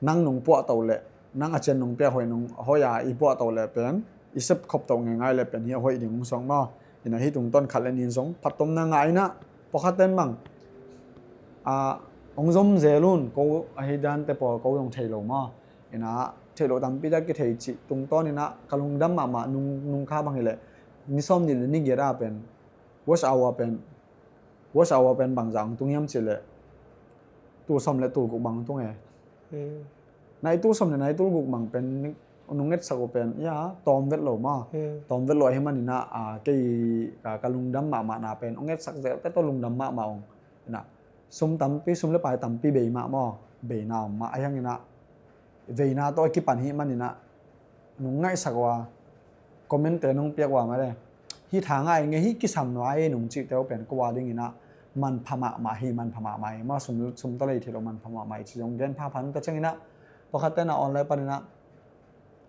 nang nong puahtoh leh nang a cian nong piak hoih nong hoih a i puahtoh leh pen i sep khoptoh ngeingai leh pen hi a hoih ding hong suak maw. Ina hi tungtawn khat le nin zong phattuamna ngah ina pawlkhat ten bang a hong zom zel un ko ahi dante pawl ko zong thei lo maw. Ina thei lo tampi tak kithei cih tungtawn ina ka lungdam mahmah nung nung kha bang hileh ni sawm nih le ni giat a pen watch hour pen watch hour pen bangzah hong tung hiam cileh tul sawm le tul guk bang hong tung e. Nai tul sawm le nai tul guk bang pen nung ngetsak uh pen ia tawm vet lo maw. Tawm vet lo ahi manina kei ka lungdam mahmahna pen hong ngetsak zel te tawh lungdam mahmah ung. Ina sum tampi sum le pai tampi bei mah maw beina om mah ahi hangina veina tawh a kipan hi manina nung ngaihsak uh a comment te nung piak uh a mah le hih tha ngai ngei hi, kisam nuai nung cihte uh pen ko a dingin ah manpha mahmah hi, manpha mahmah hi. Ma sum, sum ta lei thei lo, manpha mahmah hi ci zong gen phapha nung ta ciangin ah, pakhat te na online panin ah,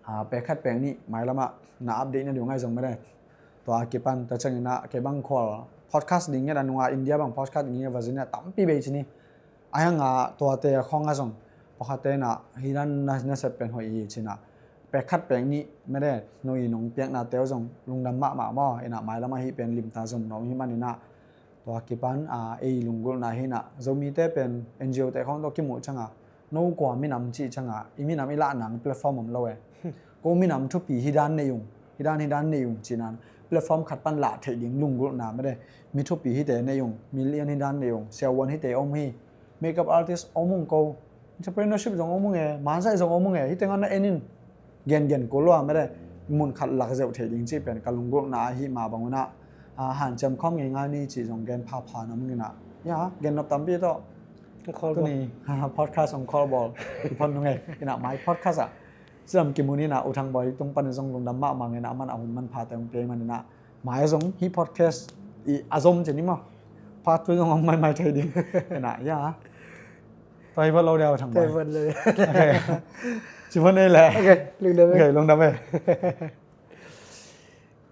a, pek khat pek nih mailam ah na update na ding ngai zong mede. Tua a kipan ta ciangin ah kei bang khual podcast ding ngiat a nung a India bang podcast ding ngiat Virginia tampi bei ci ni. A hiang a tuate a khong a zong pakhat te na hi dan na, na sep pen hoih hi ci na. Pek khat pek nih mede, no i nong piaknate uh zong lungdam mahmah maw. Ina mailam ah hih pen limta zom nuam hi manin ah, tua kipan a, ei lunggulhna hi na, Zomite pen N G O te khong tawh kimuh ciang a, no kua minam cih ciang a, i minam i lah nang platform om lo e. Ko minam thupi hi dan nei ung, hi dan hi dan nei ung ci nan, platform khat pan lah theih ding lunggulhna mede. Mi thupi hite nei ung, mi lian hi dan nei ung, siavuan hite om hi, makeup artist om ung ko, entrepreneurship zong om ung e, manzai zong om ung e, hite ngan na en in. Gen gen ko lua mede, mun khat lak zeuh thei ding cih pen ka lunggulhna ahi mah bang un ah, a, hanciam khawm ngei ngai ni cih zong gen phapha na mung in ah. Ya, gen nop tampi tawh. Tuni podcast ong call ball i phon nung e. Ina mai podcast ah, siam kimun in ah, U Thang Bawi tung pan zong lungdam mahmah ngei na, aman a hun manpha te ong pia i man in ah, mai zong hi podcast i a zom ci ni maw. Part two zong ong maimai thei ding. Ina, ya. Tua hi vat lo dia, U Thang Bawi. Tua hi vat lo dia. Ok. Ci vat nei le. Ok, lungdam e. Ok, lungdam e.